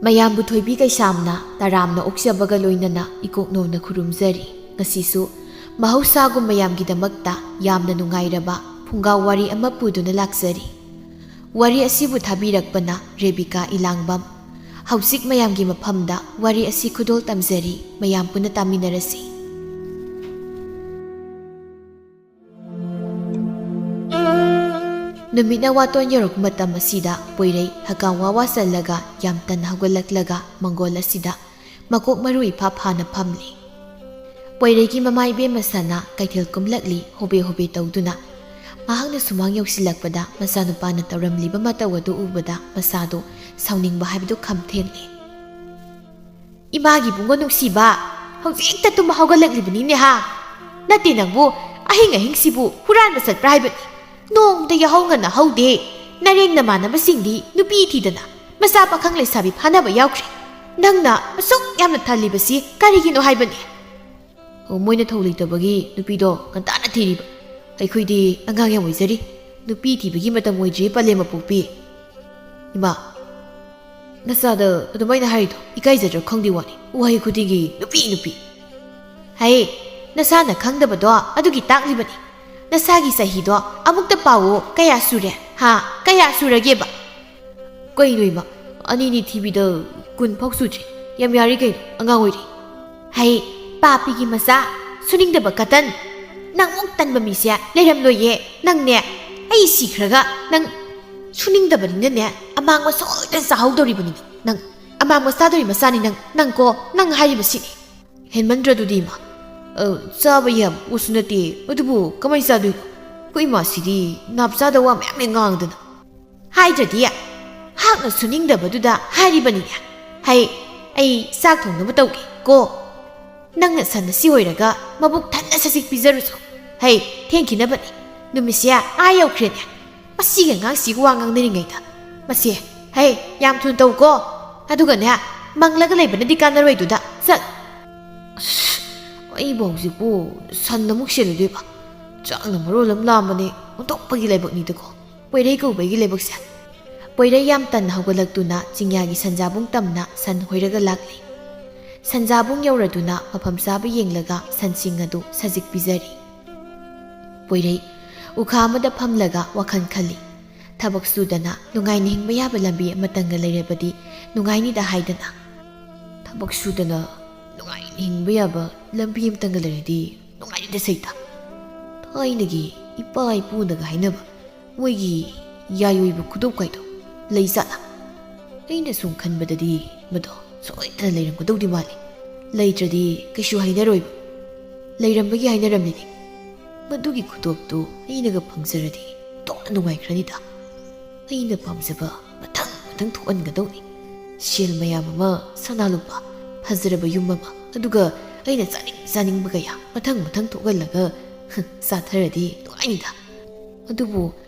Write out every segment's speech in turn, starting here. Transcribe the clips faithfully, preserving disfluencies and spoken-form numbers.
ꯃꯌꯥꯝꯕꯨ ꯊꯣꯏꯕꯤ ꯀꯩꯁꯥꯝꯅ ꯇꯔꯥꯝꯅ ꯑꯣꯛꯆꯕꯒ ꯂꯣꯏꯅꯅ ꯏꯀꯣꯛꯅꯧꯅ ꯈꯨꯔꯨꯝꯖꯔꯤ꯫ ꯉꯁꯤꯁꯨ ꯃꯍꯧꯁꯥꯒꯨꯝ ꯃꯌꯥꯝꯒꯤꯗꯃꯛꯇ ꯌꯥꯝꯅ ꯅꯨꯡꯉꯥꯏꯔꯕ ꯐꯨꯡꯒꯥ ꯋꯥꯔꯤ ꯑꯃ ꯄꯨꯗꯨꯅ ꯂꯥꯛꯆꯔꯤ꯫ ꯋꯥꯔꯤ ꯑꯁꯤꯕꯨ ꯊꯥꯕꯤꯔꯛꯄꯅ ꯔꯦꯕꯤꯀꯥ ꯏꯂꯥꯡꯕꯝ꯫ ꯍꯧꯖꯤꯛ ꯃꯌꯥꯝꯒꯤ ꯃꯐꯝꯗ ꯋꯥꯔꯤ ꯑꯁꯤ ꯈꯨꯗꯣꯜ ꯇꯝꯖꯔꯤ, ꯃꯌꯥꯝ ꯄꯨꯟꯅ ꯇꯥꯃꯤꯟꯅꯔꯁꯤ꯫ ꯅꯨꯃꯤꯠꯅ ꯋꯥꯇꯣꯟ ꯌꯧꯔꯛꯄ ꯃꯇꯝ ꯑꯁꯤꯗ ꯄꯣꯏꯔꯩ ꯍꯀꯥꯝ ꯋꯥ ꯋꯥ ꯆꯜꯂꯒ ꯌꯥꯝ ꯇꯟꯅ ꯍꯧꯒꯠꯂꯛꯂꯒ ꯃꯪꯒꯣꯜ ꯑꯁꯤꯗ ꯃꯀꯣꯛ ꯃꯔꯨ ꯏꯐꯥ ꯐꯥꯅ ꯐꯝꯂꯤ꯫ ꯄꯣꯏꯔꯩꯒꯤ ꯃꯃꯥ ꯏꯕꯦꯝꯃ ꯁꯅꯥ ꯀꯩꯊꯦꯜ ꯀꯨꯝꯂꯛꯂꯤ ꯍꯣꯕꯦ ꯍꯣꯕꯦ ꯇꯧꯗꯨꯅ꯫ ꯃꯍꯥꯛꯅ ꯁꯨꯃꯥꯡ ꯌꯧꯁꯤꯜꯂꯛꯄꯗ ꯃꯆꯥꯅꯨꯄꯥꯅ ꯇꯧꯔꯝꯂꯤꯕ ꯃꯇꯧ ꯑꯗꯨ ꯎꯕꯗ ꯃꯁꯥꯗꯨ ꯁꯥꯎꯅꯤꯡꯕ ꯍꯥꯏꯕꯗꯨ ꯈꯝ ꯊꯦꯡꯂꯤ꯫ "ꯏꯃꯥꯒꯤ ꯏꯕꯨꯡꯉꯣ ꯅꯨꯡꯁꯤꯕ, ꯍꯧꯖꯤꯛꯇ ꯇꯨꯝꯕ ꯍꯧꯒꯠꯂꯛꯂꯤꯕꯅꯤꯅꯦ ꯍꯥ? ꯅꯠꯇꯦ ꯅꯪꯕꯨ, ꯑꯍꯤꯡ ꯑꯍꯤꯡꯁꯤꯕꯨ ꯍꯨꯔꯥꯟꯕ ꯆꯠꯄ꯭ꯔꯥ ꯍꯥꯏꯕꯅꯤ? ꯅꯣꯡꯃꯇ ꯌꯥꯍꯧ ꯉꯟꯅ ꯍꯧꯗꯦ꯫ ꯅꯔꯦꯡ ꯅꯃꯥꯟꯅꯕꯁꯤꯡꯗꯤ ꯅꯨꯄꯤ ꯊꯤꯗꯅ ꯃꯆꯥ ꯄꯥꯈꯪ ꯂꯩꯁꯥꯕꯤ ꯐꯥꯅꯕ ꯌꯥꯎꯈ꯭ꯔꯦ꯫ ꯅꯪꯅ ꯑꯁꯨꯛ ꯌꯥꯝꯅ ꯊꯜꯂꯤꯕꯁꯤ ꯀꯔꯤꯒꯤꯅꯣ ꯍꯥꯏꯕꯅꯤ?" "ꯑꯣ, ꯃꯣꯏꯅ ꯊꯧ ꯂꯩꯇꯕꯒꯤ ꯅꯨꯄꯤꯗꯣ ꯉꯟꯇꯥꯅ ꯊꯤꯔꯤꯕ꯫ ꯑꯩꯈꯣꯏꯗꯤ ꯑꯉꯥꯡ ꯌꯥꯝ ꯑꯣꯏꯖꯔꯤ꯫ ꯅꯨꯄꯤ ꯊꯤꯕꯒꯤ ꯃꯇꯝ ꯑꯣꯏꯗ꯭ꯔꯤ, ꯄꯂꯦꯝ ꯃꯄꯣꯛꯄꯤ꯫" "ꯏꯃꯥ, ꯅꯆꯥꯗ ꯑꯗꯨꯃꯥꯏꯅ ꯍꯥꯏꯔꯤꯗꯣ ꯏꯀꯥꯏꯖꯗ꯭ꯔꯥ ꯈꯪꯗꯦ ꯋꯥꯅꯤ꯫ ꯋꯥꯍꯩ ꯈꯨꯗꯤꯡꯒꯤ ꯅꯨꯄꯤ, ꯅꯨꯄꯤ꯫" "ꯍꯩ, ꯅꯁꯥꯅ ꯈꯪꯗꯕꯗꯣ ꯑꯗꯨꯒꯤ ꯇꯥꯛꯂꯤꯕꯅꯤ꯫ ꯅꯁꯥꯒꯤ ꯆꯍꯤꯗꯣ ꯑꯃꯨꯛꯇ ꯄꯥꯎꯑꯣ, ꯀꯌꯥ ꯁꯨꯔꯦ? ꯍꯥ, ꯀꯌꯥ ꯁꯨꯔꯒꯦꯕ?" "ꯀꯩꯅꯣ ꯏꯃꯥ, ꯑꯅꯤꯅꯤ ꯊꯤꯕꯤꯗ ꯀꯨꯟ ꯐꯥꯎ ꯁꯨꯗ꯭ꯔꯤ꯫ ꯌꯥꯝ ꯌꯥꯔꯤ ꯀꯩꯅꯣ, ꯑꯉꯥꯡ ꯑꯣꯏꯔꯤ꯫" "ꯍꯩ, ꯄꯥꯄꯤꯒꯤ ꯃꯆꯥ, ꯁꯨꯅꯤꯡꯗꯕ ꯀꯇꯟ꯫ ꯅꯪꯃꯨꯛ ꯇꯟꯕ ꯃꯤꯁꯦ ꯂꯩꯔꯝꯂꯣꯏꯌꯦ꯫ ꯅꯪꯅꯦ, ꯑꯩ ꯁꯤꯈ꯭ꯔꯒ ꯅꯪ ꯁꯨꯅꯤꯡꯗꯕꯅꯤꯅꯅꯦ, ꯑꯃꯥꯡꯕ ꯁꯣꯏꯗꯅ ꯆꯥꯍꯧꯗꯧꯔꯤꯕꯅꯤ꯫ ꯅꯪ ꯑꯃꯥꯡꯕ ꯆꯥꯗꯧꯔꯤ ꯃꯆꯥꯅꯤ ꯅꯪ, ꯅꯪ ꯀꯣ, ꯅꯪ ꯍꯥꯏꯔꯤꯕꯁꯤꯅꯤ꯫" "ꯍꯦꯟꯃꯟꯗ꯭ꯔꯗꯨꯗꯤ ꯏꯃꯥ? ꯑ, ꯆꯥꯕ ꯌꯥꯕ ꯄꯣꯠꯁꯨ ꯅꯠꯇꯦ, ꯑꯗꯨꯕꯨ ꯀꯃꯥꯏ ꯆꯥꯗꯣꯏꯅꯣ? ꯑꯩꯈꯣꯏ ꯏꯃꯥꯁꯤꯗꯤ ꯅꯥꯞ ꯆꯥꯗꯕ ꯋꯥ ꯃꯌꯥꯝ ꯍꯦꯛ ꯉꯥꯡꯗꯅ꯫" "ꯍꯥꯏꯗ꯭ꯔꯗꯤ? ꯍꯥꯛꯅ ꯁꯨꯅꯤꯡꯗꯕꯗꯨꯗ ꯍꯥꯏꯔꯤꯕꯅꯤꯅꯦ꯫ ꯍꯩ, ꯑꯩ ꯆꯥꯛ ꯊꯣꯡꯅꯕ ꯇꯧꯒꯦ ꯀꯣ꯫ ꯅꯪꯅ ꯁꯟ ꯑꯁꯤ ꯑꯣꯏꯔꯒ ꯃꯕꯨꯛ ꯊꯟꯅ ꯁꯖꯤꯛ ꯄꯤꯖꯔꯨꯆꯣ꯫ ꯍꯩ, ꯊꯦꯡꯈꯤꯅꯕꯅꯤ꯫ ꯅꯨꯃꯤꯠꯁꯦ ꯑꯥ ꯌꯧꯈ꯭ꯔꯦꯅꯦ꯫ ꯃꯁꯤꯒꯤ ꯑꯉꯥꯡꯁꯤꯒ ꯋꯥ ꯉꯥꯡꯅꯔꯤꯉꯩꯗ꯫ ꯃꯁꯦ, ꯍꯩ, ꯌꯥꯝ ꯊꯨꯅ ꯇꯧꯀꯣ꯫ ꯑꯗꯨꯒꯅꯦ, ꯃꯪꯂꯒ ꯂꯩꯕꯅꯗꯤ ꯀꯥꯟꯅꯔꯣꯏꯗꯨꯗ꯫ ꯆꯠ꯫" ꯑꯁ, ꯑꯩꯕꯨ ꯍꯧꯖꯤꯛꯄꯨ ꯁꯟ ꯑꯃꯨꯛ ꯁꯦꯜꯂꯨꯗꯣꯏꯕ? ꯆꯥꯛꯅ ꯃꯔꯣꯜ ꯑꯃ ꯂꯥꯝꯕꯅꯦ, ꯑꯣꯟꯊꯣꯛꯄꯒꯤ ꯂꯥꯏꯕꯛꯅꯤꯗꯀꯣ꯫ ꯄꯣꯏꯔꯩ ꯀꯧꯕꯒꯤ ꯂꯥꯏꯕꯛꯁꯦ꯫ ꯄꯣꯏꯔꯩ ꯌꯥꯝ ꯇꯟꯅ ꯍꯧꯒꯠꯂꯛꯇꯨꯅ ꯆꯤꯡꯌꯥꯒꯤ ꯁꯟꯖꯥꯕꯨꯡ ꯇꯝꯅ ꯁꯟ ꯍꯣꯏꯔꯒ ꯂꯥꯛꯂꯤ꯫ ꯁꯟꯖꯥꯕꯨꯡ ꯌꯧꯔꯗꯨꯅ ꯃꯐꯝ ꯆꯥꯕ ꯌꯦꯡꯂꯒ ꯁꯟꯁꯤꯡ ꯑꯗꯨ ꯁꯖꯤꯛ ꯄꯤꯖꯔꯤ꯫ ꯄꯣꯏꯔꯩ ꯎꯈꯥ ꯑꯃꯗ ꯐꯝꯂꯒ ꯋꯥꯈꯜ ꯈꯜꯂꯤ꯫ ꯊꯕꯛ ꯁꯨꯗꯅ ꯅꯨꯡꯉꯥꯏꯅ ꯍꯤꯡꯕ ꯌꯥꯕ ꯂꯝꯕꯤ ꯑꯃꯇꯪꯒ ꯂꯩꯔꯕꯗꯤ ꯅꯨꯡꯉꯥꯏꯅꯤꯗ ꯍꯥꯏꯗꯅ꯫ ꯊꯕꯛ ꯁꯨꯗꯅ ꯅꯨꯡꯉꯥꯏꯅ ꯍꯤꯡꯕ ꯌꯥꯕ ꯂꯝꯕꯤ ꯑꯃꯇꯪꯒ ꯂꯩꯔꯗꯤ ꯅꯨꯡꯉꯥꯏꯅꯤꯗ ꯁꯩꯇ꯫ ꯊꯥꯏꯅꯒꯤ ꯏꯄꯥ ꯏꯄꯨꯅꯒ ꯍꯥꯏꯅꯕ ꯃꯣꯏꯒꯤ ꯌꯥꯏ ꯑꯣꯏꯕ ꯈꯨꯗꯣꯞ ꯀꯥꯏꯗꯣ ꯂꯩ ꯖꯥꯠꯂꯥ? ꯑꯩꯅ ꯁꯨꯝ ꯈꯟꯕꯗꯗꯤ ꯃꯗꯣ ꯁꯣꯏꯗꯅ ꯂꯩꯔꯝꯒꯗꯧꯗꯤ ꯃꯥꯜꯂꯤ꯫ ꯂꯩꯇ꯭ꯔꯗꯤ ꯀꯩꯁꯨ ꯍꯥꯏꯅꯔꯣꯏꯕ꯫ ꯂꯩꯔꯝꯕꯒꯤ ꯍꯥꯏꯅꯔꯝꯃꯤꯅꯤ꯫ ꯃꯗꯨꯒꯤ ꯈꯨꯗꯣꯞꯇꯨ ꯑꯩꯅꯒ ꯐꯪꯖꯔꯗꯤ ꯑꯣꯟꯊꯣꯛꯅ ꯅꯨꯡꯉꯥꯏꯈ꯭ꯔꯅꯤꯗ꯫ ꯑꯩꯅ ꯄꯥꯝꯖꯕ ꯃꯊꯪ ꯃꯊꯪ ꯊꯣꯛꯍꯟꯒꯗꯧꯅꯤ꯫ ꯁꯦꯜ ꯃꯌꯥꯝ ꯑꯃ, ꯁꯅꯥ ꯂꯨꯄꯥ, ꯐꯖꯔꯕ ꯌꯨꯝ ꯑꯃ, ꯑꯗꯨꯒ ꯑꯩꯅ ꯆꯥꯅꯤꯡ ꯆꯥꯅꯤꯡꯕ ꯀꯌꯥ ꯃꯊꯪ ꯃꯊꯪ ꯊꯣꯛꯍꯜꯂꯒ ꯆꯥꯊꯔꯗꯤ ꯅꯨꯡꯉꯥꯏꯅꯤꯗ꯫ ꯑꯗꯨꯕꯨ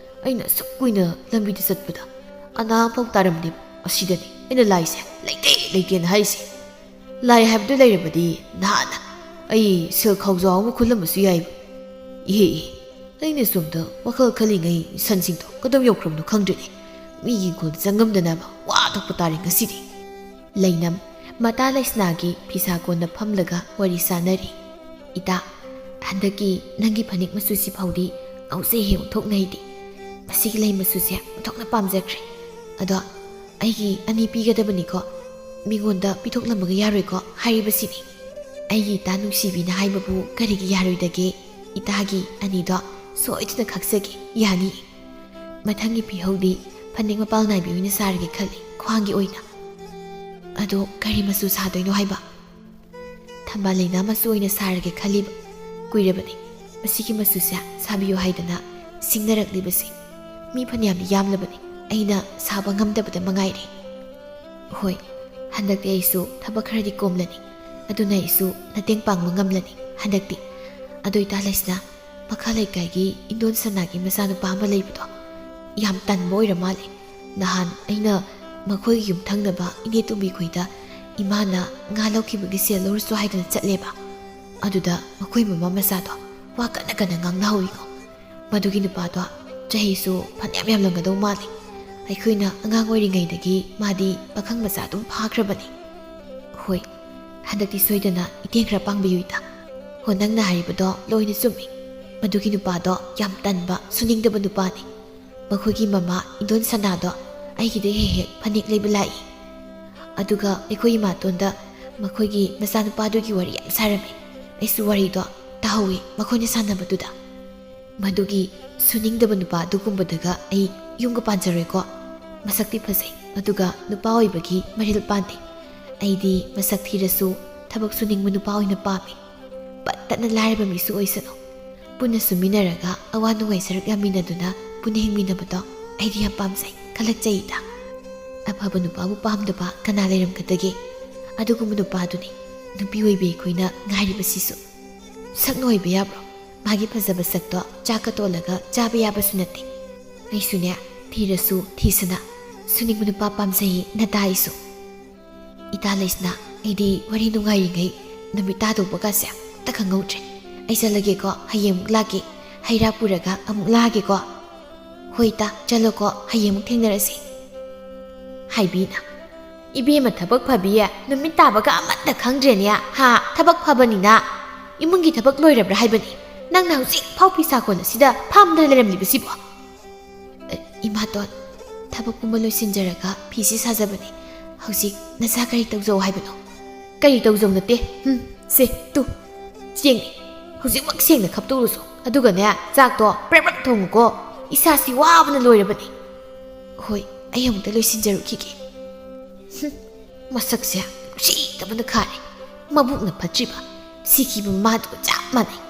ꯑꯩꯅ ꯑꯁꯨꯛ ꯀꯨꯏꯅ ꯂꯝꯕꯤꯗ ꯆꯠꯄꯗ ꯑꯅꯥ ꯑꯃꯐꯥꯎ ꯇꯥꯔꯝꯗꯦ꯫ ꯑꯁꯤꯗꯅꯤ ꯑꯩꯅ ꯂꯥꯏꯁꯦ ꯂꯩꯇꯦ ꯂꯩꯇꯦꯅ ꯍꯥꯏꯔꯤꯁꯦ꯫ ꯂꯥꯏ ꯍꯥꯏꯕꯗꯨ ꯂꯩꯔꯕꯗꯤ ꯅꯍꯥꯟꯅ ꯑꯩ ꯁꯦꯜ ꯈꯥꯎꯖꯥꯎ ꯑꯃ ꯈꯨꯜꯂꯝꯕꯁꯨ ꯌꯥꯏꯕ꯫ ꯏꯍꯦ ꯏꯍꯦ, ꯑꯩꯅ ꯁꯣꯝꯗ ꯋꯥꯈꯜ ꯈꯜꯂꯤꯉꯩ ꯁꯟꯁꯤꯡꯗꯣ ꯀꯗꯣꯝ ꯌꯧꯈ꯭ꯔꯕꯅꯣ ꯈꯪꯗ꯭ꯔꯦꯅꯦ꯫ ꯃꯤꯒꯤ ꯏꯪꯈꯣꯜꯗ ꯆꯪꯉꯝꯗꯅꯕ ꯋꯥ ꯊꯣꯛꯄ ꯇꯥꯔꯦ ꯉꯁꯤꯗꯤ꯫ ꯂꯩꯅꯝ ꯃꯇꯥ ꯂꯩꯁꯅꯥꯒꯤ ꯐꯤꯁꯥ ꯀꯣꯟꯗ ꯐꯝꯂꯒ ꯋꯥꯔꯤ ꯁꯥꯟꯅꯔꯤ꯫ "ꯏꯇꯥ, ꯍꯟꯗꯛꯀꯤ ꯅꯪꯒꯤ ꯐꯅꯦꯛ ꯃꯆꯨꯁꯤ ꯐꯥꯎꯗꯤ ꯉꯥꯎꯖꯩꯍꯦ ꯑꯣꯟꯊꯣꯛꯅ ꯑꯩꯗꯤ꯫ ꯃꯁꯤꯒꯤ ꯂꯩ ꯃꯆꯨꯁꯦ ꯑꯣꯟꯊꯣꯛꯅ ꯄꯥꯝꯖꯈ꯭ꯔꯦ꯫ ꯑꯗꯣ ꯑꯩꯒꯤ ꯑꯅꯤ ꯄꯤꯒꯗꯕꯅꯤꯀꯣ, ꯃꯤꯉꯣꯟꯗ ꯄꯤꯊꯣꯛꯂꯝꯕꯒ ꯌꯥꯔꯣꯏꯀꯣ ꯍꯥꯏꯔꯤꯕꯁꯤꯅꯤ꯫ ꯑꯩꯒꯤ ꯏꯇꯥ ꯅꯨꯡꯁꯤꯕꯤꯅ ꯍꯥꯏꯕꯕꯨ ꯀꯔꯤꯒꯤ ꯌꯥꯔꯣꯏꯗꯒꯦ? ꯏꯇꯥꯒꯤ ꯑꯅꯤꯗꯣ ꯁꯣꯏꯗꯅ ꯈꯥꯛꯆꯒꯦ, ꯌꯥꯅꯤ꯫ ꯃꯊꯪꯒꯤ ꯐꯤꯍꯧꯗꯤ ꯐꯅꯦꯛ ꯃꯄꯥꯜ ꯅꯥꯏꯕꯤ ꯑꯣꯏꯅ ꯁꯥꯔꯒꯦ ꯈꯜꯂꯤ, ꯈ꯭ꯋꯥꯡꯒꯤ ꯑꯣꯏꯅ꯫ ꯑꯗꯣ ꯀꯔꯤ ꯃꯆꯨ ꯁꯥꯗꯣꯏꯅꯣ ꯍꯥꯏꯕ?" "ꯊꯝꯕꯥꯜ ꯂꯩꯅꯥ ꯃꯆꯨ ꯑꯣꯏꯅ ꯁꯥꯔꯒꯦ ꯈꯜꯂꯤꯕ꯫ ꯀꯨꯏꯔꯕꯅꯤ ꯃꯁꯤꯒꯤ ꯃꯆꯨꯁꯦ ꯁꯥꯕꯤꯌꯨ ꯍꯥꯏꯗꯅ ꯁꯤꯡꯅꯔꯛꯂꯤꯕꯁꯦ꯫ ꯃꯤ ꯐꯅꯌꯥꯝꯗꯤ ꯌꯥꯝꯂꯕꯅꯤ ꯑꯩꯅ ꯁꯥꯕ ꯉꯝꯗꯕꯗ ꯃꯉꯥꯏꯔꯦ꯫ ꯍꯣꯏ, ꯍꯟꯗꯛꯇꯤ ꯑꯩꯁꯨ ꯊꯕꯛ ꯈꯔꯗꯤ ꯀꯣꯝꯂꯅꯤ, ꯑꯗꯨꯅ ꯑꯩꯁꯨ ꯃꯇꯦꯡ ꯄꯥꯡꯕ ꯉꯝꯂꯅꯤ ꯍꯟꯗꯛꯇꯤ꯫ ꯑꯗꯨ ꯏꯇꯥ ꯂꯩꯁꯅꯥ, ꯃꯈꯥ ꯂꯩꯀꯥꯏꯒꯤ ꯏꯟꯗꯣꯟ ꯁꯅꯥꯒꯤ ꯃꯆꯥꯅꯨꯄꯥ ꯑꯃ ꯂꯩꯕꯗꯣ ꯌꯥꯝ ꯇꯟꯕ ꯑꯣꯏꯔ ꯃꯥꯜꯂꯦ꯫ ꯅꯍꯥꯟ ꯑꯩꯅ ꯃꯈꯣꯏꯒꯤ ꯌꯨꯝꯊꯪꯅꯕ ꯏꯅꯦ ꯇꯣꯝꯕꯤꯈꯣꯏꯗ ꯏꯃꯥꯅ ꯉꯥ ꯂꯧꯈꯤꯕꯒꯤ ꯁꯦꯜ ꯂꯧꯔꯁꯨ ꯍꯥꯏꯗꯅ ꯆꯠꯂꯦꯕ꯫ ꯑꯗꯨꯗ ꯃꯈꯣꯏ ꯃꯃꯥ ꯃꯆꯥꯗꯣ ꯋꯥ ꯀꯟꯅ ꯀꯟꯅ ꯉꯥꯡꯅꯍꯧꯋꯤꯉꯣ꯫ ꯃꯗꯨꯒꯤ ꯅꯨꯄꯥꯗꯣ ꯆꯍꯤꯁꯨ ꯐꯅꯌꯥꯝ ꯌꯥꯝꯂꯝꯒꯗꯧ ꯃꯥꯜꯂꯤ꯫ ꯑꯩꯈꯣꯏꯅ ꯑꯉꯥꯡ ꯑꯣꯏꯔꯤꯉꯩꯗꯒꯤ ꯃꯥꯗꯤ ꯄꯥꯈꯪ ꯃꯆꯥ ꯑꯗꯨꯝ ꯐꯥꯈ꯭ꯔꯕꯅꯤ꯫ ꯍꯣꯏ, ꯍꯟꯗꯛꯇꯤ ꯁꯣꯏꯗꯅ ꯏꯇꯦꯡ ꯈꯔ ꯄꯥꯡꯕꯤꯌꯨ ꯏꯇꯥ꯫ ꯍꯣ, ꯅꯪꯅ ꯍꯥꯏꯔꯤꯕꯗꯣ ꯂꯣꯏꯅ ꯆꯨꯝꯃꯤ꯫ ꯃꯗꯨꯒꯤ ꯅꯨꯄꯥꯗꯣ ꯌꯥꯝ ꯇꯟꯕ, ꯁꯨꯅꯤꯡꯗꯕ ꯅꯨꯄꯥꯅꯤ꯫ ꯃꯈꯣꯏꯒꯤ ꯃꯃꯥ ꯏꯟꯗꯣꯟ ꯁꯅꯥꯗꯣ ꯑꯩꯒꯤꯗ ꯍꯦꯛ ꯍꯦꯛ ꯐꯅꯦꯛ ꯂꯩꯕ ꯂꯥꯛꯏ꯫ ꯑꯗꯨꯒ ꯑꯩꯈꯣꯏ ꯏꯃꯥꯇꯣꯟꯗ ꯃꯈꯣꯏꯒꯤ ꯃꯆꯥꯅꯨꯄꯥꯗꯨꯒꯤ ꯋꯥꯔꯤ ꯌꯥꯝ ꯁꯥꯔꯝꯃꯤ꯫ ꯑꯩꯁꯨ ꯋꯥꯔꯤꯗꯣ ꯇꯥꯍꯧꯋꯤ ꯃꯈꯣꯏꯅ ꯁꯥꯟꯅꯕꯗꯨꯗ꯫ ꯃꯗꯨꯒꯤ ꯁꯨꯅꯤꯡꯗꯕ ꯅꯨꯄꯥ ꯑꯗꯨꯒꯨꯝꯕꯗꯒ ꯑꯩ ꯌꯨꯝꯒ ꯄꯥꯟꯖꯔꯣꯏꯀꯣ꯫ ꯃꯁꯛꯇꯤ ꯐꯖꯩ, ꯑꯗꯨꯒ ꯅꯨꯄꯥ ꯑꯣꯏꯕꯒꯤ ꯃꯔꯤꯜ ꯄꯥꯟꯗꯦ꯫ ꯑꯩꯗꯤ ꯃꯁꯛ ꯊꯤꯔꯁꯨ ꯊꯕꯛ ꯁꯨꯅꯤꯡꯕ ꯅꯨꯄꯥ ꯑꯣꯏꯅ ꯄꯥꯝꯃꯤ꯫ ꯄꯠ ꯇꯠꯅ ꯂꯥꯏꯔꯕ ꯃꯤꯁꯨ ꯑꯣꯏꯁꯅꯨ꯫ ꯄꯨꯟꯅ ꯁꯨꯃꯤꯟꯅꯔꯒ ꯑꯋꯥ ꯅꯨꯡꯉꯥꯏ ꯁꯔꯨꯛ ꯌꯥꯃꯤꯟꯅꯗꯨꯅ ꯄꯨꯟꯅ ꯍꯤꯡꯃꯤꯟꯅꯕꯗꯣ ꯑꯩꯗꯤ ꯌꯥꯝ ꯄꯥꯝꯖꯩ, ꯈꯜꯂꯛꯆꯩꯗ꯫ ꯑꯐꯕ ꯅꯨꯄꯥꯕꯨ ꯄꯥꯝꯗꯕ ꯀꯅꯥ ꯂꯩꯔꯝꯒꯗꯒꯦ? ꯑꯗꯨꯒꯨꯝꯕ ꯅꯨꯄꯥꯗꯨꯅꯤ ꯅꯨꯄꯤ ꯑꯣꯏꯕꯤ ꯑꯩꯈꯣꯏꯅ ꯉꯥꯏꯔꯤꯕꯁꯤꯁꯨ꯫ ꯁꯛ ꯅꯣꯏꯕ ꯌꯥꯕ꯭ꯔꯣ? ꯃꯥꯒꯤ ꯐꯖꯕ ꯁꯛꯇꯣ ꯆꯥꯛꯀ ꯇꯣꯜꯂꯒ ꯆꯥꯕ ꯌꯥꯕꯁꯨ ꯅꯠꯇꯦ꯫ ꯑꯩꯁꯨꯅꯦ, ꯊꯤꯔꯁꯨ ꯊꯤꯁꯅ ꯁꯨꯅꯤꯡꯕ ꯅꯨꯄꯥ ꯄꯥꯝꯖꯩ ꯅꯇꯥ ꯑꯩꯁꯨ꯫ ꯏꯇꯥ ꯂꯩꯁꯅꯥ, ꯑꯩꯗꯤ ꯋꯥꯔꯤ ꯅꯨꯡꯉꯥꯏꯔꯤꯉꯩ ꯅꯨꯃꯤꯠ ꯇꯥꯗꯧꯕꯒꯁꯦ ꯑꯝꯇ ꯈꯪꯍꯧꯗ꯭ꯔꯦ꯫ ꯑꯩ ꯆꯠꯂꯒꯦꯀꯣ, ꯍꯌꯦꯡ ꯑꯃꯨꯛ ꯂꯥꯛꯀꯦ꯫ ꯍꯩ ꯔꯥ ꯄꯨꯔꯒ ꯑꯃꯨꯛ ꯂꯥꯛꯑꯒꯦꯀꯣ꯫ ꯍꯣꯏ ꯏꯇꯥ, ꯆꯠꯂꯣꯀꯣ, ꯍꯌꯦꯡ ꯑꯃꯨꯛ ꯊꯦꯡꯅꯔꯁꯤ꯫ ꯍꯥꯏꯕꯤꯅ, "ꯏꯕꯦꯝꯃ ꯊꯕꯛ ꯐꯕꯤ, ꯅꯨꯃꯤꯠ ꯇꯥꯕꯒ ꯑꯃꯠꯇ ꯈꯪꯗ꯭ꯔꯦꯅꯦ, ꯍꯥ? ꯊꯕꯛ ꯐꯕꯅꯤꯅ꯫ ꯏꯃꯨꯡꯒꯤ ꯊꯕꯛ ꯂꯣꯏꯔꯕ꯭ꯔꯥ ꯍꯥꯏꯕꯅꯤ? ꯅꯪꯅ ꯍꯧꯖꯤꯛ ꯐꯥꯎ ꯐꯤ ꯁꯥꯀꯣꯟ ꯑꯁꯤꯗ ꯐꯝꯗꯅ ꯂꯩꯔꯝꯂꯤꯕꯁꯤꯕꯣ?" "ꯑ, ꯏꯃꯥꯇꯣꯟ, ꯊꯕꯛ ꯄꯨꯝꯕ ꯂꯣꯏꯁꯤꯟꯖꯔꯒ ꯐꯤꯁꯤ ꯁꯥꯖꯕꯅꯤ꯫ ꯍꯧꯖꯤꯛ ꯅꯆꯥ ꯀꯔꯤ ꯇꯧꯖꯧ ꯍꯥꯏꯕꯅꯣ?" "ꯀꯔꯤ ꯇꯧꯖꯧ ꯅꯠꯇꯦ꯫ ꯍꯨꯝ, ꯁꯦ, ꯇꯨ, ꯆꯦꯡꯅꯤ꯫ ꯍꯧꯖꯤꯛꯃꯛ ꯁꯦꯡꯅ ꯈꯞꯇꯣꯛꯎꯔꯨꯁꯣ꯫ ꯑꯗꯨꯒꯅꯦ, ꯆꯥꯛꯇꯣ ꯄ꯭ꯔꯞ ꯄ꯭ꯔꯞ ꯊꯣꯡꯉꯨꯀꯣ꯫ ꯏꯁꯥꯁꯤ ꯋꯥꯕꯅ ꯂꯣꯏꯔꯕꯅꯤ꯫ ꯍꯣꯏ, ꯑꯩ ꯑꯃꯨꯛꯇ ꯂꯣꯏꯁꯤꯟꯖꯔꯨꯈꯤꯒꯦ꯫" ꯍꯨꯝ, ꯃꯁꯛꯁꯦ ꯅꯨꯡꯁꯤꯗꯕꯅ ꯈꯥꯔꯦ꯫ ꯃꯕꯨꯛꯅ ꯐꯠꯇ꯭ꯔꯤꯕ, ꯁꯤꯈꯤꯕ ꯃꯃꯥꯗꯨꯒ ꯆꯞ ꯃꯥꯟꯅꯩ꯫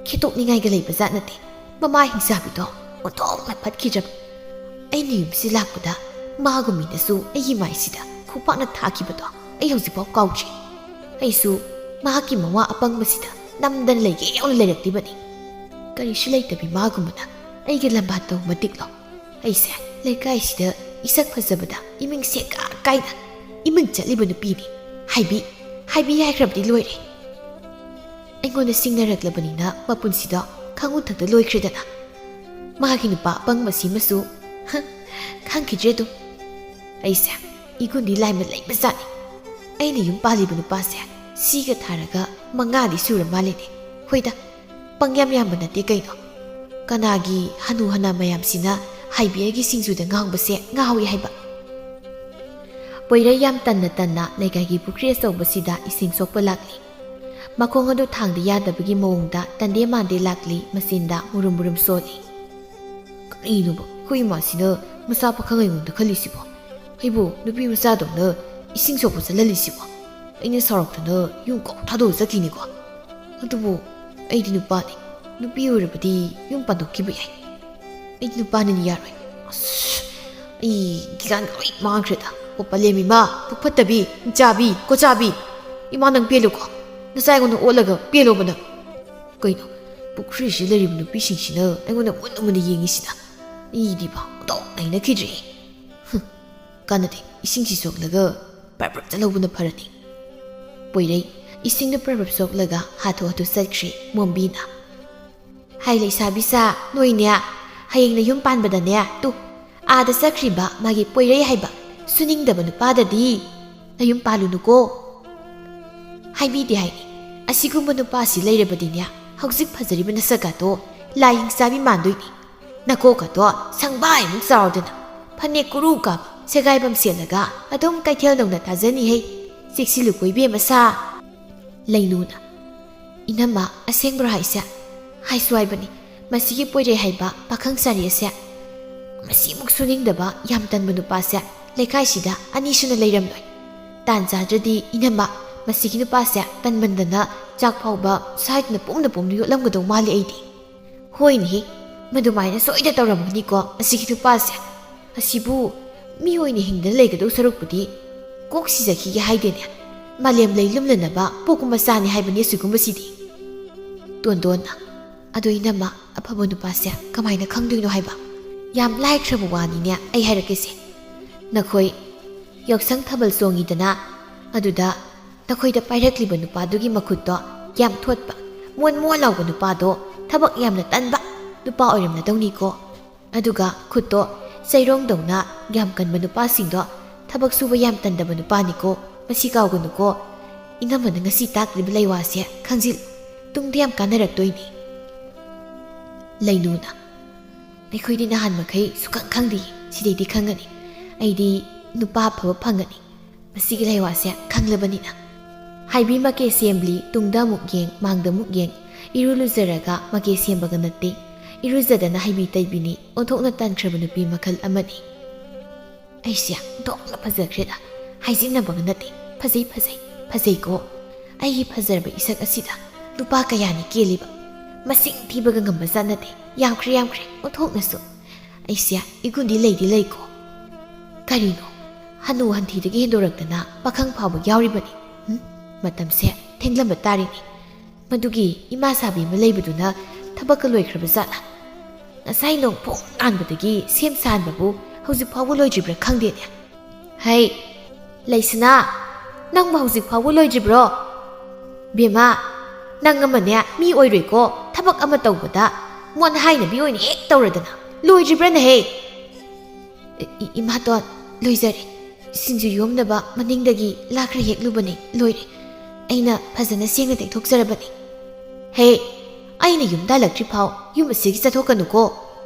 ꯈꯦꯠꯇꯣꯛꯅꯤꯡꯉꯥꯏꯒ ꯂꯩꯕ ꯖꯥꯠ ꯅꯠꯇꯦ꯫ ꯃꯃꯥ ꯍꯤꯡꯆꯥꯕꯤꯗꯣ ꯑꯣꯟꯊꯣꯛꯅ ꯐꯠꯈꯤꯗ꯭ꯔꯕ꯫ ꯑꯩꯅ ꯌꯨꯝꯁꯤ ꯂꯥꯛꯄꯗ ꯃꯥꯒꯨꯝ ꯃꯤꯅꯁꯨ ꯑꯩꯒꯤ ꯃꯥꯏꯁꯤꯗ ꯈꯨꯄꯥꯛꯅ ꯊꯥꯈꯤꯕꯗꯣ ꯑꯩ ꯍꯧꯖꯤꯛꯐꯥꯎ ꯀꯥꯎꯗ꯭ꯔꯤ꯫ ꯑꯩꯁꯨ ꯃꯍꯥꯛꯀꯤ ꯃꯋꯥ ꯑꯄꯪꯕꯁꯤꯗ ꯅꯝꯗꯅ ꯂꯩꯒꯦ ꯌꯥꯎꯅ ꯂꯩꯔꯛꯂꯤꯕꯅꯤ꯫ ꯀꯔꯤꯁꯨ ꯂꯩꯇꯕꯤ ꯃꯥꯒꯨꯝꯕꯅ ꯑꯩꯒꯤ ꯂꯝꯕꯥ ꯇꯧ ꯃꯇꯤꯛꯂꯣ? ꯑꯩꯁꯦ ꯂꯩꯀꯥꯏꯁꯤꯗ ꯏꯁꯛ ꯐꯖꯕꯗ ꯏꯃꯤꯡ ꯁꯦꯀꯥ ꯀꯥꯏꯅ ꯏꯃꯤꯡ ꯆꯠꯂꯤꯕ ꯅꯨꯄꯤꯅꯤ꯫ ꯍꯥꯏꯕꯤ, ꯍꯥꯏꯕꯤ ꯍꯥꯏꯈ꯭ꯔꯕꯗꯤ ꯂꯣꯏꯔꯦ꯫ ꯑꯩꯉꯣꯟꯗ ꯁꯤꯡꯅꯔꯛꯂꯕꯅꯤꯅ ꯃꯄꯨꯟꯁꯤꯗꯣ ꯈꯪꯉꯨ ꯊꯛꯇ ꯂꯣꯏꯈ꯭ꯔꯦꯗꯅ꯫ ꯃꯥꯒꯤ ꯅꯨꯄꯥ ꯑꯄꯪꯕꯁꯤꯃꯁꯨ, ꯍ, ꯈꯪꯈꯤꯗ꯭ꯔꯦ ꯑꯗꯨꯝ꯫ ꯑꯩꯁꯦ ꯏꯒꯨꯟꯗꯤ ꯂꯥꯏꯃ ꯂꯩꯕꯖꯥꯠꯅꯤ꯫ ꯑꯩꯅ ꯌꯨꯝ ꯄꯥꯜꯂꯤꯕ ꯅꯨꯄꯥꯁꯦ ꯁꯤꯒ ꯊꯥꯔꯒ ꯃꯉꯥꯗꯤ ꯁꯨꯔ ꯃꯥꯜꯂꯦꯅꯦ꯫ ꯍꯣꯏꯗ, ꯄꯪꯌꯥꯝ ꯌꯥꯝꯕ ꯅꯠꯇꯦ ꯀꯩꯅꯣ꯫ ꯀꯅꯥꯒꯤ ꯍꯅꯨ ꯍꯅꯥ ꯃꯌꯥꯝꯁꯤꯅ ꯍꯥꯏꯕꯤꯌꯔꯒꯤ ꯁꯤꯡꯖꯨꯗ ꯉꯥꯎꯕꯁꯦ ꯉꯥꯎꯏ ꯍꯥꯏꯕ꯫ ꯄꯣꯏꯔꯩ ꯌꯥꯝ ꯇꯟꯅ ꯇꯟꯅ ꯂꯩꯀꯥꯏꯒꯤ ꯄꯨꯈ꯭ꯔꯤ ꯑꯆꯧꯕꯁꯤꯗ ꯏꯁꯤꯡ ꯁꯣꯛꯄ ꯂꯥꯛꯂꯤ꯫ ꯃꯈꯣꯡ ꯑꯗꯨ ꯊꯥꯡꯗ ꯌꯥꯗꯕꯒꯤ ꯃꯑꯣꯡꯗ ꯇꯟꯗꯦ ꯃꯥꯟꯗꯦ ꯂꯥꯛꯂꯤ, ꯃꯆꯤꯟꯗ ꯃꯨꯔꯨꯝ ꯃꯨꯔꯨꯝ ꯁꯣꯜꯂꯤ꯫ ꯀꯔꯤꯅꯣꯕ, ꯑꯩꯈꯣꯏ ꯏꯃꯥꯁꯤꯅ ꯃꯆꯥ ꯄꯥꯈꯪ ꯑꯩꯉꯣꯟꯗ ꯈꯜꯂꯤꯁꯤꯕꯣ? ꯑꯩꯕꯨ ꯅꯨꯄꯤ ꯃꯆꯥꯗꯧꯅ ꯏꯁꯤꯡ ꯁꯣꯛꯄ ꯆꯠꯍꯜꯂꯤꯁꯤꯕꯣ? ꯑꯩꯅ ꯁꯥꯎꯔꯛꯇꯅ ꯌꯨꯝ ꯀꯣꯛ ꯊꯥꯗꯣꯛꯑ ꯆꯠꯈꯤꯅꯤꯀꯣ꯫ ꯑꯗꯨꯕꯨ ꯑꯩꯗꯤ ꯅꯨꯄꯥꯅꯤ꯫ ꯅꯨꯄꯤ ꯑꯣꯏꯔꯕꯗꯤ ꯌꯨꯝ ꯄꯥꯟꯊꯣꯛꯈꯤꯕ ꯌꯥꯏ꯫ ꯑꯩꯗꯤ ꯅꯨꯄꯥꯅꯤꯅ ꯌꯥꯔꯣꯏ꯫ ꯑꯁ, ꯑꯩ ꯒ꯭ꯌꯥꯟ ꯂꯣꯏ ꯃꯥꯡꯈ꯭ꯔꯦꯗ꯫ ꯑꯣ ꯄꯂꯦꯝ ꯏꯃꯥ, ꯄꯨꯛ ꯐꯠꯇꯕꯤ, ꯍꯤꯡꯆꯥꯕꯤ, ꯀꯣꯆꯥꯕꯤ꯫ ꯏꯃꯥ, ꯅꯪ ꯄꯦꯜꯂꯨꯀꯣ꯫ ꯅꯆꯥ ꯑꯩꯉꯣꯟꯗ ꯑꯣꯠꯂꯒ ꯄꯦꯜꯂꯣꯕ ꯅꯪ꯫ ꯀꯩꯅꯣ, ꯄꯨꯈ꯭ꯔꯤꯁꯤ ꯂꯩꯔꯤꯕ ꯅꯨꯄꯤꯁꯤꯡꯁꯤꯅ ꯑꯩꯉꯣꯟꯗ ꯃꯨꯟꯅ ꯃꯨꯟꯅ ꯌꯦꯡꯉꯤꯁꯤꯅ? ꯑꯩꯗꯤꯕ ꯑꯣꯟꯊꯣꯛꯅ ꯍꯩꯅꯈꯤꯗ꯭ꯔꯦ꯫ ꯍꯨꯝ, ꯀꯥꯟꯅꯗꯦ, ꯏꯁꯤꯡꯁꯤ ꯁꯣꯛꯂꯒ ꯄ꯭ꯔꯞ ꯄ꯭ꯔꯞ ꯆꯠꯍꯧꯕꯅ ꯐꯔꯅꯤ꯫ ꯄꯣꯏꯔꯩ ꯏꯁꯤꯡꯗꯨ ꯄ꯭ꯔꯞ ꯄ꯭ꯔꯞ ꯁꯣꯛꯂꯒ ꯍꯥꯊꯨ ꯍꯥꯊꯨ ꯆꯠꯈ꯭ꯔꯦ ꯃꯣꯝꯕꯤꯅ꯫ "ꯍꯥꯏ ꯂꯩꯁꯥꯕꯤꯁꯥ, ꯅꯣꯏꯅꯦ ꯍꯌꯦꯡ ꯅꯌꯨꯝ ꯄꯥꯟꯕꯗꯅꯦ, ꯇꯨ, ꯑꯥꯗ ꯆꯠꯈ꯭ꯔꯤꯕ ꯃꯥꯒꯤ ꯄꯣꯏꯔꯩ ꯍꯥꯏꯕ ꯁꯨꯅꯤꯡꯗꯕ ꯅꯨꯄꯥꯗꯗꯤ ꯅꯌꯨꯝ ꯄꯥꯜꯂꯨꯅꯨꯀꯣ꯫ ꯍꯥꯏꯕꯤꯗꯦ ꯍꯥꯏꯅꯤ꯫ ꯑꯁꯤꯒꯨꯝꯕ ꯅꯨꯄꯥꯁꯤ ꯂꯩꯔꯕꯗꯤꯅꯦ, ꯍꯧꯖꯤꯛ ꯐꯖꯔꯤꯕ ꯅꯁꯛꯀꯗꯣ ꯂꯥꯏ ꯍꯤꯡꯆꯥꯕꯤ ꯃꯥꯟꯗꯣꯏꯅꯤ꯫ ꯅꯀꯣꯛꯀꯗꯣ ꯁꯪꯕꯥꯏꯃꯨꯛ ꯆꯥꯎꯔꯗꯅ, ꯐꯅꯦꯛ ꯀꯨꯔꯨ ꯀꯥꯕ ꯁꯦꯒꯥꯏꯕꯝ ꯁꯦꯠꯂꯒ ꯑꯗꯨꯝ ꯀꯩꯊꯦꯜꯗꯧꯅ ꯊꯥꯖꯅꯤꯍꯦ꯫ ꯆꯦꯛꯁꯤꯜꯂꯨꯀꯣ ꯏꯕꯦꯝꯃ ꯁꯥ꯫" ꯂꯩꯅꯨꯅ, "ꯏꯅꯝꯃ, ꯑꯁꯦꯡꯕ꯭ꯔꯣ ꯍꯥꯏꯁꯦ? ꯍꯥꯏꯁꯨ ꯍꯥꯏꯕꯅꯤ, ꯃꯁꯤꯒꯤ ꯄꯣꯏꯔꯩ ꯍꯥꯏꯕ ꯄꯥꯈꯪ ꯁꯥꯔꯤ ꯑꯁꯦ, ꯃꯁꯤꯃꯨꯛ ꯁꯨꯅꯤꯡꯗꯕ ꯌꯥꯝ ꯇꯟꯕ ꯅꯨꯄꯥꯁꯦ ꯂꯩꯀꯥꯏꯁꯤꯗ ꯑꯅꯤ ꯁꯨꯅ ꯂꯩꯔꯝꯂꯣꯏ꯫ ꯇꯥꯟ ꯆꯥꯗ꯭ꯔꯗꯤ ꯏꯅꯝꯃ, ꯃꯁꯤꯒꯤ ꯅꯨꯄꯥꯁꯦ ꯇꯟꯃꯟꯗꯅ ꯆꯥꯛ ꯐꯥꯎꯕ ꯁꯥꯏꯗꯅ ꯄꯨꯝꯅ ꯄꯨꯝꯅ ꯌꯣꯠꯂꯝꯒꯗꯧ ꯃꯥꯜꯂꯤ ꯑꯩꯗꯤ꯫ ꯍꯣꯏꯅꯦꯍꯦ, ꯃꯗꯨꯃꯥꯏꯅ ꯁꯣꯏꯗ ꯇꯧꯔꯝꯒꯅꯤꯀꯣ ꯃꯁꯤꯒꯤ ꯅꯨꯄꯥꯁꯦ꯫ ꯑꯁꯤꯕꯨ ꯃꯤ ꯑꯣꯏꯅ ꯍꯤꯡꯗꯅ ꯂꯩꯒꯗꯧ ꯁꯔꯨꯛꯄꯨꯗꯤ ꯀꯣꯛ ꯁꯤꯖꯈꯤꯒꯦ ꯍꯥꯏꯗꯦꯅꯦ꯫ ꯃꯥꯂꯦꯝ ꯂꯩ ꯂꯨꯝꯅꯅꯕ ꯄꯣꯛꯄ ꯃꯆꯥꯅꯤ ꯍꯥꯏꯕꯅꯤ ꯑꯁꯤꯒꯨꯝꯕꯁꯤꯗꯤ꯫" ꯇꯣꯟꯗꯣꯟꯅ, "ꯑꯗꯣ ꯏꯅꯝꯃ, ꯑꯐꯕ ꯅꯨꯄꯥꯁꯦ ꯀꯃꯥꯏꯅ ꯈꯪꯗꯣꯏꯅꯣ ꯍꯥꯏꯕ? ꯌꯥꯝ ꯂꯥꯏꯈ꯭ꯔꯕ ꯋꯥꯅꯤꯅꯦ꯫ ꯑꯩ ꯍꯥꯏꯔꯛꯀꯦꯁꯦ꯫ ꯅꯈꯣꯏ ꯌꯥꯎꯁꯪ ꯊꯥꯕꯜ ꯆꯣꯡꯉꯤꯗꯅ, ꯑꯗꯨꯗ ꯅꯈꯣꯏꯗ ꯄꯥꯏꯔꯛꯂꯤꯕ ꯅꯨꯄꯥꯗꯨꯒꯤ ꯃꯈꯨꯠꯇꯣ ꯌꯥꯝ ꯊꯣꯠꯄ, ꯃꯣꯟ ꯃꯣꯟ ꯂꯥꯎꯕ ꯅꯨꯄꯥꯗꯣ ꯊꯕꯛ ꯌꯥꯝꯅ ꯇꯟꯕ ꯅꯨꯄꯥ ꯑꯣꯏꯔꯝꯂꯗꯧꯅꯤꯀꯣ꯫ ꯑꯗꯨꯒ ꯈꯨꯠꯇꯣ ꯆꯩꯔꯣꯡꯗꯧꯅ ꯌꯥꯝ ꯀꯟꯕ ꯅꯨꯄꯥꯁꯤꯡꯗꯣ ꯊꯕꯛ ꯁꯨꯕ ꯌꯥꯝ ꯇꯟꯗꯕ ꯅꯨꯄꯥꯅꯤꯀꯣ, ꯃꯁꯤ ꯀꯥꯎꯒꯅꯨꯀꯣ꯫ ꯏꯅꯝꯃꯅ ꯉꯁꯤ ꯇꯥꯛꯂꯤꯕ ꯂꯩꯋꯥꯁꯦ ꯈꯪꯖꯤꯜꯂꯨ, ꯇꯨꯡꯗ ꯌꯥꯝ ꯀꯥꯟꯅꯔꯛꯇꯣꯏꯅꯤ꯫ ꯂꯩꯅꯨꯅ, ꯑꯩꯈꯣꯏꯗꯤ ꯅꯍꯥꯟ ꯃꯈꯩ ꯁꯨꯈꯪ ꯈꯪꯗꯦ, ꯁꯤꯗꯩꯗꯤ ꯈꯪꯒꯅꯤ꯫ ꯑꯩꯗꯤ ꯅꯨꯄꯥ ꯑꯐꯕ ꯐꯪꯒꯅꯤ꯫ ꯃꯁꯤꯒꯤ ꯂꯩꯋꯥꯁꯦ ꯈꯪꯂꯕꯅꯤꯅ꯫ ꯍꯥꯏꯕꯤ ꯃꯀꯦ ꯁꯦꯝꯂꯤ, ꯇꯨꯡꯗ ꯑꯃꯨꯛ ꯌꯦꯡ, ꯃꯥꯡꯗ ꯑꯃꯨꯛ ꯌꯦꯡ꯫ ꯏꯔꯨ ꯂꯨꯖꯔꯒ ꯃꯀꯦ ꯁꯦꯝꯕꯒ ꯅꯠꯇꯦ, ꯏꯔꯨꯖꯗꯅ ꯍꯥꯏꯕꯤ ꯇꯩꯕꯤꯅꯤ꯫ ꯑꯣꯟꯊꯣꯛꯅ ꯇꯟꯈ꯭ꯔꯕ ꯅꯨꯄꯤ ꯃꯈꯜ ꯑꯃꯅꯤ꯫ ꯑꯩꯁꯦ ꯑꯣꯟꯊꯣꯛꯅ ꯐꯖꯈ꯭ꯔꯦꯗ, ꯍꯥꯏꯖꯤꯟꯅꯕꯒ ꯅꯠꯇꯦ꯫ ꯐꯖꯩ, ꯐꯖꯩ, ꯐꯖꯩꯀꯣ꯫ ꯑꯩꯒꯤ ꯐꯖꯔꯕ ꯏꯁꯛ ꯑꯁꯤꯗ ꯅꯨꯄꯥ ꯀꯌꯥꯅꯤ ꯀꯦꯜꯂꯤꯕ꯫ ꯃꯁꯤꯡ ꯊꯤꯕꯒ ꯉꯝꯕ ꯖꯥꯠ ꯅꯠꯇꯦ꯫ ꯌꯥꯝꯈ꯭ꯔꯦ, ꯌꯥꯝꯈ꯭ꯔꯦ, ꯑꯣꯟꯊꯣꯛꯅꯁꯨ꯫ ꯑꯩꯁꯦ ꯏꯒꯨꯟꯗꯤ ꯂꯩꯗꯤ ꯂꯩꯀꯣ꯫ ꯀꯔꯤꯅꯣ, ꯍꯅꯨ ꯍꯟꯊꯤꯗꯒꯤ ꯍꯦꯟꯗꯣꯔꯛꯇꯅ ꯄꯥꯈꯪ ꯐꯥꯎꯕ ꯌꯥꯎꯔꯤꯕꯅꯤ꯫ ꯍꯨꯝ? ꯃꯇꯝꯁꯦ ꯊꯦꯡꯂꯝꯕ ꯇꯥꯔꯤꯅꯤ꯫ ꯃꯗꯨꯒꯤ ꯏꯃꯥ ꯁꯥꯕꯤ ꯑꯃ ꯂꯩꯕꯗꯨꯅ ꯊꯕꯛꯀ ꯂꯣꯏꯈ꯭ꯔꯕ ꯖꯥꯠꯂꯥ? ꯉꯁꯥꯏ ꯅꯣꯡ ꯐꯣꯡ ꯉꯥꯟꯕꯗꯒꯤ ꯁꯦꯝ ꯁꯥꯍꯟꯕꯕꯨ ꯍꯧꯖꯤꯛ ꯐꯥꯎꯕ ꯂꯣꯏꯗ꯭ꯔꯤꯕ꯭ꯔꯥ ꯈꯪꯗꯦꯅꯦ꯫ ꯍꯩ, ꯂꯩꯁꯅꯥ, ꯅꯪꯕꯨ ꯍꯧꯖꯤꯛ ꯐꯥꯎꯕ ꯂꯣꯏꯗ꯭ꯔꯤꯕ꯭ꯔꯣ? ꯕꯦꯝꯃ, ꯅꯪ ꯑꯃꯅꯦ ꯃꯤ ꯑꯣꯏꯔꯣꯏꯀꯣ, ꯊꯕꯛ ꯑꯃ ꯇꯧꯕꯗ ꯃꯣꯟ ꯍꯥꯏꯅꯕꯤ ꯑꯣꯏꯅ ꯍꯦꯛ ꯇꯧꯔꯗꯅ꯫ ꯂꯣꯏꯗ꯭ꯔꯤꯕ꯭ꯔꯥꯅꯦꯍꯦ? E-, E-, ꯏꯃꯥꯇꯣꯟ, ꯂꯣꯏꯖꯔꯦ꯫ ꯁꯤꯡꯖꯨ ꯌꯣꯝꯅꯕ ꯃꯅꯤꯡꯗꯒꯤ ꯂꯥ ꯈꯔ ꯍꯦꯛꯂꯨꯕꯅꯤ, ꯂꯣꯏꯔꯦ꯫ ꯑꯩꯅ ꯐꯖꯅ ꯁꯦꯡꯅ ꯇꯩꯊꯣꯛꯆꯔꯕꯅꯤ꯫ ꯍꯦ, ꯑꯩꯅ ꯌꯨꯝꯗ ꯍꯜꯂꯛꯇ꯭ꯔꯤ ꯐꯥꯎ ꯌꯨꯝ ꯑꯁꯤꯒꯤ ꯆꯠꯊꯣꯛꯀꯅꯨꯀꯣ꯫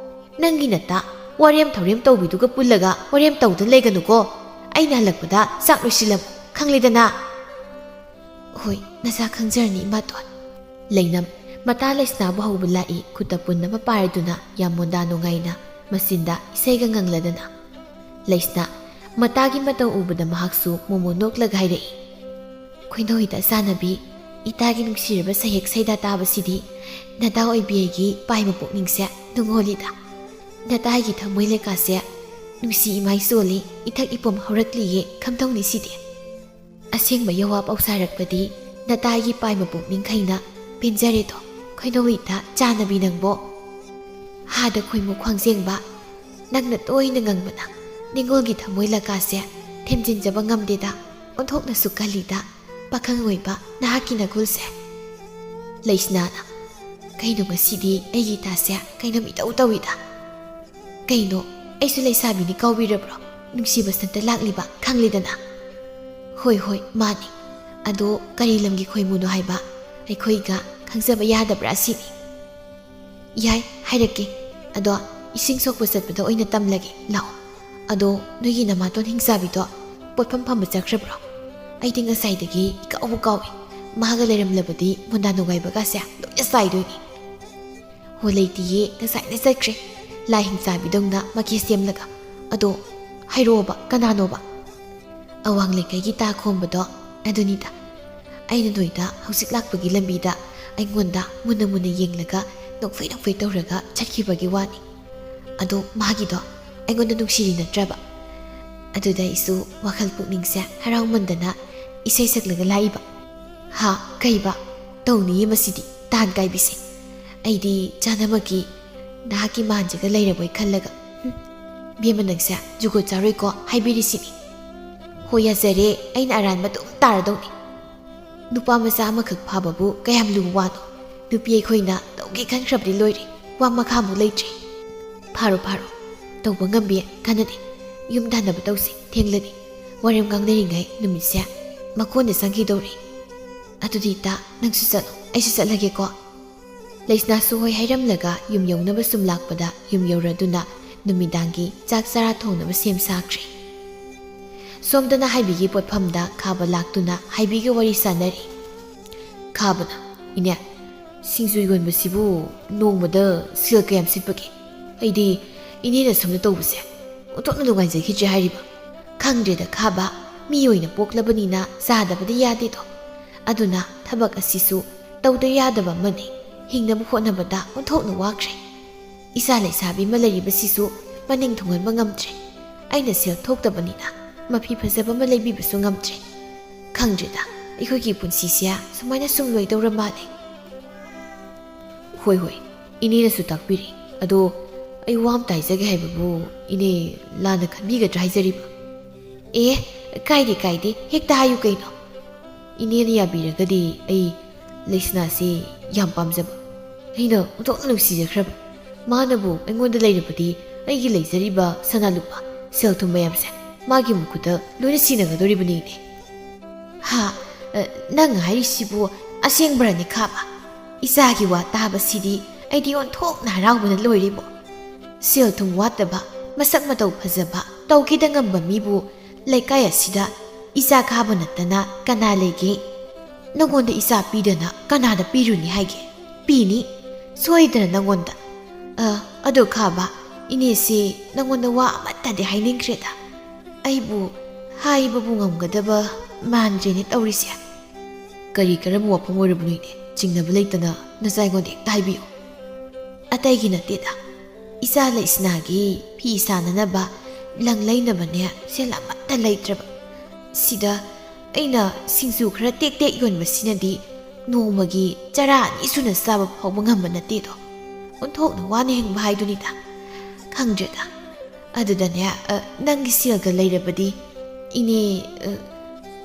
ꯅꯪꯒꯤ ꯅꯇꯥ ꯋꯥꯔꯦꯝ ꯊꯧꯔꯦꯝ ꯇꯧꯕꯤꯗꯨꯒ ꯄꯨꯜꯂꯒ ꯋꯥꯔꯦꯝ ꯇꯧꯗꯨꯅ ꯂꯩꯒꯅꯨꯀꯣ꯫ ꯑꯩꯅ ꯍꯜꯂꯛꯄꯗ ꯆꯥꯛ ꯂꯣꯏꯁꯤꯜꯂꯝꯃꯨ, ꯈꯪꯂꯦꯗꯅ? ꯍꯣꯏ, ꯅꯆꯥ ꯈꯪꯖꯔꯅꯤ, ꯏꯃꯥꯇꯣꯟ꯫ ꯂꯩꯅꯝ ꯃꯇꯥ ꯂꯩꯁꯅꯥꯕꯨ ꯍꯧꯕ ꯂꯥꯛꯏ, ꯈꯨꯠꯇ ꯄꯨꯟ ꯑꯃ ꯄꯥꯏꯔꯗꯨꯅ ꯌꯥꯝꯕꯣꯟꯗꯥ ꯅꯨꯡꯉꯥꯏꯅ ꯃꯆꯤꯟꯗ ꯏꯁꯩꯒ ꯉꯪꯂꯗꯅ꯫ ꯂꯩꯁꯅꯥ ꯃꯇꯥꯒꯤ ꯃꯇꯧ ꯎꯕꯗ ꯃꯍꯥꯛꯁꯨ ꯃꯣꯃꯣꯟ ꯅꯣꯛꯂꯒ ꯍꯥꯏꯔꯛꯏ, "ꯈꯣꯏꯅꯧꯏꯗ ꯆꯥꯟꯅꯕꯤ, ꯏꯇꯥꯒꯤ ꯅꯨꯡꯁꯤꯔꯕ ꯁꯩꯍꯦꯛ ꯁꯩꯗꯥ ꯇꯥꯕꯁꯤꯗꯤ ꯅꯇꯥ ꯑꯣꯏꯕꯤ ꯑꯩꯒꯤ ꯄꯥꯏꯕ ꯄꯨꯛꯅꯤꯡꯁꯦ ꯅꯨꯡꯉꯣꯜꯂꯤꯗ꯫ ꯅꯇꯥꯒꯤ ꯊꯃꯣꯏ ꯂꯩꯀꯥꯁꯦ ꯅꯨꯡꯁꯤ ꯏꯃꯥꯏ ꯆꯣꯜꯂꯤ, ꯏꯊꯛ ꯏꯄꯣꯝ ꯍꯧꯔꯛꯂꯤꯌꯦ ꯈꯝꯗꯧꯅꯤ ꯁꯤꯗꯤ꯫ ꯑꯁꯦꯡꯕ ꯌꯋꯥ ꯄꯥꯎꯁꯥꯔꯛꯄꯗꯤ ꯅꯇꯥꯒꯤ ꯄꯥꯏꯕ ꯄꯨꯛꯅꯤꯡ ꯈꯩꯅ ꯄꯦꯟꯖꯔꯦꯗꯣ ꯈꯣꯏꯅꯧꯏꯗ ꯆꯥꯟꯅꯕꯤ ꯅꯪꯕꯣ꯫ ꯍꯥꯗ ꯈꯣꯏꯃꯨ ꯈ꯭ꯋꯥꯡꯖꯦꯡꯕ, ꯅꯪꯅ ꯇꯣꯏꯅ ꯉꯪꯕꯅ ꯅꯤꯡꯉꯣꯜꯒꯤ ꯊꯃꯣꯏ ꯂꯀꯥꯁꯦ ꯊꯦꯝꯖꯤꯟꯖꯕ ꯉꯝꯗꯦꯗ, ꯑꯣꯟꯊꯣꯛꯅꯁꯨ ꯀꯜꯂꯤꯗ ꯄꯥꯈꯪ ꯑꯣꯏꯕ ꯅꯍꯥꯛꯀꯤ ꯅꯒꯨꯜꯁꯦ꯫" ꯂꯩꯁꯅꯥꯅ, "ꯀꯩꯅꯣ ꯉꯁꯤꯗꯤ ꯑꯩꯒꯤ ꯏꯇꯥꯁꯦ ꯀꯩꯅꯣꯝ ꯏꯇꯧ ꯇꯧꯏꯗ?" "ꯀꯩꯅꯣ, ꯑꯩꯁꯨ ꯂꯩꯁꯥꯕꯤꯅꯤ ꯀꯥꯎꯕꯤꯔꯕ꯭ꯔꯣ? ꯅꯨꯡꯁꯤꯕ ꯁꯛꯇ ꯂꯥꯛꯂꯤꯕ ꯈꯪꯂꯤꯗꯅ꯫ ꯍꯣꯏ, ꯍꯣꯏ, ꯃꯥꯅꯤ꯫ ꯑꯗꯣ ꯀꯔꯤ ꯂꯝꯒꯤ ꯈꯣꯏꯃꯨꯅꯣ ꯍꯥꯏꯕ ꯑꯩꯈꯣꯏꯒ ꯈꯪꯖꯕ ꯌꯥꯗꯕ꯭ꯔꯥ ꯁꯤꯅꯤ꯫ ꯌꯥꯏ, ꯍꯥꯏꯔꯛꯀꯦ꯫ ꯑꯗꯣ ꯏꯁꯤꯡ ꯁꯣꯛꯄ ꯆꯠꯄꯗ ꯑꯣꯏꯅ ꯇꯝꯂꯒꯦ, ꯂꯥꯛꯑꯣ꯫ ꯑꯗꯣ ꯅꯣꯏꯒꯤ ꯅꯃꯥꯇꯣꯟ ꯍꯤꯡꯆꯥꯕꯤꯗꯣ ꯄꯣꯠꯐꯝ ꯐꯝꯕ ꯆꯠꯈ꯭ꯔꯕ꯭ꯔꯣ? ꯑꯩꯗꯤ ꯉꯁꯥꯏꯗꯒꯤ ꯏꯀꯥꯎꯕꯨ ꯀꯥꯎꯏ꯫ ꯃꯥꯒ ꯂꯩꯔꯝꯂꯕꯗꯤ ꯃꯨꯟꯗꯥ ꯅꯨꯡꯉꯥꯏꯕꯒꯁꯦ ꯂꯣꯏꯅ ꯆꯥꯏꯗꯣꯏꯅꯤ꯫ ꯍꯣ, ꯂꯩꯇꯤꯌꯦ, ꯉꯁꯥꯏꯅ ꯆꯠꯈ꯭ꯔꯦ꯫ ꯂꯥꯏ ꯍꯤꯡꯆꯥꯕꯤꯗꯧꯅ ꯃꯀꯤ ꯁꯦꯝꯂꯒ꯫ ꯑꯗꯣ ꯍꯥꯏꯔꯛꯑꯣꯕ, ꯀꯅꯥꯅꯣꯕ? ꯑꯋꯥꯡ ꯂꯩꯀꯥꯏꯒꯤ ꯇꯥ ꯈꯣꯝꯕꯗꯣ꯫ ꯑꯗꯨꯅꯤꯗ꯫ ꯑꯩꯅ ꯅꯣꯏꯗ ꯍꯧꯖꯤꯛ ꯂꯥꯛꯄꯒꯤ ꯂꯝꯕꯤꯗ ꯑꯩꯉꯣꯟꯗ ꯃꯨꯟꯅ ꯃꯨꯟꯅ ꯌꯦꯡꯂꯒ ꯅꯣꯛꯐꯩ ꯅꯣꯛꯐꯩ ꯇꯧꯔꯒ ꯆꯠꯈꯤꯕꯒꯤ ꯋꯥꯅꯤ꯫ ꯑꯗꯣ ꯃꯥꯒꯤꯗꯣ ꯑꯩꯉꯣꯟꯗ ꯅꯨꯡꯁꯤꯔꯤ ꯅꯠꯇ꯭ꯔꯕ? ꯑꯗꯨꯗ ꯑꯩꯁꯨ ꯋꯥꯈꯜ ꯄꯨꯛꯅꯤꯡꯁꯦ ꯍꯔꯥꯎꯃꯟꯗꯅ ꯏꯁꯩ ꯁꯛꯂꯒ ꯂꯥꯛꯏꯕ꯫ ꯍꯥ, ꯀꯩꯕ? ꯇꯧꯅꯤꯌꯦ ꯃꯁꯤꯗꯤ, ꯇꯥꯟ ꯀꯥꯏꯕꯤꯁꯦ꯫ ꯑꯩꯗꯤ ꯆꯥꯅꯃꯛꯀꯤ ꯅꯍꯥꯛꯀꯤ ꯃꯥꯟꯁꯤꯒ ꯂꯩꯔꯕꯣꯏ ꯈꯜꯂꯒ꯫ ꯍꯨꯝ, ꯕꯦꯝꯃ ꯅꯪꯁꯦ ꯖꯨꯒꯣꯠ ꯆꯥꯔꯣꯏꯀꯣ ꯍꯥꯏꯕꯤꯔꯤꯁꯤꯅꯤ꯫ ꯍꯣꯏ, ꯌꯥꯖꯔꯦ, ꯑꯩꯅ ꯑꯔꯥꯟꯕ ꯑꯗꯨꯝ ꯇꯥꯔꯗꯧꯅꯤ꯫ ꯅꯨꯄꯥ ꯃꯆꯥ ꯑꯃꯈꯛ ꯐꯥꯕꯕꯨ ꯀꯌꯥꯝ ꯂꯨꯕ ꯋꯥꯅꯣ? ꯅꯨꯄꯤ ꯑꯩꯈꯣꯏꯅ ꯇꯧꯒꯦ ꯈꯟꯈ꯭ꯔꯕꯗꯤ ꯂꯣꯏꯔꯦ, ꯋꯥ ꯃꯈꯥꯃꯨꯛ ꯂꯩꯇ꯭ꯔꯦ꯫ ꯐꯥꯔꯣ, ꯐꯥꯔꯣ, ꯇꯧꯕ ꯉꯝꯕꯤ ꯀꯥꯟꯅꯗꯦ꯫ ꯌꯨꯝ ꯇꯥꯟꯅꯕ ꯇꯧꯁꯤ, ꯊꯦꯡꯂꯅꯤ꯫ ꯋꯥꯔꯦꯝ ꯉꯥꯡꯅꯔꯤꯉꯩ ꯅꯨꯃꯤꯠꯁꯦ ꯃꯀꯣꯟꯗ ꯆꯪꯈꯤꯗꯧꯔꯦ꯫ ꯑꯗꯨꯗꯤ ꯏꯇꯥ, ꯅꯪꯁꯨ ꯆꯠꯂꯣ, ꯑꯩꯁꯨ ꯆꯠꯂꯒꯦꯀꯣ꯫ ꯂꯩꯁꯅꯥꯁꯨ ꯍꯣꯏ ꯍꯥꯏꯔꯝꯂꯒ ꯌꯨꯝ ꯌꯧꯅꯕ ꯁꯨꯝ ꯂꯥꯛꯄꯗ ꯌꯨꯝ ꯌꯧꯔꯗꯨꯅ ꯅꯨꯃꯤꯗꯥꯡꯒꯤ ꯆꯥꯛ ꯆꯔꯥ ꯊꯣꯡꯅꯕ ꯁꯦꯝ ꯁꯥꯈ꯭ꯔꯦ꯫ ꯁꯣꯝꯗꯅ ꯍꯥꯏꯕꯤꯒꯤ ꯄꯣꯠꯐꯝꯗ ꯈꯥꯕ ꯂꯥꯛꯇꯨꯅ ꯍꯥꯏꯕꯤꯒ ꯋꯥꯔꯤ ꯁꯥꯟꯅꯔꯤ꯫ ꯈꯥꯕꯅ, "ꯏꯅꯦ, ꯁꯤꯡꯖꯨ ꯌꯣꯟꯕꯁꯤꯕꯨ ꯅꯣꯡꯃꯗ ꯁꯦꯜ ꯀꯌꯥꯝ ꯁꯤꯠꯄꯒꯦ? ꯑꯩꯗꯤ ꯏꯅꯦꯅ ꯁꯣꯝꯗ ꯇꯧꯕꯁꯦ ꯑꯣꯟꯊꯣꯛꯅ ꯅꯨꯡꯉꯥꯏꯖꯈꯤꯗ꯭ꯔꯦ ꯍꯥꯏꯔꯤꯕ꯫ ꯈꯪꯗ꯭ꯔꯦꯗ ꯈꯥꯕ, ꯃꯤ ꯑꯣꯏꯅ ꯄꯣꯛꯂꯕꯅꯤꯅ ꯆꯥꯗꯕꯗꯤ ꯌꯥꯗꯦꯗꯣ꯫ ꯑꯗꯨꯅ ꯊꯕꯛ ꯑꯁꯤꯁꯨ ꯇꯧꯗ ꯌꯥꯗꯕ ꯑꯃꯅꯤ꯫ ꯍꯤꯡꯅꯕ ꯍꯣꯠꯅꯕꯗ ꯑꯣꯟꯊꯣꯛꯅ ꯋꯥꯈ꯭ꯔꯦ꯫ ꯏꯆꯥ ꯂꯩꯁꯥꯕꯤ ꯑꯃ ꯂꯩꯔꯤꯕꯁꯤꯁꯨ ꯃꯅꯤꯡ ꯊꯨꯡꯍꯟꯕ ꯉꯝꯗ꯭ꯔꯦ꯫ ꯑꯩꯅ ꯁꯦꯜ ꯊꯣꯛꯇꯕꯅꯤꯅ ꯃꯐꯤ ꯐꯖꯕ ꯑꯃ ꯂꯩꯕꯤꯕꯁꯨ ꯉꯝꯗ꯭ꯔꯦ꯫ ꯈꯪꯗ꯭ꯔꯦꯗ, ꯑꯩꯈꯣꯏꯒꯤ ꯄꯨꯟꯁꯤꯁꯦ ꯁꯨꯃꯥꯏꯅ ꯁꯨꯝ ꯂꯣꯏꯗꯧꯔ ꯃꯥꯜꯂꯦ꯫" "ꯍꯣꯏ, ꯍꯣꯏ, ꯏꯅꯦꯅꯁꯨ ꯇꯥꯛꯄꯤꯔꯤ꯫ ꯑꯗꯣ ꯑꯩ ꯋꯥ ꯑꯝꯇ ꯍꯥꯏꯖꯒꯦ ꯍꯥꯏꯕꯕꯨ ꯏꯅꯦ ꯂꯥꯟꯅ ꯈꯟꯕꯤꯒꯗ꯭ꯔꯥ ꯍꯥꯏꯖꯔꯤꯕ?" "ꯑꯦ, ꯀꯥꯏꯗꯦ, ꯀꯥꯏꯗꯦ, ꯍꯦꯛꯇ ꯍꯥꯏꯌꯨ ꯀꯩꯅꯣ꯫ ꯏꯅꯦꯅ ꯌꯥꯕꯤꯔꯒꯗꯤ ꯑꯩ ꯂꯩꯁꯅꯥꯁꯦ ꯌꯥꯝ ꯄꯥꯝꯖꯕ, ꯑꯩꯅ ꯑꯣꯟꯊꯣꯛꯅ ꯅꯨꯡꯁꯤꯖꯈ꯭ꯔꯕ꯫ ꯃꯥꯅꯕꯨ ꯑꯩꯉꯣꯟꯗ ꯂꯩꯔꯕꯗꯤ ꯑꯩꯒꯤ ꯂꯩꯖꯔꯤꯕ ꯁꯅꯥ ꯂꯨꯄꯥ, ꯁꯦꯜ ꯊꯨꯝ ꯃꯌꯥꯝꯁꯦ ꯃꯥꯒꯤ ꯃꯈꯨꯠꯇ ꯂꯣꯏꯅ ꯁꯤꯟꯅꯒꯗꯧꯔꯤꯕꯅꯤꯅꯦ꯫ ꯍꯥ? ꯑ, ꯅꯪ ꯍꯥꯏꯔꯤꯁꯤꯕꯨ ꯑꯁꯦꯡꯕꯔꯅꯦ ꯈꯥꯕ? ꯏꯆꯥꯒꯤ ꯋꯥ ꯇꯥꯕꯁꯤꯗꯤ ꯑꯩꯗꯤ ꯑꯣꯟꯊꯣꯛꯅ ꯍꯔꯥꯎꯕꯅ ꯂꯣꯏꯔꯦꯕꯣ꯫ ꯁꯦꯜ ꯊꯨꯝ ꯋꯥꯠꯇꯕ, ꯃꯁꯛ ꯃꯇꯧ ꯐꯖꯕ, ꯇꯧꯒꯦꯗ ꯉꯝꯕ ꯃꯤꯕꯨ ꯂꯩꯀꯥꯏ ꯑꯁꯤꯗ ꯏꯆꯥ ꯈꯥꯕ ꯅꯠꯇꯅ ꯀꯅꯥ ꯂꯩꯒꯦ? ꯅꯉꯣꯟꯗ ꯏꯆꯥ ꯄꯤꯗꯅ ꯀꯅꯥꯗ ꯄꯤꯔꯨꯅꯤ ꯍꯥꯏꯒꯦ? ꯄꯤꯅꯤ, ꯁꯣꯏꯗꯅ ꯅꯉꯣꯟꯗ꯫ ꯑ, ꯑꯗꯣ ꯈꯥꯕ, ꯏꯅꯦꯁꯦ ꯅꯉꯣꯟꯗ ꯋꯥ ꯑꯃꯠꯇꯗꯤ ꯍꯥꯏꯅꯤꯡꯈ꯭ꯔꯦꯗ꯫ ꯑꯩꯕꯨ ꯍꯥꯏꯕꯕꯨ ꯉꯝꯒꯗꯕ ꯃꯥꯟꯗ꯭ꯔꯦꯅꯦ ꯇꯧꯔꯤꯁꯦ꯫ ꯀꯔꯤ ꯀꯔꯝꯕ ꯋꯥꯐꯝ ꯑꯣꯏꯔꯕꯅꯣ ꯏꯅꯦ? ꯆꯤꯡꯅꯕ ꯂꯩꯇꯅ ꯅꯆꯥ ꯑꯩꯉꯣꯟꯗ ꯍꯦꯛꯇ ꯍꯥꯏꯕꯤꯌꯨ꯫ ꯑꯇꯩꯒꯤ ꯅꯠꯇꯦꯗ, ꯏꯆꯥ ꯂꯩꯁꯅꯥꯒꯤ ꯐꯤ ꯁꯥꯅꯅꯕ ꯂꯪ ꯂꯩꯅꯕꯅꯦ ꯁꯦꯜ ꯑꯃꯠꯇ ꯂꯩꯇ꯭ꯔꯕ꯫ ꯁꯤꯗ ꯑꯩꯅ ꯁꯤꯡꯖꯨ ꯈꯔ ꯇꯦꯛ ꯇꯦꯛ ꯌꯣꯟꯕꯁꯤꯅꯗꯤ ꯅꯣꯡꯃꯒꯤ ꯆꯔꯥ ꯑꯅꯤ ꯁꯨꯅ ꯆꯥꯕ ꯐꯥꯎꯕ ꯉꯝꯕ ꯅꯠꯇꯦꯗꯣ꯫ ꯑꯣꯟꯊꯣꯛꯅ ꯋꯥꯅ ꯍꯤꯡꯕ ꯍꯥꯏꯗꯨꯅꯤꯗ꯫ ꯈꯪꯗ꯭ꯔꯦꯗ꯫ ꯑꯗꯨꯗꯅꯦ, ꯑ, ꯅꯪꯒꯤ ꯁꯦꯜꯒ ꯂꯩꯔꯕꯗꯤ ꯏꯅꯦ, ꯑ,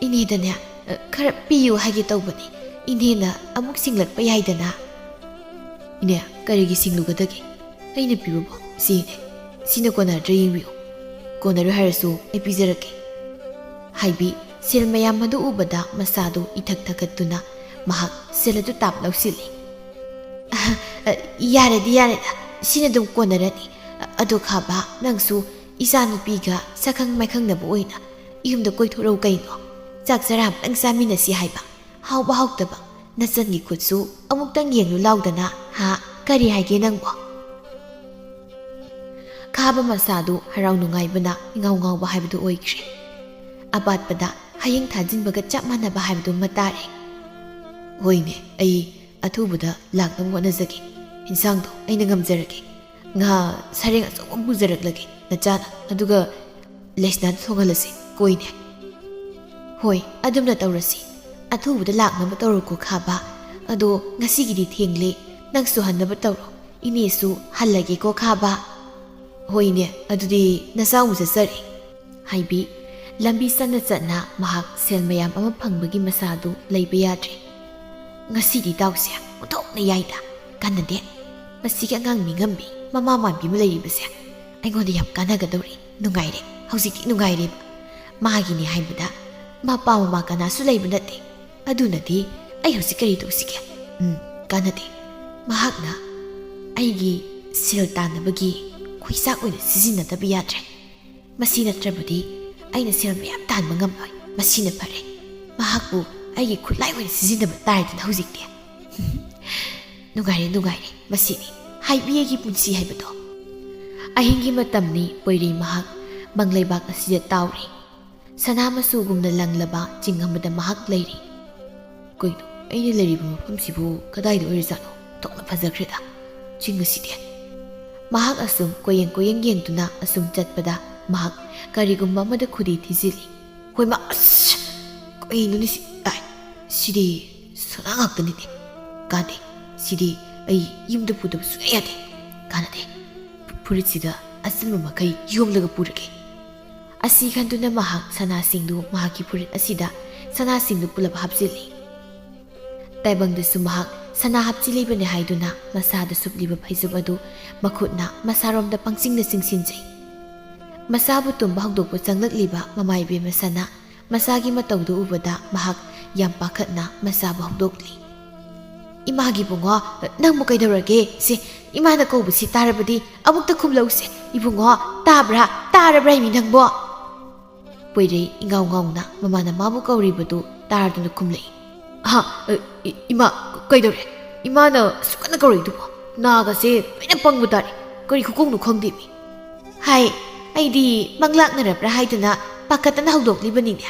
ꯏꯅꯦꯗꯅꯦ, ꯑ, ꯈꯔ ꯄꯤꯌꯨ ꯍꯥꯏꯒꯦ ꯇꯧꯕꯅꯤ꯫ ꯏꯅꯦꯅ ꯑꯃꯨꯛ ꯁꯤꯡꯂꯛꯄ ꯌꯥꯏꯗꯅ꯫ ꯏꯅꯦ, ꯀꯔꯤꯒꯤ ꯁꯤꯡꯂꯨꯒꯗꯒꯦ? ꯑꯩꯅ ꯄꯤꯕꯕꯨ ꯁꯤꯅꯦ꯫ ꯁꯤꯅ ꯀꯣꯟꯅꯗ꯭ꯔꯥ ꯌꯦꯡꯕꯤꯌꯨ꯫ ꯀꯣꯟꯅꯔꯣꯏ ꯍꯥꯏꯔꯁꯨ ꯑꯩ ꯄꯤꯖꯔꯛꯀꯦ꯫ ꯍꯥꯏꯕꯤ, ꯁꯦꯜ ꯃꯌꯥꯝ ꯑꯗꯨ ꯎꯕꯗ ꯃꯁꯥꯗꯨ ꯏꯊꯛ ꯊꯛꯀꯠꯇꯨꯅ ꯃꯍꯥꯛ ꯁꯦꯜ ꯑꯗꯨ ꯇꯥꯞ ꯂꯧꯁꯤꯜꯂꯤ꯫ ꯑ, ꯑ, ꯌꯥꯔꯦꯗꯤ ꯌꯥꯔꯦꯗ, ꯁꯤꯅ ꯑꯗꯨꯝ ꯀꯣꯟꯅꯔꯅꯤ꯫ ꯑ, ꯑꯗꯣ ꯈꯥꯕ, ꯅꯪꯁꯨ ꯏꯆꯥꯅꯨꯄꯤꯒ ꯁꯛꯈꯪ ꯃꯥꯏꯈꯪꯅꯕ ꯑꯣꯏꯅ ꯌꯨꯝꯗ ꯀꯣꯏꯊꯣꯔꯛꯎ ꯀꯩꯅꯣ꯫ ꯆꯥꯛ ꯆꯔꯥ ꯑꯃꯇꯪ ꯆꯥꯃꯤꯟꯅꯁꯤ ꯍꯥꯏꯕ꯫ ꯍꯥꯎꯕ ꯍꯥꯎꯇꯕ ꯅꯆꯟꯒꯤ ꯈꯨꯠꯁꯨ ꯑꯃꯨꯛꯇꯪ ꯌꯦꯡꯂꯨ ꯂꯥꯎꯗꯅ, ꯍꯥ? ꯀꯔꯤ ꯍꯥꯏꯒꯦ ꯅꯪꯕꯣ? ꯈꯥꯕ ꯃꯁꯥꯗꯨ ꯍꯔꯥꯎ ꯅꯨꯡꯉꯥꯏꯕꯅ ꯏꯉꯥꯎ ꯉꯥꯎꯕ ꯍꯥꯏꯕꯗꯨ ꯑꯣꯏꯈ꯭ꯔꯦ꯫ ꯑꯄꯥꯠꯄꯗ ꯍꯌꯦꯡ ꯊꯥꯖꯤꯟꯕꯒ ꯆꯞ ꯃꯥꯟꯅꯕ ꯍꯥꯏꯕꯗꯨꯃ ꯇꯥꯔꯦ꯫ ꯍꯣꯏꯅꯦ, ꯑꯩ ꯑꯊꯨꯕꯗ ꯂꯥꯛꯅꯕ ꯍꯣꯠꯅꯖꯒꯦ꯫ ꯏꯟꯁꯥꯡꯗꯣ ꯑꯩꯅ ꯉꯝꯖꯔꯒꯦ꯫ ꯉꯥ ꯁꯔꯦꯡ ꯑꯆꯧꯕ ꯑꯃ ꯄꯨꯖꯔꯛꯂꯒꯦ ꯅꯆꯥꯅ, ꯑꯗꯨꯒ ꯂꯩꯁꯅꯥꯗ ꯊꯣꯡꯍꯜꯂꯁꯤ꯫ ꯀꯣꯏꯅꯦ꯫ ꯍꯣꯏ, ꯑꯗꯨꯝꯅ ꯇꯧꯔꯁꯤ꯫ ꯑꯊꯨꯕꯗ ꯂꯥꯛꯅꯕ ꯇꯧꯔꯣꯀꯣ ꯈꯥꯕ꯫ ꯑꯗꯣ ꯉꯁꯤꯒꯤꯗꯤ ꯊꯦꯡꯂꯦ, ꯅꯪꯁꯨ ꯍꯟꯅꯕ ꯇꯧꯔꯣ꯫ ꯏꯅꯦꯁꯨ ꯍꯜꯂꯒꯦꯀꯣ ꯈꯥꯕ꯫ ꯍꯣꯏꯅꯦ, ꯑꯗꯨꯗꯤ ꯅꯆꯥ ꯑꯃꯨꯛ ꯆꯠꯆꯔꯦ꯫ ꯍꯥꯏꯕꯤ, ꯂꯝꯕꯤ ꯆꯠꯅ ꯆꯠꯅ ꯃꯍꯥꯛ ꯁꯦꯜ ꯃꯌꯥꯝ ꯑꯃ ꯐꯪꯕꯒꯤ ꯃꯁꯥꯗꯨ ꯂꯩꯕ ꯌꯥꯗ꯭ꯔꯦ꯫ ꯉꯁꯤꯗꯤ ꯗꯥꯎꯁꯦ ꯑꯣꯟꯊꯣꯛꯅ ꯌꯥꯏꯗ꯫ ꯀꯥꯟꯅꯗꯦ꯫ ꯃꯁꯤꯒꯤ ꯑꯉꯥꯡ ꯃꯤꯉꯝꯕꯤ, ꯃꯃꯥ ꯃꯥꯟꯕꯤ ꯑꯃ ꯂꯩꯔꯤꯕꯁꯦ꯫ ꯑꯩꯉꯣꯟꯗ ꯌꯥꯝ ꯀꯥꯟꯅꯒꯗꯧꯔꯤ꯫ ꯅꯨꯡꯉꯥꯏꯔꯦ, ꯍꯧꯖꯤꯛꯇꯤ ꯅꯨꯡꯉꯥꯏꯔꯦꯕ꯫ ꯃꯥꯒꯤꯅꯤ ꯍꯥꯏꯕꯗ ꯃꯄꯥ ꯃꯃꯥ ꯀꯅꯥꯁꯨ ꯂꯩꯕ ꯅꯠꯇꯦ꯫ ꯑꯗꯨꯅꯗꯤ ꯑꯩ ꯍꯧꯖꯤꯛ ꯀꯔꯤ ꯇꯧꯁꯤꯒꯦ? ꯎꯝ, ꯀꯥꯟꯅꯗꯦ꯫ ꯃꯍꯥꯛꯅ ꯑꯩꯒꯤ ꯁꯦꯜ ꯇꯥꯟꯅꯕꯒꯤ ꯈꯨꯠꯁꯥꯛ ꯑꯣꯏꯅ ꯁꯤꯖꯤꯟꯅꯗꯕ ꯌꯥꯗ꯭ꯔꯦ꯫ ꯃꯁꯤ ꯅꯠꯇ꯭ꯔꯕꯗꯤ ꯑꯩꯅ ꯁꯦꯜ ꯃꯌꯥꯝ ꯇꯥꯟꯕ ꯉꯝꯂꯣꯏ꯫ ꯃꯁꯤꯅ ꯐꯔꯦ꯫ ꯃꯍꯥꯛꯄꯨ ꯑꯩꯒꯤ ꯈꯨꯠꯂꯥꯏ ꯑꯣꯏꯅ ꯁꯤꯖꯤꯟꯅꯕ ꯇꯥꯔꯦꯗꯅ ꯍꯧꯖꯤꯛꯇꯤ꯫ ꯅꯨꯡꯉꯥꯏꯔꯦ, ꯅꯨꯡꯉꯥꯏꯔꯦ꯫ ꯃꯁꯤꯅꯤ ꯍꯥꯏꯕꯤ ꯑꯩꯒꯤ ꯄꯨꯟꯁꯤ ꯍꯥꯏꯕꯗꯣ꯫ ꯑꯍꯤꯡꯒꯤ ꯃꯇꯝꯅꯤ꯫ ꯄꯣꯏꯔꯩ ꯃꯍꯥꯛ ꯃꯪꯂꯩꯕꯥꯛ ꯑꯁꯤꯗ ꯇꯥꯎꯔꯤ꯫ ꯁꯅꯥ ꯃꯆꯨꯒꯨꯝꯅ ꯂꯪꯂꯕ ꯆꯤꯡ ꯑꯃꯗ ꯃꯍꯥꯛ ꯂꯩꯔꯤ꯫ ꯀꯩꯅꯣ, ꯑꯩꯅ ꯂꯩꯔꯤꯕ ꯃꯐꯝꯁꯤꯕꯨ ꯀꯗꯥꯏꯗ ꯑꯣꯏꯔꯖꯥꯠꯅꯣ? ꯊꯣꯛꯅ ꯐꯖꯈ꯭ꯔꯦꯗ ꯆꯤꯡ ꯑꯁꯤꯗꯤ꯫ ꯃꯍꯥꯛ ꯑꯁꯨꯝ ꯀꯣꯏꯌꯦꯡ ꯀꯣꯏꯌꯦꯡ ꯌꯦꯡꯗꯨꯅ ꯑꯁꯨꯝ ꯆꯠꯄꯗ ꯃꯍꯥꯛ ꯀꯔꯤꯒꯨꯝꯕ ꯑꯃꯗ ꯈꯨꯗꯤ ꯊꯤꯖꯤꯜꯂꯤ꯫ ꯍꯣꯏꯃ, ꯑꯁ! ꯀꯩꯅꯣꯅꯦ ꯁꯤ? ꯑꯥꯏ, ꯁꯤꯗꯤ ꯁꯅꯥ ꯉꯥꯛꯇꯅꯤꯅꯦ꯫ ꯀꯥꯟꯗꯦ, ꯁꯤꯗꯤ ꯑꯩ ꯌꯨꯝꯗ ꯄꯨꯗꯕ ꯁꯨꯡꯌꯥ ꯌꯥꯗꯦ꯫ ꯀꯥꯟꯅꯗꯦ꯫ ꯐꯨ-, ꯐꯨꯔꯤꯠꯁꯤꯗ ꯑꯆꯟꯕ ꯃꯈꯩ ꯌꯣꯝꯂꯒ ꯄꯨꯔꯒꯦ꯫ ꯑꯁꯤ ꯈꯟꯗꯨꯅ ꯃꯍꯥꯛ ꯁꯅꯥꯁꯤꯡꯗꯨ ꯃꯍꯥꯛꯀꯤ ꯐꯨꯔꯤꯠ ꯑꯁꯤꯗ ꯁꯅꯥꯁꯤꯡꯗꯨ ꯄꯨꯂꯞ ꯍꯥꯞꯆꯤꯜꯂꯤ꯫ ꯇꯥꯏꯕꯪꯗꯁꯨ ꯃꯍꯥꯛ ꯁꯅꯥ ꯍꯥꯞꯆꯤꯜꯂꯤꯕꯅꯤ ꯍꯥꯏꯗꯨꯅ ꯃꯁꯥꯗ ꯁꯨꯞꯂꯤꯕ ꯐꯩꯖꯨꯞ ꯑꯗꯨ ꯃꯈꯨꯠꯅ ꯃꯁꯥꯔꯣꯝꯗ ꯄꯪꯆꯤꯡꯗ ꯆꯤꯡꯁꯤꯟꯖꯩ꯫ ꯃꯁꯥꯕꯨ ꯇꯨꯝꯕ ꯍꯧꯗꯣꯛꯄ ꯆꯪꯂꯛꯂꯤꯕ ꯃꯃꯥ ꯏꯕꯦꯝꯃ ꯁꯅꯥ ꯃꯁꯥꯒꯤ ꯃꯇꯧꯗꯨ ꯎꯕꯗ ꯃꯍꯥꯛ ꯌꯥꯝ ꯄꯥꯈꯠꯅ ꯃꯁꯥꯕꯨ ꯍꯧꯗꯣꯛꯂꯤ꯫ "ꯏꯃꯥꯒꯤ ꯏꯕꯨꯡꯉꯣ, ꯅꯪꯕꯨ ꯀꯩꯗꯧꯔꯒꯦ? ꯁꯦ, ꯏꯃꯥꯅ ꯀꯧꯕꯁꯤ ꯇꯥꯔꯕꯗꯤ ꯑꯃꯨꯛꯇ ꯈꯨꯝꯂꯧꯁꯦ꯫ ꯏꯕꯨꯡꯉꯣ, ꯇꯥꯕ꯭ꯔꯥ? ꯇꯥꯔꯕ꯭ꯔꯥ ꯏꯃꯤ ꯅꯪꯕꯣ?" ꯄꯣꯏꯔꯩ ꯏꯉꯥꯎ ꯉꯥꯎꯅ ꯃꯃꯥꯅ ꯃꯥꯕꯨ ꯀꯧꯔꯤꯕꯗꯨ ꯇꯥꯔꯗꯨꯅ ꯈꯨꯝꯂꯛꯏ꯫ "ꯑꯍ, ꯑ, ꯏ-, ꯏꯃꯥ, ꯀꯩꯗꯧꯔꯦ? ꯏꯃꯥꯅ ꯑꯁꯨꯛ ꯀꯟꯅ ꯀꯧꯔꯛꯏꯗꯨꯕꯣ? ꯅꯥꯒꯁꯦ ꯂꯣꯏꯅ ꯄꯪꯕ ꯇꯥꯔꯦ꯫ ꯀꯔꯤ ꯈꯨꯀꯧꯅꯣ ꯈꯪꯗꯦꯃꯤ꯫" "ꯍꯥꯏ, ꯑꯩꯗꯤ ꯃꯪꯂꯥꯛꯅꯔꯕ꯭ꯔꯥ ꯍꯥꯏꯗꯨꯅ ꯄꯥꯈꯠꯇꯅ ꯍꯧꯗꯣꯛꯂꯤꯕꯅꯤꯅꯦ꯫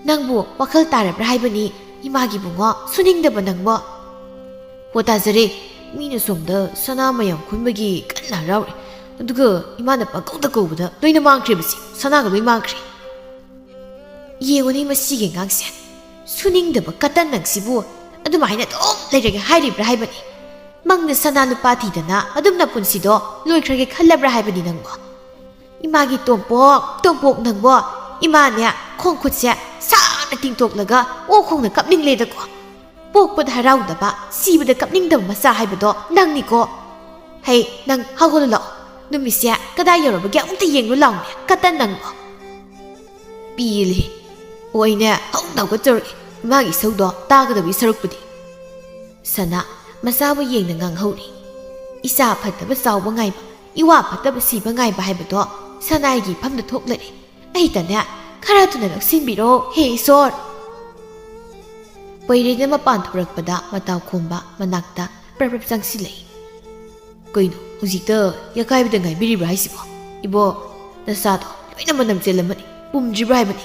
ꯅꯪꯕꯨ ꯋꯥꯈꯜ ꯇꯥꯔꯕ꯭ꯔꯥ ꯍꯥꯏꯕꯅꯤ, ꯏꯃꯥꯒꯤ ꯏꯕꯨꯡꯉꯣ, ꯁꯨꯅꯤꯡꯗꯕ ꯅꯪꯕꯣ?" "ꯍꯣ, ꯇꯥꯖꯔꯦ꯫ ꯃꯤꯅ ꯁꯣꯝꯗ ꯁꯅꯥ ꯃꯌꯥꯝ ꯈꯨꯟꯕꯒꯤ ꯀꯟꯅ ꯍꯔꯥꯎꯔꯤ꯫ ꯑꯗꯨꯒ ꯏꯃꯥꯅ ꯄꯪꯀꯧꯗ ꯀꯧꯕꯗ ꯂꯣꯏꯅ ꯃꯥꯡꯈ꯭ꯔꯦꯕꯁꯤ꯫ ꯁꯅꯥꯒ ꯂꯣꯏ ꯃꯥꯡꯈ꯭ꯔꯦ꯫ ꯌꯦꯡꯉꯨꯅꯦ ꯃꯁꯤꯒꯤ ꯑꯉꯥꯡꯁꯦ꯫ ꯁꯨꯅꯤꯡꯗꯕ ꯀꯇꯟ ꯅꯪꯁꯤꯕꯨ ꯑꯗꯨꯃꯥꯏꯅ ꯑꯗꯨꯝ ꯂꯩꯔꯒꯦ ꯍꯥꯏꯔꯤꯕ꯭ꯔꯥ ꯍꯥꯏꯕꯅꯤ? ꯃꯪꯗ ꯁꯅꯥ ꯂꯨꯄꯥ ꯊꯤꯗꯅ ꯑꯗꯨꯝ ꯅꯄꯨꯟꯁꯤꯗꯣ ꯂꯣꯏꯈ꯭ꯔꯒꯦ ꯈꯜꯂꯕ꯭ꯔꯥ ꯍꯥꯏꯕꯅꯤ ꯅꯪꯕꯣ?" "ꯏꯃꯥꯒꯤ ꯇꯣꯝꯄꯣꯛ, ꯇꯣꯝꯄꯣꯛ ꯅꯪꯕꯣ, ꯏꯃꯥꯅꯦ ꯈꯣꯡ ꯈꯨꯠꯁꯦ ꯁꯥꯅ ꯇꯤꯡꯊꯣꯛꯂꯒ ꯑꯣꯛ ꯈꯣꯡꯅ ꯀꯞꯅꯤꯡꯂꯦꯗꯀꯣ꯫ ꯄꯣꯛꯄꯗ ꯍꯔꯥꯎꯗꯕ, ꯁꯤꯕꯗ ꯀꯞꯅꯤꯡꯗꯕ ꯃꯆꯥ ꯍꯥꯏꯕꯗꯣ ꯅꯪꯅꯤꯀꯣ꯫ ꯍꯩ, ꯅꯪ ꯍꯧꯒꯠꯂꯨ ꯂꯥꯛꯑꯣ꯫ ꯅꯨꯃꯤꯠꯁꯦ ꯀꯗꯥꯏ ꯌꯧꯔꯕꯒꯦ? ꯑꯃꯨꯛꯇ ꯌꯦꯡꯂꯨ ꯂꯥꯎꯅꯦ, ꯀꯇꯟ ꯅꯪꯕꯣ꯫ ꯄꯦꯜꯂꯦ꯫ ꯑꯣꯏꯅꯦ, ꯍꯧꯅ ꯍꯧꯒꯠꯆꯔꯛꯏ꯫ ꯏꯃꯥꯒꯤ ꯏꯁꯧꯗꯣ ꯇꯥꯒꯗꯕꯒꯤ ꯁꯔꯨꯛꯄꯨꯗꯤ꯫ ꯁꯅꯥ ꯃꯆꯥꯕꯨ ꯌꯦꯡꯅ ꯉꯥꯡꯍꯧꯔꯤ꯫ ꯏꯆꯥ ꯐꯠꯇꯕ ꯆꯥꯎꯕ ꯉꯥꯏꯕ, ꯏꯋꯥ ꯐꯠꯇꯕ ꯁꯤꯕ ꯉꯥꯏꯕ ꯍꯥꯏꯕꯗꯣ ꯁꯅꯥꯒꯤ ꯏꯐꯝꯗ ꯊꯣꯛꯂꯔꯦ꯫ ꯑꯩꯇꯅꯦ, ꯈꯔ ꯊꯨꯅ ꯂꯧꯁꯤꯟꯕꯤꯔꯣ, ꯍꯦ ꯏꯁꯣꯔ꯫ ꯄꯩꯔꯩꯅ ꯃꯄꯥꯟ ꯊꯣꯔꯛꯄꯗ ꯃꯇꯥꯎ ꯈꯣꯝꯕ ꯃꯅꯥꯛꯇ ꯄ꯭ꯔꯞ ꯄ꯭ꯔꯞ ꯆꯪꯁꯤꯜꯂꯛꯏ꯫ "ꯀꯩꯅꯣ, ꯍꯧꯖꯤꯛꯇ ꯌꯥꯀꯥꯏꯕꯗ ꯉꯥꯏꯕꯤꯔꯤꯕ꯭ꯔꯥ ꯍꯥꯏꯁꯤꯕꯣ? ꯏꯕꯣ, ꯅꯁꯥꯗꯣ ꯂꯣꯏꯅ ꯃꯅꯝ ꯆꯦꯜꯂꯝꯃꯅꯤ, ꯄꯨꯝꯗ꯭ꯔꯤꯕ꯭ꯔꯥ ꯍꯥꯏꯕꯅꯤ꯫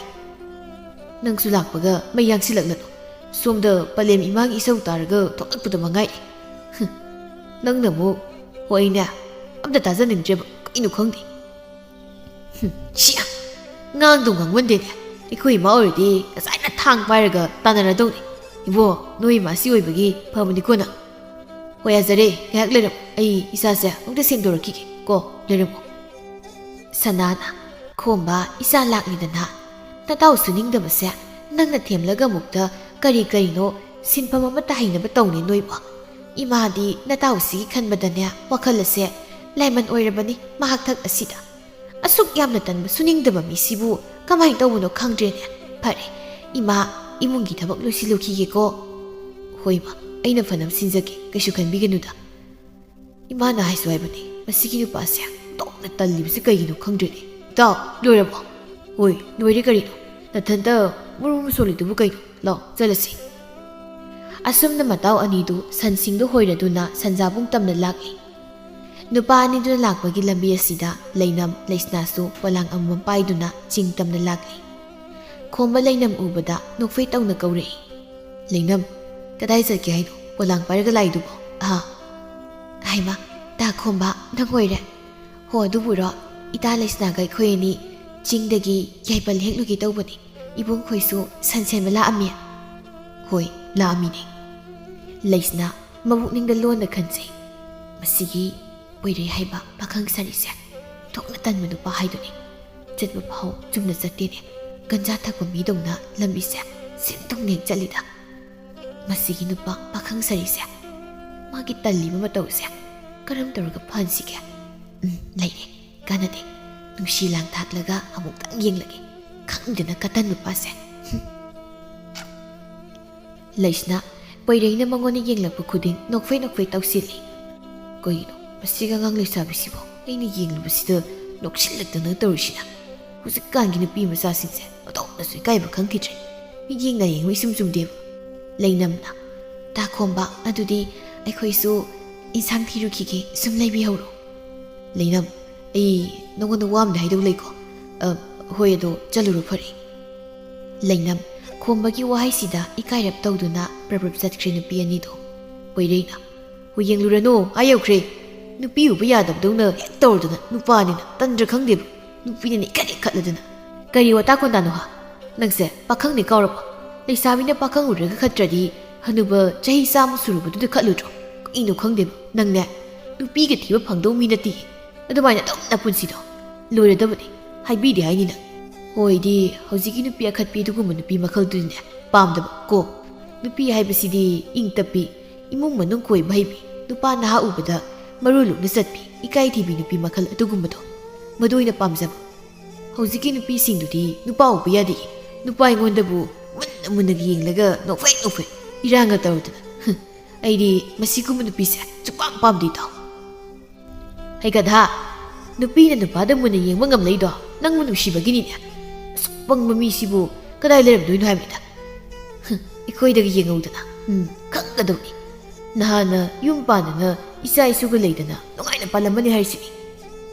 ꯅꯪꯁꯨ ꯂꯥꯛꯄꯒ ꯃꯩ ꯌꯥꯡꯁꯤꯜꯂꯛꯂꯅꯨ꯫ ꯁꯣꯝꯗ ꯄꯂꯦꯝ ꯏꯃꯥꯒꯤ ꯏꯁꯧ ꯇꯥꯔꯒ ꯊꯣꯛꯂꯛꯄꯗ ꯃꯉꯥꯏꯔꯦ꯫ ꯍꯨꯝ, ꯅꯪꯅ ꯑꯃꯨꯛ, ꯍꯣꯏꯅꯦ, ꯑꯝꯇ ꯇꯥꯖꯅꯤꯡꯗ꯭ꯔꯦꯕ, ꯀꯩꯅꯣ ꯈꯪꯗꯦ꯫ ꯍꯨꯝ, ꯁꯤꯌꯥ! ꯉꯥꯡꯗꯣ ꯉꯥꯡꯃꯟꯗꯦꯅꯦ꯫ ꯑꯩꯈꯣꯏ ꯏꯃꯥ ꯑꯣꯏꯔꯗꯤ ꯉꯁꯥꯏꯅ ꯊꯥꯡ ꯄꯥꯏꯔꯒ ꯇꯥꯟꯅꯔꯗꯧꯅꯤ꯫ ꯏꯕꯣ, ꯅꯣꯏ ꯏꯃꯥꯁꯤ ꯑꯣꯏꯕꯒꯤ ꯐꯕꯅꯤꯀꯣ ꯅꯪ꯫ ꯍꯣꯏ, ꯌꯥꯖꯔꯦ꯫ ꯉꯥꯏꯍꯥꯛ ꯂꯩꯔꯝꯃꯨ꯫ ꯑꯩ ꯏꯆꯥꯁꯦ ꯑꯃꯨꯛꯇ ꯁꯦꯡꯗꯣꯔꯛꯈꯤꯒꯦ ꯀꯣ꯫ ꯂꯩꯔꯝꯃꯨ꯫ ꯁꯅꯥꯅ, "ꯈꯣꯝꯕ, ꯏꯆꯥ ꯂꯥꯛꯂꯤꯗꯅ꯫ ꯅꯇꯥꯎ ꯁꯨꯅꯤꯡꯗꯕꯁꯦ ꯅꯪꯅ ꯊꯦꯝꯂꯒ ꯑꯃꯨꯛꯇ ꯀꯔꯤ ꯀꯔꯤꯅꯣ ꯁꯤꯟꯐꯝ ꯑꯃꯠꯇ ꯍꯩꯅꯕ ꯇꯧꯅꯦ ꯅꯣꯏꯕꯣ꯫ ꯏꯃꯥꯗꯤ ꯅꯇꯥꯎꯁꯤꯒꯤ ꯈꯟꯕꯗꯅꯦ ꯋꯥꯈꯜ ꯑꯁꯦ ꯂꯥꯏꯃꯟ ꯑꯣꯏꯔꯕꯅꯤ ꯃꯍꯥꯛ ꯊꯛ ꯑꯁꯤꯗ꯫ ꯑꯁꯨꯛ ꯌꯥꯝꯅ ꯇꯟꯕ ꯁꯨꯅꯤꯡꯗꯕ ꯃꯤꯁꯤꯕꯨ ꯀꯃꯥꯏꯅ ꯇꯧꯕꯅꯣ ꯈꯪꯗ꯭ꯔꯦꯅꯦ꯫ ꯐꯔꯦ, ꯏꯃꯥ, ꯏꯃꯨꯡꯒꯤ ꯊꯕꯛ ꯂꯣꯏꯁꯤꯜꯂꯨꯈꯤꯒꯦꯀꯣ꯫" "ꯍꯣꯏ ꯏꯃꯥ, ꯑꯩꯅ ꯐꯅꯕ ꯁꯤꯟꯖꯒꯦ, ꯀꯩꯁꯨ ꯈꯟꯕꯤꯒꯅꯨꯗ꯫" ꯏꯃꯥꯅ ꯍꯥꯏꯁꯨ ꯍꯥꯏꯕꯅꯤ, ꯃꯁꯤꯒꯤ ꯅꯨꯄꯥꯁꯦ ꯑꯣꯟꯊꯣꯛꯅ ꯇꯜꯂꯤꯕꯁꯦ ꯀꯩꯒꯤꯅꯣ ꯈꯪꯗ꯭ꯔꯦꯅꯦ꯫ "ꯏꯇꯥꯎ, ꯂꯣꯏꯔꯕꯣ?" "ꯍꯣꯏ, ꯂꯣꯏꯔꯦ ꯀꯔꯤꯅꯣ꯫ ꯅꯊꯟꯇ ꯃꯨꯔꯨ ꯃꯨꯔꯨ ꯁꯣꯜꯂꯤꯗꯨꯕꯨ ꯀꯩꯅꯣ? ꯂꯥꯎ, ꯆꯠꯂꯁꯤ꯫" ꯑꯁꯨꯝꯅ ꯃꯇꯥꯎ ꯑꯅꯤꯗꯨ ꯁꯟꯁꯤꯡꯗꯨ ꯍꯣꯏꯔꯗꯨꯅ ꯁꯟꯖꯥꯕꯨꯡ ꯇꯝꯅ ꯂꯥꯛꯂꯤ꯫ ꯅꯨꯄꯥ ꯑꯅꯤꯗꯨꯅ ꯂꯥꯛꯄꯒꯤ ꯂꯝꯕꯤ ꯑꯁꯤꯗ ꯂꯩꯅꯝ ꯂꯩꯁꯅꯥꯁꯨ ꯄꯣꯂꯥꯡ ꯑꯃꯃꯝ ꯄꯥꯏꯗꯨꯅ ꯆꯤꯡ ꯇꯝꯅ ꯂꯥꯛꯂꯤ꯫ ꯈꯣꯝꯕ ꯂꯩꯅꯝ ꯎꯕꯗ ꯅꯣꯛꯐꯦꯠ ꯇꯧꯅ ꯀꯧꯔꯛꯏ꯫ "ꯂꯩꯅꯝ, ꯀꯗꯥꯏ ꯆꯠꯀꯦ ꯍꯥꯏꯅꯣ ꯄꯣꯂꯥꯡ ꯄꯥꯏꯔꯒ ꯂꯥꯛꯏꯗꯨꯕꯣ? ꯑꯍꯥ!" "ꯍꯥꯏꯃ, ꯇꯥ ꯈꯣꯝꯕ, ꯅꯪ ꯑꯣꯏꯔꯦ꯫ ꯍꯣ, ꯑꯗꯨꯕꯨꯔꯣ, ꯏꯇꯥ ꯂꯩꯁꯅꯥꯒ ꯑꯩꯈꯣꯏ ꯑꯅꯤ ꯆꯤꯡꯗꯒꯤ ꯌꯥꯏꯄꯜ ꯍꯦꯛꯂꯨꯒꯦ ꯇꯧꯕꯅꯤ꯫ ꯏꯕꯨꯡꯈꯣꯏꯁꯨ ꯁꯟ ꯁꯦꯟꯕ ꯂꯥꯛꯑꯝꯃꯤ꯫" "ꯍꯣꯏ, ꯂꯥꯛꯑꯝꯃꯤꯅꯦ꯫" ꯂꯩꯁꯅꯥ ꯃꯕꯨꯛꯅꯤꯡꯗ ꯂꯣꯟꯅ ꯈꯟꯖꯩ, "ꯃꯁꯤꯒꯤ ꯄꯣꯏꯔꯩ ꯍꯥꯏꯕ ꯄꯥꯈꯪ ꯁꯥꯔꯤꯁꯦ ꯊꯣꯛꯅ ꯇꯟꯕ ꯅꯨꯄꯥ ꯍꯥꯏꯗꯨꯅꯤ꯫ ꯆꯠꯄ ꯐꯥꯎ ꯆꯨꯝꯅ ꯆꯠꯇꯦꯅꯦ꯫ ꯒꯟꯖꯥ ꯊꯛꯄ ꯃꯤꯗꯧꯅ ꯂꯝꯕꯤꯁꯦ ꯁꯤꯟ ꯊꯨꯡꯅ ꯍꯦꯛ ꯆꯠꯂꯤꯗ꯫ ꯃꯁꯤꯒꯤ ꯅꯨꯄꯥ ꯄꯥꯈꯪ ꯁꯥꯔꯤꯁꯦ, ꯃꯥꯒꯤ ꯇꯜꯂꯤꯕ ꯃꯇꯧꯁꯦ ꯀꯔꯝ ꯇꯧꯔꯒ ꯐꯍꯟꯁꯤꯒꯦ? ꯎꯝ, ꯂꯩꯔꯦ꯫ ꯀꯥꯟꯅꯗꯦ, ꯅꯨꯡꯁꯤ ꯂꯥꯡ ꯊꯥꯛꯂꯒ ꯑꯃꯨꯛꯇꯪ ꯌꯦꯡꯂꯒꯦ, ꯈꯪꯗꯅ ꯀꯇꯟ ꯅꯨꯄꯥꯁꯦ꯫ ꯍꯨꯝ꯫ ꯂꯩꯁꯅꯥ, ꯄꯩꯔꯩꯅ ꯃꯉꯣꯟꯗ ꯌꯦꯡꯂꯛꯄ ꯈꯨꯗꯤꯡ ꯅꯣꯛꯐꯦ ꯅꯣꯛꯐꯦ ꯇꯧꯁꯤꯜꯂꯤ꯫ ꯀꯩꯅꯣ ꯃꯁꯤꯒꯤ ꯑꯉꯥꯡ ꯂꯩꯁꯥꯕꯤꯁꯤꯕꯨ ꯑꯩꯅ ꯌꯦꯡꯂꯨꯕꯁꯤꯗ ꯅꯣꯛꯁꯤꯜꯂꯛꯇꯅ ꯇꯧꯔꯤꯁꯤꯅ? ꯍꯧꯖꯤꯛꯀꯥꯟꯒꯤ ꯅꯨꯄꯤ ꯃꯆꯥꯁꯤꯡꯁꯦ ꯑꯣꯟꯊꯣꯛꯅꯁꯨ ꯏꯀꯥꯏꯕ ꯈꯪꯈꯤꯗ꯭ꯔꯦ꯫ ꯃꯤꯠꯌꯦꯡ ꯅꯥꯌꯦꯡꯕ ꯏꯆꯨꯝ ꯆꯨꯝꯗꯦꯕ꯫ ꯂꯩꯅꯝꯅ, "ꯇꯥꯈꯣꯝꯕ, ꯑꯗꯨꯗꯤ ꯑꯩꯈꯣꯏꯁꯨ ꯏꯟꯁꯥꯡ ꯊꯤꯔꯨꯈꯤꯒꯦ, ꯁꯨꯝ ꯂꯩꯕꯤꯍꯧꯔꯣ꯫" ꯂꯩꯅꯝ, "ꯑꯩ ꯅꯉꯣꯟꯗ ꯋꯥ ꯑꯃꯗꯤ ꯍꯥꯏꯗꯧ ꯂꯩꯀꯣ꯫" "ꯑ, ꯍꯣꯏ, ꯑꯗꯣ ꯆꯠꯂꯨꯔꯣ, ꯐꯔꯦ꯫" ꯂꯩꯅꯝ, ꯈꯣꯝꯕꯒꯤ ꯋꯥꯍꯩꯁꯤꯗ ꯏꯀꯥꯏꯔꯞ ꯇꯧꯗꯨꯅ ꯄ꯭ꯔꯞ ꯄ꯭ꯔꯞ ꯆꯠꯈ꯭ꯔꯦ ꯅꯨꯄꯤ ꯑꯅꯤꯗꯣ꯫ ꯄꯩꯔꯩꯅ, "ꯍꯣꯏ, ꯌꯦꯡꯂꯨꯔꯅꯨ, ꯑꯥ ꯌꯧꯈ꯭ꯔꯦ꯫ ꯅꯨꯄꯤ ꯎꯕ ꯌꯥꯗꯕꯗꯧꯅ ꯍꯦꯛ ꯇꯧꯔꯗꯅ, ꯅꯨꯄꯥꯅꯤꯅ ꯇꯟꯗ꯭ꯔꯥ ꯈꯪꯗꯦꯕ, ꯅꯨꯄꯤꯅꯅꯦ ꯏꯈꯠ ꯍꯦꯛ ꯈꯠꯂꯗꯅ꯫ ꯀꯔꯤ ꯋꯥꯇꯥ ꯈꯣꯟꯗꯥꯅꯣ ꯍꯥ? ꯅꯪꯁꯦ ꯄꯥꯈꯪꯅꯤ ꯀꯥꯎꯔꯕꯣ? ꯂꯩꯁꯥꯕꯤꯅ ꯄꯥꯈꯪ ꯎꯔꯒ ꯈꯠꯇ꯭ꯔꯗꯤ ꯍꯅꯨꯕ ꯆꯍꯤ ꯆꯥꯝꯃ ꯁꯨꯔꯕꯗꯨꯗ ꯈꯠꯂꯨꯗ꯭ꯔꯣ? ꯀꯩꯅꯣ ꯈꯪꯗꯦꯕ, ꯅꯪꯅꯦ ꯅꯨꯄꯤꯒ ꯊꯤꯕ ꯐꯪꯗꯧ ꯃꯤ ꯅꯠꯇꯦ꯫ ꯑꯗꯨꯃꯥꯏꯅ ꯑꯗꯨꯝ ꯅꯄꯨꯟꯁꯤꯗꯣ ꯂꯣꯏꯔꯗꯕꯅꯤ, ꯍꯥꯏꯕꯤꯗꯦ ꯍꯥꯏꯅꯤ ꯅꯪ꯫" ꯍꯣꯏꯗꯤ, ꯍꯧꯖꯤꯛꯀꯤ ꯅꯨꯄꯤ ꯑꯈꯠꯄꯤ ꯑꯗꯨꯒꯨꯝꯕ ꯅꯨꯄꯤ ꯃꯈꯜꯗꯨꯅꯤꯅꯦ ꯄꯥꯝꯗꯕ ꯀꯣ꯫ ꯅꯨꯄꯤ ꯍꯥꯏꯕꯁꯤꯗꯤ ꯏꯪ ꯇꯞꯄꯤ, ꯏꯃꯨꯡ ꯃꯅꯨꯡ ꯀꯣꯏꯕ ꯍꯩꯕꯤ, ꯅꯨꯄꯥ ꯅꯍꯥ ꯎꯕꯗ ꯃꯔꯨ ꯂꯨꯛꯅ ꯆꯠꯄꯤ, ꯏꯀꯥꯏ ꯊꯤꯕꯤ ꯅꯨꯄꯤ ꯃꯈꯜ ꯑꯗꯨꯒꯨꯝꯕꯗꯣ, ꯃꯗꯨ ꯑꯣꯏꯅ ꯄꯥꯝꯖꯕ꯫ ꯍꯧꯖꯤꯛꯀꯤ ꯅꯨꯄꯤꯁꯤꯡꯗꯨꯗꯤ ꯅꯨꯄꯥ ꯎꯕ ꯌꯥꯗꯦ꯫ ꯅꯨꯄꯥ ꯑꯩꯉꯣꯟꯗꯕꯨ ꯃꯨꯟꯅ ꯃꯨꯟꯅꯒ ꯌꯦꯡꯂꯒ ꯅꯣꯛꯐꯦꯠ ꯅꯣꯛꯐꯦꯠ ꯏꯔꯥꯡꯒ ꯇꯧꯔꯗꯅ꯫ ꯍꯨꯝ, ꯑꯩꯗꯤ ꯃꯁꯤꯒꯨꯝꯕ ꯅꯨꯄꯤꯁꯦ ꯁꯨꯛꯄꯥꯝ ꯄꯥꯝꯗꯦ, ꯏꯇꯥꯎ꯫ ꯍꯩꯒꯗ, ꯅꯨꯄꯤꯅ ꯅꯨꯄꯥꯗ ꯃꯨꯟꯅ ꯌꯦꯡꯕ ꯉꯝꯂꯛꯏꯗꯣ ꯅꯪꯕꯨ ꯅꯨꯡꯁꯤꯕꯒꯤꯅꯤꯅꯦ꯫ ꯑꯁꯨꯛ ꯄꯪꯕ ꯃꯤꯁꯤꯕꯨ ꯀꯗꯥꯏ ꯂꯩꯔꯝꯗꯣꯏꯅꯣ ꯍꯥꯏꯕꯅꯤꯗ꯫ ꯍꯨꯝ, ꯑꯩꯈꯣꯏꯗꯒ ꯌꯦꯡꯍꯧꯗꯅ꯫ ꯎꯝ, ꯈꯪꯒꯗꯧꯅꯤ꯫ ꯅꯍꯥꯟꯅ ꯌꯨꯝ ꯄꯥꯟꯗꯅ ꯏꯆꯥ ꯏꯁꯨꯒ ꯂꯩꯗꯅ ꯅꯨꯡꯉꯥꯏꯅ ꯄꯥꯜꯂꯝꯃꯅꯤ ꯍꯥꯏꯔꯤꯁꯤꯅꯤ꯫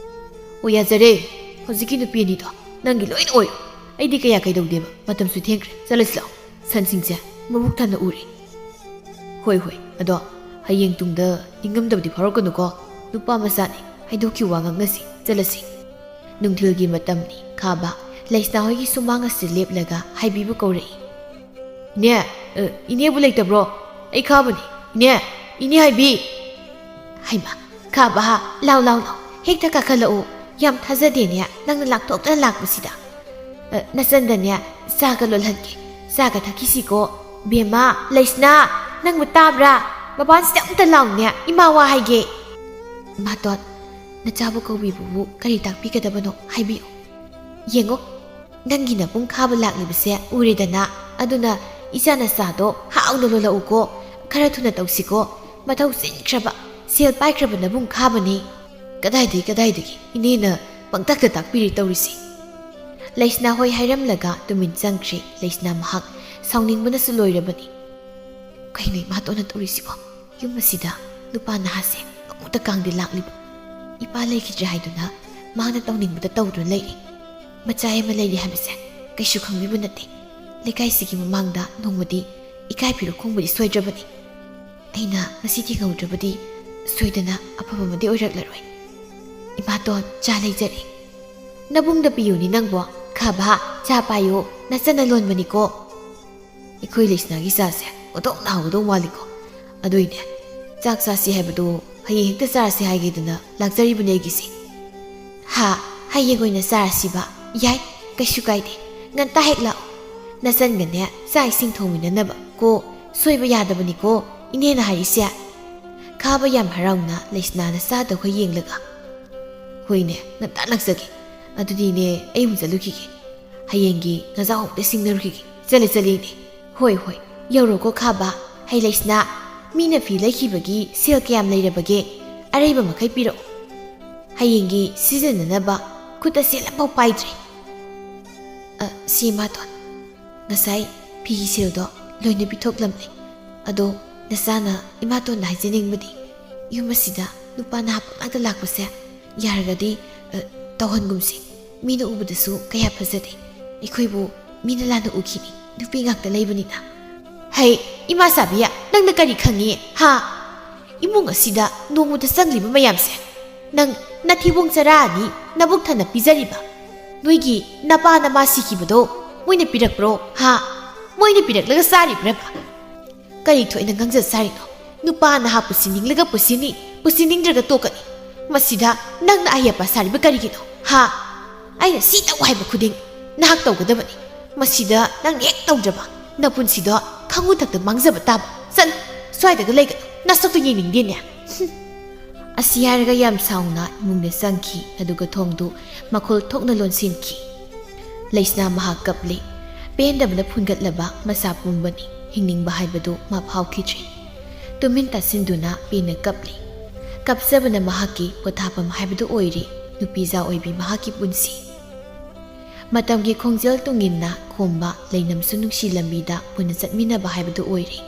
ꯑꯣ, ꯌꯥꯖꯔꯦ꯫ ꯍꯧꯖꯤꯛꯀꯤ ꯅꯨꯄꯤ ꯑꯅꯤꯗꯣ ꯅꯪꯒꯤ ꯂꯣꯏꯅ ꯑꯣꯏꯔꯣ꯫ ꯑꯩꯗꯤ ꯀꯌꯥ ꯀꯩꯗꯧꯗꯦꯕ꯫ ꯃꯇꯝꯁꯨ ꯊꯦꯡꯈ꯭ꯔꯦ꯫ ꯆꯠꯂꯁꯤ ꯂꯥꯛꯑꯣ꯫ ꯁꯟꯁꯤꯡꯁꯦ ꯃꯕꯨꯛ ꯊꯟꯅ ꯎꯔꯦ꯫ ꯍꯣꯏ, ꯍꯣꯏ꯫ ꯑꯗꯣ ꯍꯌꯦꯡ ꯇꯨꯡꯗ ꯅꯤꯡꯉꯝꯗꯕꯗꯤ ꯐꯥꯎꯔꯛꯀꯅꯨꯀꯣ꯫ ꯅꯨꯄꯥ ꯃꯆꯥꯅꯤ꯫ ꯍꯥꯏꯗꯣꯛꯈꯤꯕ ꯋꯥ ꯉꯥꯡꯅꯁꯤ꯫ ꯆꯠꯂꯁꯤ꯫ ꯅꯨꯡꯊꯤꯜꯒꯤ ꯃꯇꯝꯅꯤ꯫ ꯈꯥꯕ ꯂꯩꯁꯅꯥ ꯍꯣꯏꯒꯤ ꯁꯨꯃꯥꯡ ꯑꯁꯤꯗ ꯂꯦꯞꯂꯒ ꯍꯥꯏꯕꯤꯕꯨ ꯀꯧꯔꯛꯏ꯫ "ꯏꯅꯦ, ꯑ, ꯏꯅꯦꯕꯨ ꯂꯩꯇꯕ꯭ꯔꯣ? ꯑꯩ ꯈꯥꯕꯅꯤ꯫ ꯏꯅꯦ, ꯏꯅꯦ ꯍꯥꯏꯕꯤ!" ꯍꯩꯃꯥ, ꯈꯥꯕ, ꯂꯥꯎ, ꯂꯥꯎ, ꯂꯥꯎ, ꯍꯦꯛꯇ ꯀꯥꯈꯠꯂꯛꯎ꯫ ꯌꯥꯝ ꯊꯥꯖꯗꯦꯅꯦ, ꯅꯪꯅ ꯂꯥꯛꯊꯣꯛꯇꯅ ꯂꯥꯛꯄꯁꯤꯗ꯫ ꯑ, ꯅꯆꯟꯗꯅꯦ, ꯆꯥꯒ ꯂꯣꯜꯍꯟꯒꯦ꯫ ꯆꯥꯒ ꯊꯛꯈꯤꯁꯤꯀꯣ꯫ ꯕꯦꯝꯃ, ꯂꯩꯁꯅꯥ, ꯅꯪꯕꯨ ꯇꯥꯕ꯭ꯔꯥ? ꯃꯄꯥꯟꯁꯤꯗ ꯑꯝꯇ ꯂꯥꯎꯅꯦ, ꯏꯃꯥ ꯋꯥ ꯍꯥꯏꯒꯦ꯫ ꯃꯥꯇꯣꯟ, ꯅꯆꯥꯕꯨ ꯀꯧꯕꯤꯕꯕꯨ ꯀꯔꯤ ꯇꯥꯛꯄꯤꯒꯗꯕꯅꯣ ꯍꯥꯏꯕꯤꯌꯨ꯫ ꯌꯦꯡꯉꯣ, ꯅꯪꯒꯤ ꯅꯕꯨꯡ ꯈꯥꯕ ꯂꯥꯛꯂꯤꯕꯁꯦ ꯎꯔꯦꯗꯅ, ꯑꯗꯨꯅ ꯏꯆꯥ ꯅꯆꯥꯗꯣ ꯍꯥꯎꯅ ꯂꯣꯜꯂꯛꯎꯀꯣ, ꯈꯔ ꯊꯨꯅ ꯇꯧꯁꯤꯀꯣ, ꯃꯊꯧ ꯆꯤꯟꯈ꯭ꯔꯕ, ꯁꯦꯜ ꯄꯥꯏꯈ꯭ꯔꯕ ꯅꯕꯨꯡ ꯈꯥꯕꯅꯤ꯫ "ꯀꯗꯥꯏꯗꯒꯤ, ꯀꯗꯥꯏꯗꯒꯤ? ꯏꯅꯦꯅ ꯄꯪꯇꯥꯛꯇ ꯇꯥꯛꯄꯤꯔꯤ ꯇꯧꯔꯤꯁꯤ꯫" ꯂꯩꯁꯅꯥ ꯍꯣꯏ ꯍꯥꯏꯔꯝꯂꯒ ꯇꯨꯃꯤꯟ ꯆꯪꯈ꯭ꯔꯦ꯫ ꯂꯩꯁꯅꯥ ꯃꯍꯥꯛ ꯁꯥꯎꯅꯤꯡꯕꯅꯁꯨ ꯂꯣꯏꯔꯕꯅꯤ꯫ "ꯀꯩꯅꯣ ꯏꯃꯥꯇꯣꯟꯅ ꯇꯧꯔꯤꯁꯤꯕꯣ? ꯌꯨꯝ ꯑꯁꯤꯗ ꯅꯨꯄꯥ ꯅꯍꯥꯁꯦ ꯑꯃꯨꯛꯇ ꯀꯥꯡꯗꯤ ꯂꯥꯛꯂꯤꯕ? ꯏꯄꯥ ꯂꯩꯈꯤꯗ꯭ꯔꯦ ꯍꯥꯏꯗꯨꯅ ꯃꯥꯅ ꯇꯧꯅꯤꯡꯕꯗ ꯇꯧꯗꯨꯅ ꯂꯩꯔꯤ꯫ ꯃꯆꯥ ꯑꯃ ꯂꯩꯔꯤ ꯍꯥꯏꯕꯁꯦ ꯀꯩꯁꯨ ꯈꯪꯕꯤꯕ ꯅꯠꯇꯦ꯫ ꯂꯩꯀꯥꯏꯁꯤꯒꯤ ꯃꯃꯥꯡꯗ ꯅꯣꯡꯃꯗꯤ ꯏꯀꯥꯏ ꯐꯤꯔꯨꯛ ꯈꯣꯡꯕꯗꯤ ꯁꯣꯏꯗ꯭ꯔꯕꯅꯤ꯫ ꯑꯩꯅ ꯉꯁꯤ ꯊꯦꯡꯍꯧꯗ꯭ꯔꯕꯗꯤ ꯁꯣꯏꯗꯅ ꯑꯐꯕ ꯑꯃꯗꯤ ꯑꯣꯏꯔꯛꯂꯔꯣꯏ꯫ ꯏꯃꯥꯇꯣꯟ, ꯆꯥ ꯂꯩꯖꯔꯦ꯫" "ꯅꯕꯨꯡꯗ ꯄꯤꯌꯨꯅꯤ ꯅꯪꯕꯣ꯫ ꯈꯥꯕ, ꯆꯥ ꯄꯥꯏꯌꯨ, ꯅꯆꯟꯅ ꯂꯣꯟꯕꯅꯤꯀꯣ꯫" "ꯑꯩꯈꯣꯏ ꯂꯩꯁꯅꯥꯒꯤ ꯆꯥꯁꯦ ꯑꯣꯟꯊꯣꯛꯅ ꯍꯥꯎꯒꯗꯧ ꯃꯥꯜꯂꯤꯀꯣ꯫ ꯑꯗꯨꯏꯅꯦ, ꯆꯥꯛ ꯆꯥꯁꯤ ꯍꯥꯏꯕꯗꯨ ꯍꯌꯦꯡ ꯍꯦꯛꯇ ꯆꯥꯔꯁꯤ ꯍꯥꯏꯒꯦꯗꯅ ꯂꯥꯛꯆꯔꯤꯕꯅꯦ ꯑꯩꯒꯤꯁꯦ꯫" "ꯍꯥ, ꯍꯌꯦꯡ ꯑꯣꯏꯅ ꯆꯥꯔꯁꯤꯕ? ꯌꯥꯏ, ꯀꯩꯁꯨ ꯀꯥꯏꯗꯦ꯫ ꯉꯟꯇꯥ ꯍꯦꯛ ꯂꯥꯛꯑꯣ꯫ ꯅꯆꯟꯒꯅꯦ ꯆꯥꯛ ꯏꯁꯤꯡ ꯊꯣꯡꯃꯤꯟꯅꯅꯕ ꯀꯣ꯫ ꯁꯣꯏꯕ ꯌꯥꯗꯕꯅꯤꯀꯣ ꯏꯅꯦꯅ ꯍꯥꯏꯔꯤꯁꯦ꯫" ꯈꯥꯕ ꯌꯥꯝ ꯍꯔꯥꯎꯅ ꯂꯩꯁꯅꯥꯅ ꯆꯥꯗꯧꯈꯩ ꯌꯦꯡꯂꯒ, "ꯍꯣꯏꯅꯦ, ꯉꯟꯇꯥ ꯂꯥꯛꯆꯒꯦ꯫ ꯑꯗꯨꯗꯤꯅꯦ, ꯑꯩ ꯑꯃꯨꯛ ꯆꯠꯂꯨꯈꯤꯒꯦ꯫ ꯍꯌꯦꯡꯒꯤ ꯉꯥꯖꯥꯎ ꯑꯃꯨꯛꯇ ꯁꯤꯡꯅꯔꯨꯈꯤꯒꯦ꯫ ꯆꯠꯂꯦ, ꯆꯠꯂꯦ ꯏꯅꯦ꯫" "ꯍꯣꯏ, ꯍꯣꯏ, ꯌꯧꯔꯣꯀꯣ ꯈꯥꯕ꯫ ꯍꯩ ꯂꯩꯁꯅꯥ, ꯃꯤꯅ ꯐꯤ ꯂꯩꯈꯤꯕꯒꯤ ꯁꯦꯜ ꯀꯌꯥꯝ ꯂꯩꯔꯕꯒꯦ? ꯑꯔꯩꯕ ꯃꯈꯩ ꯄꯤꯔꯛꯑꯣ꯫ ꯍꯌꯦꯡꯒꯤ ꯁꯤꯖꯤꯟꯅꯅꯕ ꯈꯨꯠꯇ ꯁꯦꯜ ꯑꯃꯐꯥꯎ ꯄꯥꯏꯗ꯭ꯔꯦ꯫" "ꯑ, ꯁꯤ ꯏꯃꯥꯇꯣꯟ, ꯉꯁꯥꯏ ꯐꯤꯒꯤ ꯁꯦꯜꯗꯣ ꯂꯣꯏꯅ ꯄꯤꯊꯣꯛꯂꯝꯂꯦ꯫ ꯑꯗꯣ ꯅꯆꯥꯅ ꯏꯃꯥꯇꯣꯟꯗ ꯍꯥꯏꯖꯅꯤꯡꯕꯗꯤ, ꯌꯨꯝ ꯑꯁꯤꯗ ꯅꯨꯄꯥ ꯅꯍꯥ ꯄꯪꯂꯥꯛꯇ ꯂꯥꯛꯄꯁꯦ ꯌꯥꯔꯒꯗꯤ, ꯑ, ꯇꯧꯍꯟꯒꯨꯝꯁꯤ꯫ ꯃꯤꯅ ꯎꯕꯗꯁꯨ ꯀꯌꯥ ꯐꯖꯗꯦ꯫ ꯑꯩꯈꯣꯏꯕꯨ ꯃꯤꯅ ꯂꯥꯟꯅ ꯎꯈꯤꯅꯤ, ꯅꯨꯄꯤ ꯉꯥꯛꯇ ꯂꯩꯕꯅꯤꯅ꯫" "ꯍꯩ, ꯏꯃꯥ ꯁꯥꯕꯤ, ꯅꯪꯅ ꯀꯔꯤ ꯈꯪꯉꯤ, ꯍꯥ? ꯏꯃꯨꯡ ꯑꯁꯤꯗ ꯅꯣꯡꯃꯗ ꯆꯪꯂꯤꯕ ꯃꯌꯥꯝꯁꯦ ꯅꯪ ꯅꯊꯤꯕꯣꯡ ꯆꯔꯥ ꯑꯅꯤ ꯅꯕꯨꯛ ꯊꯟꯅ ꯄꯤꯖꯔꯤꯕ? ꯅꯣꯏꯒꯤ ꯅꯄꯥ ꯅꯃꯥ ꯁꯤꯈꯤꯕꯗꯣ ꯃꯣꯏꯅ ꯄꯤꯔꯛꯄ꯭ꯔꯣ, ꯍꯥ? ꯃꯣꯏꯅ ꯄꯤꯔꯛꯂꯒ ꯆꯥꯔꯤꯕ꯭ꯔꯕ? ꯀꯔꯤ ꯊꯣꯛꯑꯦꯅ ꯉꯥꯡꯖ ꯁꯥꯔꯤꯅꯣ? ꯅꯨꯄꯥ ꯅꯍꯥ ꯄꯨꯁꯤꯅꯤꯡꯂꯒ ꯄꯨꯁꯤꯅꯤ, ꯄꯨꯁꯤꯅꯤꯡꯗ꯭ꯔꯒ ꯇꯣꯛꯀꯅꯤ꯫ ꯃꯁꯤꯗ ꯅꯪꯅ ꯑꯍꯩ ꯑꯄꯥ ꯁꯥꯔꯤꯕ ꯀꯔꯤꯒꯤꯅꯣ, ꯍꯥ? ꯑꯩꯅ ꯁꯤ ꯇꯧ ꯍꯥꯏꯕ ꯈꯨꯗꯤꯡ ꯅꯍꯥꯛ ꯇꯧꯒꯗꯕꯅꯤ꯫ ꯃꯁꯤꯗ ꯅꯪꯅ ꯍꯦꯛ ꯇꯧꯗ꯭ꯔꯕ, ꯅꯄꯨꯟꯁꯤꯗꯣ ꯈꯪꯉꯨ ꯊꯛꯇ ꯃꯥꯡꯖꯕ ꯇꯥꯕ꯫ ꯆꯠꯂꯨ, ꯁ꯭ꯋꯥꯏꯗꯒ ꯂꯩꯒꯅꯨ, ꯅꯁꯛꯇꯨ ꯌꯦꯡꯅꯤꯡꯗꯦꯅꯦ꯫" "ꯍꯨꯝ, ꯑꯁꯤ ꯍꯥꯏꯔꯒ ꯌꯥꯝ ꯁꯥꯎꯅ ꯏꯃꯨꯡꯗ ꯆꯪꯈꯤ, ꯑꯗꯨꯒ ꯊꯣꯡꯗꯨ ꯃꯈꯣꯜ ꯊꯣꯛꯅ ꯂꯣꯟꯁꯤꯟꯈꯤ꯫ ꯂꯩꯁꯅꯥ ꯃꯍꯥꯛ ꯀꯞꯂꯤ꯫ ꯄꯦꯟꯗꯕꯅ ꯐꯨꯟꯒꯠꯂꯕ ꯃꯁꯥ ꯄꯨꯝꯕꯅꯤ꯫ ꯍꯤꯡꯅꯤꯡꯕ ꯍꯥꯏꯕꯗꯨ ꯃꯥ ꯐꯥꯎꯈꯤꯗ꯭ꯔꯤ꯫ ꯇꯨꯃꯤꯟ ꯇꯥꯁꯤꯟꯗꯨꯅ ꯄꯦꯟꯅ ꯀꯞꯂꯤ꯫ ꯀꯞꯆꯕꯅ ꯃꯍꯥꯛꯀꯤ ꯄꯣꯊꯥꯐꯝ ꯍꯥꯏꯕꯗꯨ ꯑꯣꯏꯔꯤ꯫ ꯅꯨꯄꯤꯖꯥ ꯑꯣꯏꯕꯤ ꯃꯍꯥꯛꯀꯤ ꯄꯨꯟꯁꯤ꯫ ꯃꯇꯝꯒꯤ ꯈꯣꯡꯖꯦꯜ ꯇꯨꯡꯏꯟꯅ ꯈꯣꯝꯕ ꯂꯩꯅꯝꯁꯨ ꯅꯨꯡꯁꯤ ꯂꯝꯕꯤꯗ ꯄꯨꯟꯅ ꯆꯠꯃꯤꯟꯅꯕ ꯍꯥꯏꯕꯗꯨ ꯑꯣꯏꯔꯦ꯫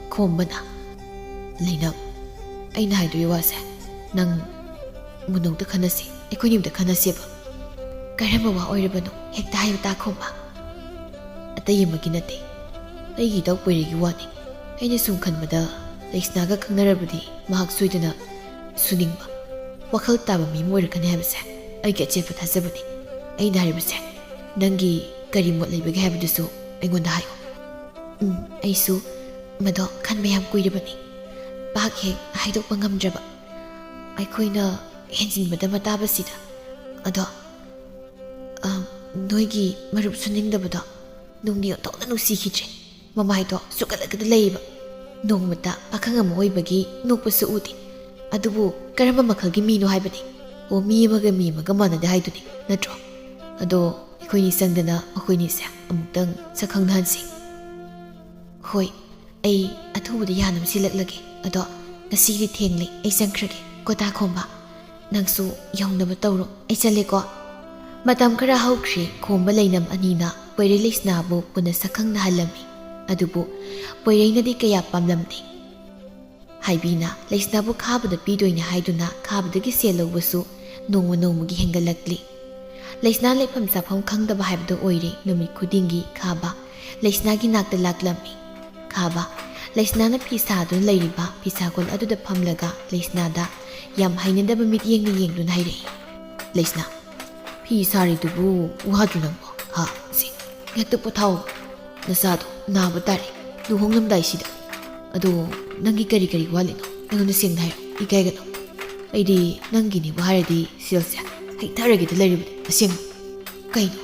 ꯈꯣꯝꯕꯅ, "ꯂꯩꯅꯝ, ꯑꯩꯅ ꯍꯥꯏꯗꯣꯏ ꯋꯥꯁꯦ ꯅꯪ ꯃꯨꯅꯧꯗ ꯈꯟꯅꯁꯤ, ꯑꯩꯈꯣꯏꯅꯤꯝꯗ ꯈꯟꯅꯁꯦꯕ꯫ ꯀꯔꯝꯕ ꯋꯥ ꯑꯣꯏꯔꯕꯅꯣ? ꯍꯦꯛꯇ ꯍꯥꯏꯌꯨ ꯇꯥ, ꯈꯣꯝꯕ꯫ ꯑꯇꯩ ꯑꯃꯒꯤ ꯅꯠꯇꯦ, ꯑꯩꯒꯤ ꯏꯇꯥꯎ ꯄꯣꯏꯔꯩꯒꯤ ꯋꯥꯅꯤ꯫ ꯑꯩꯅ ꯁꯨꯝ ꯈꯟꯕꯗ ꯂꯩꯁꯅꯥꯒ ꯈꯪꯅꯔꯕꯗꯤ ꯃꯍꯥꯛ ꯁꯣꯏꯗꯅ ꯁꯨꯅꯤꯡꯕ, ꯋꯥꯈꯜ ꯇꯥꯕ ꯃꯤ ꯑꯃ ꯑꯣꯏꯔꯛꯀꯅꯤ ꯍꯥꯏꯕꯁꯦ ꯑꯩꯒꯤ ꯑꯆꯦꯠꯄ ꯊꯥꯖꯕꯅꯤ꯫ ꯑꯩꯅ ꯍꯥꯏꯔꯤꯕꯁꯦ ꯅꯪꯒꯤ ꯀꯔꯤ ꯃꯣꯠ ꯂꯩꯕꯒꯦ ꯍꯥꯏꯕꯗꯨꯁꯨ ꯑꯩꯉꯣꯟꯗ ꯍꯥꯏꯌꯨ꯫" "ꯎꯝ, ꯑꯩꯁꯨ ꯃꯗꯣ ꯈꯟꯕ ꯌꯥꯝ ꯀꯨꯏꯔꯕꯅꯤ꯫ ꯄꯥꯛ ꯍꯦꯛ ꯍꯥꯏꯗꯣꯛꯄ ꯉꯝꯗ꯭ꯔꯕ꯫ ꯑꯩꯈꯣꯏꯅ ꯍꯦꯟꯖꯤꯟꯕꯗ ꯃꯇꯥꯕꯁꯤꯗ꯫ ꯑꯗꯣ, ꯑ, ꯅꯣꯏꯒꯤ ꯃꯔꯨꯞ ꯁꯨꯅꯤꯡꯗꯕꯗꯣ ꯅꯨꯡꯗꯤ ꯑꯣꯟꯊꯣꯛꯅ ꯅꯨꯡꯁꯤꯈꯤꯗ꯭ꯔꯦ꯫ ꯃꯃꯥꯏꯗꯣ ꯁꯨꯛꯀꯠꯂꯒꯗ ꯂꯩꯌꯦꯕ꯫ ꯅꯣꯡꯃꯇ ꯄꯥꯈꯪ ꯑꯃ ꯑꯣꯏꯕꯒꯤ ꯅꯣꯛꯄꯁꯨ ꯎꯗꯦ꯫ ꯑꯗꯨꯕꯨ ꯀꯔꯝꯕ ꯃꯈꯜꯒꯤ ꯃꯤꯅꯣ ꯍꯥꯏꯕꯅꯤ? ꯑꯣ, ꯃꯤ ꯑꯃꯒ ꯃꯤ ꯑꯃꯒ ꯃꯥꯟꯅꯗꯦ ꯍꯥꯏꯗꯨꯅꯤ, ꯅꯠꯇ꯭ꯔꯣ? ꯑꯗꯣ ꯑꯩꯈꯣꯏꯅꯤ ꯆꯪꯗꯅ ꯃꯈꯣꯏꯅꯤꯁꯦ ꯑꯃꯨꯛꯇꯪ ꯁꯛ ꯈꯪꯅꯍꯟꯁꯤ꯫" "ꯍꯣꯏ, ꯑꯩ ꯑꯊꯨꯕꯗ ꯌꯥꯅꯕ ꯁꯤꯜꯂꯛꯂꯒꯦ꯫ ꯑꯗꯣ ꯉꯁꯤꯒꯤꯗꯤ ꯊꯦꯡꯂꯦ, ꯑꯩ ꯆꯪꯈ꯭ꯔꯒꯦ꯫ ꯀꯣ ꯇꯥ, ꯈꯣꯝꯕ, ꯅꯪꯁꯨ ꯌꯧꯅꯕ ꯇꯧꯔꯣ꯫ ꯑꯩ ꯆꯠꯂꯦꯀꯣ꯫" ꯃꯇꯝ ꯈꯔ ꯍꯧꯈ꯭ꯔꯦ꯫ ꯈꯣꯝꯕ ꯂꯩꯅꯝ ꯑꯅꯤꯅ ꯄꯣꯏꯔꯩ ꯂꯩꯁꯅꯥꯕꯨ ꯄꯨꯟꯅ ꯁꯛꯈꯪꯅꯍꯜꯂꯝꯃꯤ꯫ ꯑꯗꯨꯕꯨ ꯄꯣꯏꯔꯩꯅꯗꯤ ꯀꯌꯥ ꯄꯥꯝꯂꯝꯗꯦ꯫ ꯍꯥꯏꯕꯤꯅ ꯂꯩꯁꯅꯥꯕꯨ ꯈꯥꯕꯗ ꯄꯤꯗꯣꯏꯅꯦ ꯍꯥꯏꯗꯨꯅ ꯈꯥꯕꯗꯒꯤ ꯁꯦꯜ ꯂꯧꯕꯁꯨ ꯅꯣꯡꯃ ꯅꯣꯡꯃꯒꯤ ꯍꯦꯟꯒꯠꯂꯛꯂꯤ꯫ ꯂꯩꯁꯅꯥ ꯂꯩꯐꯝ ꯆꯥꯐꯝ ꯈꯪꯗꯕ ꯍꯥꯏꯕꯗꯨ ꯑꯣꯏꯔꯦ꯫ ꯅꯨꯃꯤꯠ ꯈꯨꯗꯤꯡꯒꯤ ꯈꯥꯕ ꯂꯩꯁꯅꯥꯒꯤ ꯅꯥꯛꯇ ꯂꯥꯛꯂꯝꯃꯤ꯫ ꯈꯥꯕ, ꯂꯩꯁꯅꯥꯅ ꯐꯤ ꯁꯥꯗꯨꯅ ꯂꯩꯔꯤꯕ ꯐꯤꯁꯥꯀꯣꯜ ꯑꯗꯨꯗ ꯐꯝꯂꯒ ꯂꯩꯁꯅꯥꯗ ꯌꯥꯝ ꯍꯩꯅꯗꯕ ꯃꯤꯠꯌꯦꯡꯅ ꯌꯦꯡꯗꯨꯅ ꯍꯥꯏꯔꯛꯏ꯫ "ꯂꯩꯁꯅꯥ, ꯐꯤ ꯁꯥꯔꯤꯗꯨꯕꯨ ꯋꯥꯗ꯭ꯔꯣ ꯅꯪꯕꯣ? ꯍꯥ? ꯁꯤ, ꯉꯥꯛꯇ ꯄꯣꯊꯥꯎ꯫ ꯅꯆꯥꯗꯣ ꯅꯥꯕ ꯇꯥꯔꯦ꯫ ꯂꯨꯍꯣꯡꯂꯝꯗꯥꯏꯁꯤꯗ꯫ ꯑꯗꯣ ꯅꯪꯒꯤ ꯀꯔꯤ ꯀꯔꯤ ꯋꯥꯠꯂꯤꯅꯣ? ꯑꯩꯉꯣꯟꯗ ꯁꯦꯡꯅ ꯍꯥꯏꯔꯣ꯫ ꯏꯀꯥꯏꯒꯅꯨ꯫ ꯑꯩꯗꯤ ꯅꯪꯒꯤꯅꯦꯕꯨ ꯍꯥꯏꯔꯗꯤ ꯁꯦꯜꯁꯦ ꯍꯩꯊꯔꯒꯦꯗ ꯂꯩꯔꯤꯕꯅꯤ, ꯑꯁꯦꯡꯕ꯫" "ꯀꯩꯅꯣ?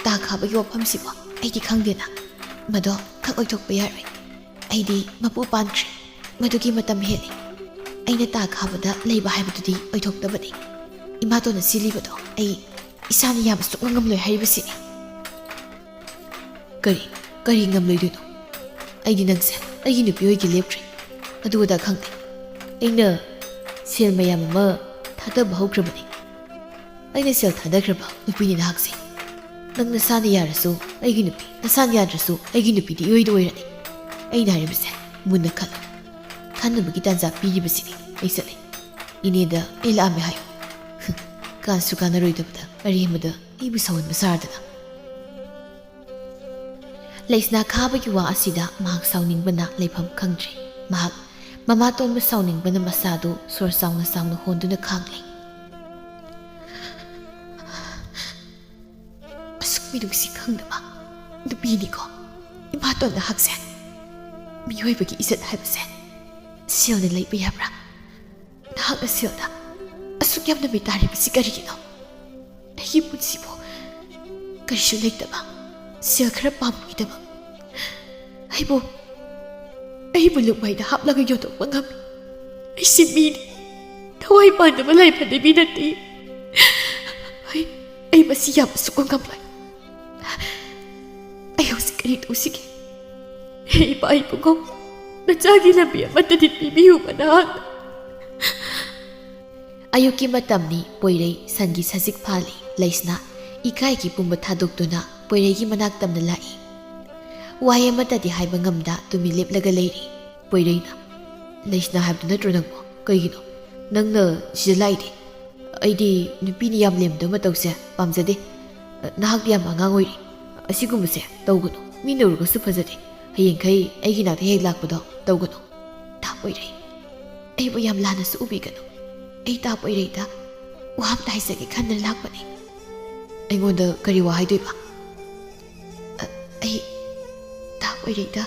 ꯇꯥ ꯈꯥꯕꯒꯤ ꯋꯥꯐꯝꯁꯤꯕꯣ? ꯑꯩꯗꯤ ꯈꯪꯗꯦꯅ꯫ ꯃꯗꯣ ꯈꯛ ꯑꯣꯏꯊꯣꯛꯄ ꯌꯥꯔꯣꯏ꯫ ꯑꯩꯗꯤ ꯃꯄꯨ ꯄꯥꯟꯈ꯭ꯔꯦ꯫ ꯃꯗꯨꯒꯤ ꯃꯇꯝ ꯍꯦꯜꯂꯤ꯫ ꯑꯩꯅ ꯇꯥ ꯈꯥꯕꯗ ꯂꯩꯕ ꯍꯥꯏꯕꯗꯨꯗꯤ ꯑꯣꯏꯊꯣꯛꯇꯕꯅꯤ꯫ ꯏꯃꯥꯇꯣꯟꯅ ꯁꯤꯜꯂꯤꯕꯗꯣ ꯑꯩ ꯏꯁꯥꯅ ꯌꯥꯕ ꯁꯨꯛꯉꯝ ꯉꯝꯂꯣꯏ ꯍꯥꯏꯔꯤꯕꯁꯤꯅꯤ꯫ ꯀꯔꯤ, ꯀꯔꯤ ꯉꯝꯂꯣꯏꯗꯣꯏꯅꯣ? ꯑꯩꯗꯤ ꯅꯪꯁꯦ ꯑꯩꯒꯤ ꯅꯨꯄꯤ ꯑꯣꯏꯒꯦ ꯂꯦꯞꯈ꯭ꯔꯦ꯫ ꯑꯗꯨ ꯑꯗꯥ ꯈꯪꯗꯦ꯫ ꯑꯩꯅ ꯁꯦꯜ ꯃꯌꯥꯝ ꯑꯃ ꯊꯥꯗꯕ ꯍꯧꯈ꯭ꯔꯕꯅꯤ꯫ ꯑꯩꯅ ꯁꯦꯜ ꯊꯥꯗꯈ꯭ꯔꯕ ꯅꯨꯄꯤꯅꯤ ꯅꯍꯥꯛꯁꯦ꯫ ꯅꯪ ꯅꯁꯥꯅ ꯌꯥꯔꯁꯨ ꯑꯩꯒꯤ ꯅꯨꯄꯤ, ꯅꯁꯥꯅ ꯌꯥꯗ꯭ꯔꯁꯨ ꯑꯩꯒꯤ ꯅꯨꯄꯤꯗꯤ ꯏꯑꯣꯏꯗ ꯑꯣꯏꯔꯅꯤ꯫ ꯑꯩꯅ ꯍꯥꯏꯔꯤꯕꯁꯦ ꯃꯨꯟꯅ ꯈꯜꯂꯨ꯫ ꯈꯟꯅꯕꯒꯤ ꯇꯥꯟꯖꯥ ꯄꯤꯔꯤꯕꯁꯤꯅꯤ ꯑꯩ ꯆꯠꯂꯦ꯫ ꯏꯅꯦꯗ ꯑꯩ ꯂꯥꯛꯑꯝꯃꯦ ꯍꯥꯏꯌꯨ꯫ ꯀꯥꯟꯁꯨ ꯀꯥꯟꯅꯔꯣꯏꯗꯕꯗ ꯑꯔꯦꯝꯕꯗ ꯑꯩꯕꯨ ꯁꯥꯎꯍꯟꯕ ꯁꯥꯔꯗꯅ꯫ ꯂꯩꯁꯅꯥ ꯈꯥꯕꯒꯤ ꯋꯥ ꯑꯁꯤꯗ ꯃꯍꯥꯛ ꯁꯥꯎꯅꯤꯡꯕꯅ ꯂꯩꯐꯝ ꯈꯪꯗ꯭ꯔꯦ꯫ ꯃꯍꯥꯛ ꯃꯃꯥꯇꯣꯟꯕꯨ ꯁꯥꯎꯅꯤꯡꯕꯅ ꯃꯁꯥꯗꯨ ꯁꯣꯔ ꯆꯥꯎꯅ ꯆꯥꯎꯅ ꯍꯣꯟꯗꯨꯅ ꯈꯥꯡꯂꯦ꯫ ꯑꯁꯨꯛ ꯃꯤꯅꯨꯡꯁꯤ ꯈꯪꯗꯕ ꯅꯨꯄꯤꯅꯤꯀꯣ ꯏꯃꯥꯇꯣꯟ ꯅꯍꯥꯛꯁꯦ꯫ ꯃꯤꯑꯣꯏꯕꯒꯤ ꯏꯖꯠ ꯍꯥꯏꯕꯁꯦ ꯁꯦꯜꯅ ꯂꯩꯕ ꯌꯥꯕ꯭ꯔꯥ? ꯅꯍꯥꯛꯅ ꯁꯦꯜꯗ ꯑꯁꯨꯛ ꯌꯥꯝꯅ ꯃꯤꯇꯥꯔꯤꯕꯁꯤ ꯀꯔꯤꯒꯤꯅꯣ? ꯑꯩꯒꯤ ꯄꯨꯟꯁꯤꯕꯨ ꯀꯔꯤꯁꯨ ꯂꯩꯇꯕ, ꯁꯦꯜ ꯈꯔ ꯄꯥꯝꯕꯒꯤꯗꯃꯛ ꯑꯩꯕꯨ, ꯑꯩꯕꯨ ꯂꯨꯞꯃꯩꯗ ꯍꯥꯞꯂꯒ ꯌꯣꯟꯊꯣꯛꯄ ꯉꯝꯃꯤ꯫ ꯑꯩꯁꯤ ꯃꯤꯅꯤ, ꯊꯋꯥꯏ ꯄꯥꯟꯗꯕ ꯂꯥꯏꯐꯝꯗꯤ ꯃꯤ ꯅꯠꯇꯦ꯫ ꯑꯩ, ꯑꯩ ꯃꯁꯤ ꯌꯥꯕ ꯁꯨꯛꯉꯝ ꯉꯝꯂꯣꯏ꯫ ꯑꯩ ꯍꯧꯖꯤꯛ ꯀꯔꯤ ꯇꯧꯁꯤꯒꯦ? ꯍꯦ ꯏꯄꯥ ꯏꯕꯨꯡꯉꯣ, ꯅꯆꯥꯒꯤ ꯂꯝꯕꯤ ꯑꯃꯠꯇꯗꯤ ꯄꯤꯕꯤꯌꯨꯕ ꯅꯍꯥꯛꯅ꯫ ꯑꯌꯨꯛꯀꯤ ꯃꯇꯝꯅꯤ꯫ ꯄꯣꯏꯔꯩ ꯁꯟꯒꯤ ꯁꯖꯤꯛ ꯐꯥꯜꯂꯤ꯫ ꯂꯩꯁꯅꯥ ꯏꯀꯥꯏꯒꯤ ꯄꯨꯝꯕ ꯊꯥꯗꯣꯛꯇꯨꯅ ꯄꯣꯏꯔꯩꯒꯤ ꯃꯅꯥꯛ ꯇꯝꯅ ꯂꯥꯛꯏ꯫ ꯋꯥꯍꯩ ꯑꯃꯠꯇꯗꯤ ꯍꯥꯏꯕ ꯉꯝꯗ ꯇꯨꯃꯤꯟ ꯂꯦꯞꯂꯒ ꯂꯩꯔꯤ꯫ ꯄꯣꯏꯔꯩꯅ, "ꯂꯩꯁꯅꯥ ꯍꯥꯏꯕꯗꯨ ꯅꯠꯇ꯭ꯔꯣ ꯅꯪꯕꯨ? ꯀꯩꯒꯤꯅꯣ ꯅꯪꯅ ꯁꯤꯗ ꯂꯥꯛꯏꯗꯤ? ꯑꯩꯗꯤ ꯅꯨꯄꯤꯅ ꯌꯥꯝ ꯂꯦꯝꯗꯕ ꯃꯇꯧꯁꯦ ꯄꯥꯝꯖꯗꯦ꯫ ꯅꯍꯥꯛꯇꯤ ꯌꯥꯝ ꯑꯉꯥꯡ ꯑꯣꯏꯔꯤ꯫ ꯑꯁꯤꯒꯨꯝꯕꯁꯦ ꯇꯧꯒꯅꯨ꯫ ꯃꯤꯅ ꯎꯔꯒꯁꯨ ꯐꯖꯗꯦ꯫ ꯍꯌꯦꯡꯈꯩ ꯑꯩꯒꯤ ꯅꯥꯛꯇ ꯍꯦꯛ ꯂꯥꯛꯄꯗꯣ ꯇꯧꯒꯅꯨ꯫" ꯇꯥ ꯄꯣꯏꯔꯩ, ꯑꯩꯕꯨ ꯌꯥꯝ ꯂꯥꯟꯅꯁꯨ ꯎꯕꯤꯒꯅꯨ꯫ ꯑꯩ ꯇꯥ ꯄꯣꯏꯔꯩꯗ ꯋꯥ ꯑꯝꯇ ꯍꯥꯏꯖꯒꯦ ꯈꯟꯗꯨꯅ ꯂꯥꯛꯄꯅꯤ꯫ ꯑꯩꯉꯣꯟꯗ ꯀꯔꯤ ꯋꯥ ꯍꯥꯏꯗꯣꯏꯕ? ꯑ, ꯑꯩ ꯇꯥ ꯄꯣꯏꯔꯩꯗ,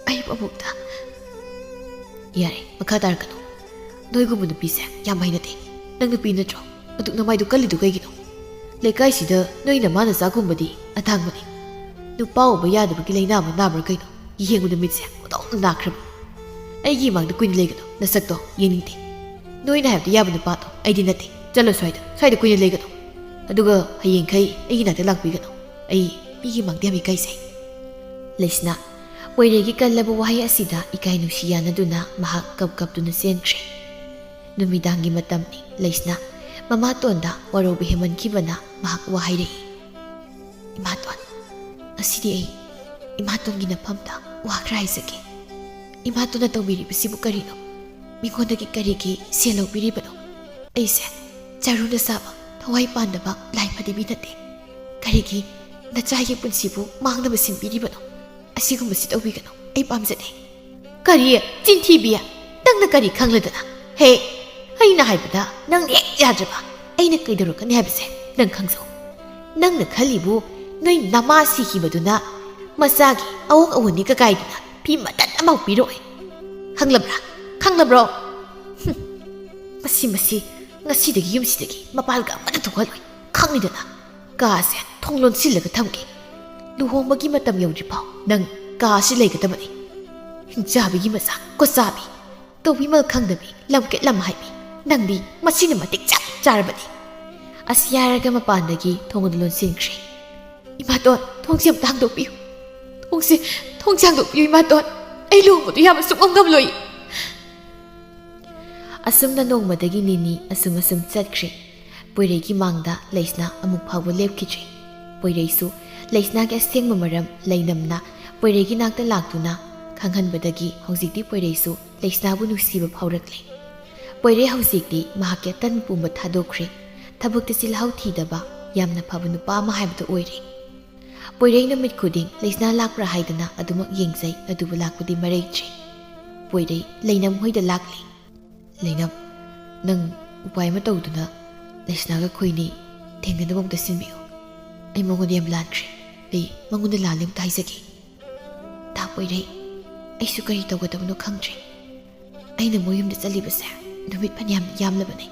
ꯑꯩꯕꯨ ꯑꯃꯨꯛꯇ꯫ ꯌꯥꯔꯦ, ꯃꯈꯥ ꯇꯥꯔꯛꯀꯅꯨ꯫ ꯅꯣꯏꯒꯨꯝꯕ ꯅꯨꯄꯤꯁꯦ ꯌꯥꯝ ꯍꯩꯅꯗꯦ꯫ ꯅꯪ ꯅꯨꯄꯤ ꯅꯠꯇ꯭ꯔꯣ? ꯑꯗꯨꯛ ꯅꯃꯥꯏꯗꯨ ꯀꯜꯂꯤꯗꯨ ꯀꯩꯒꯤꯅꯣ? ꯂꯩꯀꯥꯏꯁꯤꯗ ꯅꯣꯏ ꯅꯃꯥ ꯅꯆꯥꯒꯨꯝꯕꯗꯤ ꯑꯇꯥꯡꯕꯅꯤ꯫ ꯅꯨꯄꯥ ꯎꯕ ꯌꯥꯗꯕꯒꯤ ꯂꯩꯅꯥ ꯑꯃ ꯅꯥꯕ꯭ꯔꯥ ꯀꯩꯅꯣ? ꯌꯦꯡꯕꯗ ꯃꯤꯠꯁꯦ ꯄꯨꯡꯇꯧꯅ ꯅꯥꯈ꯭ꯔꯕ꯫ "ꯑꯩꯒꯤ ꯏꯃꯥꯡꯗ ꯀꯨꯏꯅ ꯂꯩꯒꯅꯨ, ꯅꯁꯛꯇꯣ ꯌꯦꯡꯅꯤꯡꯗꯦ꯫ ꯅꯣꯏꯅ ꯍꯥꯏꯕꯗ ꯌꯥꯕ ꯅꯨꯄꯥꯗꯣ ꯑꯩꯗꯤ ꯅꯠꯇꯦ꯫ ꯆꯠꯂꯣ ꯁ꯭ꯋꯥꯏꯗ, ꯁ꯭ꯋꯥꯏꯗ ꯀꯨꯏꯅ ꯂꯩꯒꯅꯨ꯫ ꯑꯗꯨꯒ ꯍꯌꯦꯡꯈꯩ ꯑꯩꯒꯤ ꯅꯥꯛꯇ ꯂꯥꯛꯄꯤꯒꯅꯨ꯫ ꯑꯩ ꯃꯤꯒꯤ ꯃꯥꯡꯗ ꯌꯥꯝ ꯏꯀꯥꯏꯖꯩ"꯫ ꯂꯩꯁꯅꯥ, ꯄꯣꯏꯔꯩꯒꯤ ꯀꯜꯂꯕ ꯋꯥꯍꯩ ꯑꯁꯤꯗ ꯏꯀꯥꯏ ꯅꯨꯡꯁꯤ ꯌꯥꯅꯗꯨꯅ ꯃꯍꯥꯛ ꯀꯞ ꯀꯞꯇꯨꯅ ꯆꯦꯟꯈ꯭ꯔꯦ꯫ ꯅꯨꯃꯤꯗꯥꯡꯒꯤ ꯃꯇꯝꯅꯤ꯫ ꯂꯩꯁꯅꯥ ꯃꯃꯥꯇꯣꯟꯗ ꯋꯥꯔꯧꯕ ꯍꯦꯟꯃꯟꯈꯤꯕꯅ ꯃꯍꯥꯛ ꯋꯥ ꯍꯥꯏꯔꯛꯏ꯫ "ꯏꯃꯥꯇꯣꯟ, ꯉꯁꯤꯗꯤ ꯑꯩ ꯏꯃꯥꯇꯣꯟꯒꯤ ꯅꯐꯝꯗ ꯋꯥ ꯈꯔ ꯍꯥꯏꯖꯒꯦ꯫ ꯏꯃꯥꯇꯣꯟꯅ ꯇꯧꯕꯤꯔꯤꯕꯁꯤꯕꯨ ꯀꯔꯤꯅꯣ? ꯃꯤꯉꯣꯟꯗꯒꯤ ꯀꯔꯤꯒꯤ ꯁꯦꯜ ꯂꯧꯕꯤꯔꯤꯕꯅꯣ? ꯑꯩꯁꯦ ꯆꯔꯨꯅ ꯁꯥꯕ ꯊꯋꯥꯏ ꯄꯥꯟꯗꯕ ꯂꯥꯏ ꯐꯗꯤꯕꯤ ꯅꯠꯇꯦ꯫ ꯀꯔꯤꯒꯤ ꯅꯆꯥꯒꯤ ꯄꯨꯟꯁꯤꯕꯨ ꯃꯥꯡꯅꯕ ꯁꯤꯟꯕꯤꯔꯤꯕꯅꯣ? ꯑꯁꯤꯒꯨꯝꯕꯁꯤ ꯇꯧꯕꯤꯒꯅꯨ, ꯑꯩ ꯄꯥꯝꯖꯗꯦ"꯫ "ꯀꯔꯤ? ꯆꯤꯟꯊꯤꯕꯤ! ꯅꯪꯅ ꯀꯔꯤ ꯈꯪꯂꯗꯅ? ꯍꯦ, ꯑꯩꯅ ꯍꯥꯏꯕꯗ ꯅꯪ ꯍꯦꯛ ꯌꯥꯗ꯭ꯔꯕ꯫ ꯑꯩꯅ ꯀꯩꯗꯧꯔꯛꯀꯅꯤ ꯍꯥꯏꯕꯁꯦ ꯅꯪ ꯈꯪꯖꯧ꯫ ꯅꯪꯅ ꯈꯜꯂꯤꯕꯨ ꯅꯣꯏ ꯅꯃꯥ ꯁꯤꯈꯤꯕꯗꯨꯅ ꯃꯆꯥꯒꯤ ꯑꯋꯣꯛ ꯑꯋꯣꯟꯅꯤ ꯀꯀꯥꯏꯗꯨꯅ ꯐꯤ ꯃꯇꯠ ꯑꯃ ꯄꯤꯔꯛꯑꯣꯏ꯫ ꯈꯪꯂꯕ꯭ꯔꯥ? ꯈꯪꯂꯕ꯭ꯔꯣ? ꯍꯨꯝ꯫ ꯃꯁꯤ, ꯃꯁꯤ ꯉꯁꯤꯗꯒꯤ ꯌꯨꯝꯁꯤꯗꯒꯤ ꯃꯄꯥꯜꯒ ꯑꯃꯠꯇ ꯊꯣꯛꯍꯜꯂꯣꯏ꯫ ꯈꯪꯂꯤꯗꯅ, ꯀꯥꯁꯦ ꯊꯣꯡ ꯂꯣꯟꯁꯤꯜꯂꯒ ꯊꯝꯒꯦ꯫ ꯂꯨꯍꯣꯡꯕꯒꯤ ꯃꯇꯝ ꯌꯧꯗ꯭ꯔꯤꯐꯥꯎ ꯅꯪ ꯀꯥꯁꯤ ꯂꯩꯒꯗꯕꯅꯤ꯫ ꯍꯤꯡꯆꯥꯕꯤꯒꯤ ꯃꯆꯥ, ꯀꯣꯆꯥꯕꯤ, ꯇꯧꯕꯤꯃꯜ ꯈꯪꯗꯕꯤ, ꯂꯝꯀꯦꯠ ꯂꯝ ꯍꯥꯏꯕꯤ, ꯅꯪꯗꯤ ꯃꯁꯤꯅ ꯃꯇꯤꯛ ꯆꯞ ꯆꯥꯔꯕꯅꯤ"꯫ ꯑꯁꯤ ꯍꯥꯏꯔꯒ ꯃꯄꯥꯟꯗꯒꯤ ꯊꯣꯡ ꯑꯗꯨ ꯂꯣꯟꯁꯤꯟꯈ꯭ꯔꯦ꯫ "ꯏꯃꯥꯇꯣꯟ, ꯊꯣꯡꯁꯦ ꯑꯝꯇ ꯍꯥꯡꯗꯣꯛꯄꯤꯌꯨ꯫ ꯊꯣꯡꯁꯦ, ꯊꯣꯡꯁꯦ ꯍꯥꯡꯗꯣꯛꯄꯤꯌꯨ, ꯏꯃꯥꯇꯣꯟ꯫ ꯑꯩ ꯂꯨꯍꯣꯡꯕꯗꯨ ꯌꯥꯕ ꯁꯨꯡꯉꯝ ꯉꯝꯂꯣꯏ"꯫ ꯑꯁꯨꯝꯅ ꯅꯣꯡꯃꯗꯒꯤ ꯅꯤꯅꯤ ꯑꯁꯨꯝ ꯑꯁꯨꯝ ꯆꯠꯈ꯭ꯔꯦ꯫ ꯄꯣꯏꯔꯩꯒꯤ ꯃꯥꯡꯗ ꯂꯩꯁꯅꯥ ꯑꯃꯨꯛ ꯐꯥꯎꯕ ꯂꯦꯞꯈꯤꯗ꯭ꯔꯦ꯫ ꯄꯣꯏꯔꯩꯁꯨ ꯂꯩꯁꯅꯥꯒꯤ ꯑꯁꯦꯡꯕ ꯃꯔꯝ ꯂꯩꯅꯝꯅ ꯄꯣꯏꯔꯩꯒꯤ ꯅꯥꯛꯇ ꯂꯥꯛꯇꯨꯅ ꯈꯪꯍꯟꯕꯗꯒꯤ ꯍꯧꯖꯤꯛꯇꯤ ꯄꯣꯏꯔꯩꯁꯨ ꯂꯩꯁꯅꯥꯕꯨ ꯅꯨꯡꯁꯤꯕ ꯐꯥꯎꯔꯛꯂꯦ꯫ ꯄꯣꯏꯔꯩ ꯍꯧꯖꯤꯛꯇꯤ ꯃꯍꯥꯛꯀꯤ ꯑꯇꯟ ꯄꯨꯝꯕ ꯊꯥꯗꯣꯛꯈ꯭ꯔꯦ꯫ ꯊꯕꯛꯇ ꯆꯤꯜꯍꯥꯎ ꯊꯤꯗꯕ ꯌꯥꯝꯅ ꯐꯕ ꯅꯨꯄꯥ ꯑꯃ ꯍꯥꯏꯕꯗꯨ ꯑꯣꯏꯔꯦ꯫ ꯄꯣꯏꯔꯩ ꯅꯨꯃꯤꯠ ꯈꯨꯗꯤꯡ ꯂꯩꯁꯅꯥ ꯂꯥꯛꯄ꯭ꯔꯥ ꯍꯥꯏꯗꯅ ꯑꯗꯨꯃꯛ ꯌꯦꯡꯖꯩ, ꯑꯗꯨꯕꯨ ꯂꯥꯛꯄꯗꯤ ꯃꯔꯩꯗ꯭ꯔꯦ꯫ ꯄꯣꯏꯔꯩ ꯂꯩꯅꯝ ꯍꯣꯏꯗ ꯂꯥꯛꯂꯤ꯫ "ꯂꯩꯅꯝ, ꯅꯪ ꯎꯄꯥꯏ ꯑꯃ ꯇꯧꯗꯨꯅ ꯂꯩꯁꯅꯥꯒ ꯑꯩꯈꯣꯏꯅꯤ ꯊꯦꯡꯅꯅꯕ ꯑꯃꯨꯛꯇ ꯁꯤꯟꯕꯤꯌꯨ꯫ ꯑꯩ ꯃꯉꯣꯟꯗ ꯌꯥꯝ ꯂꯥꯟꯈ꯭ꯔꯦ꯫ ꯑꯩ ꯃꯉꯣꯟꯗ ꯂꯥꯜꯂꯦ ꯑꯃꯨꯛꯇ ꯍꯥꯏꯖꯒꯦ"꯫ "ꯇꯥ ꯄꯣꯏꯔꯩ, ꯑꯩꯁꯨ ꯀꯔꯤ ꯇꯧꯒꯗꯕꯅꯣ ꯈꯪꯗ꯭ꯔꯦ꯫ ꯑꯩꯅ ꯃꯣꯏ ꯌꯨꯝꯗ ꯆꯠꯂꯤꯕꯁꯦ ꯅꯨꯃꯤꯠ ꯐꯅꯌꯥꯝ ꯌꯥꯝꯂꯕꯅꯦ꯫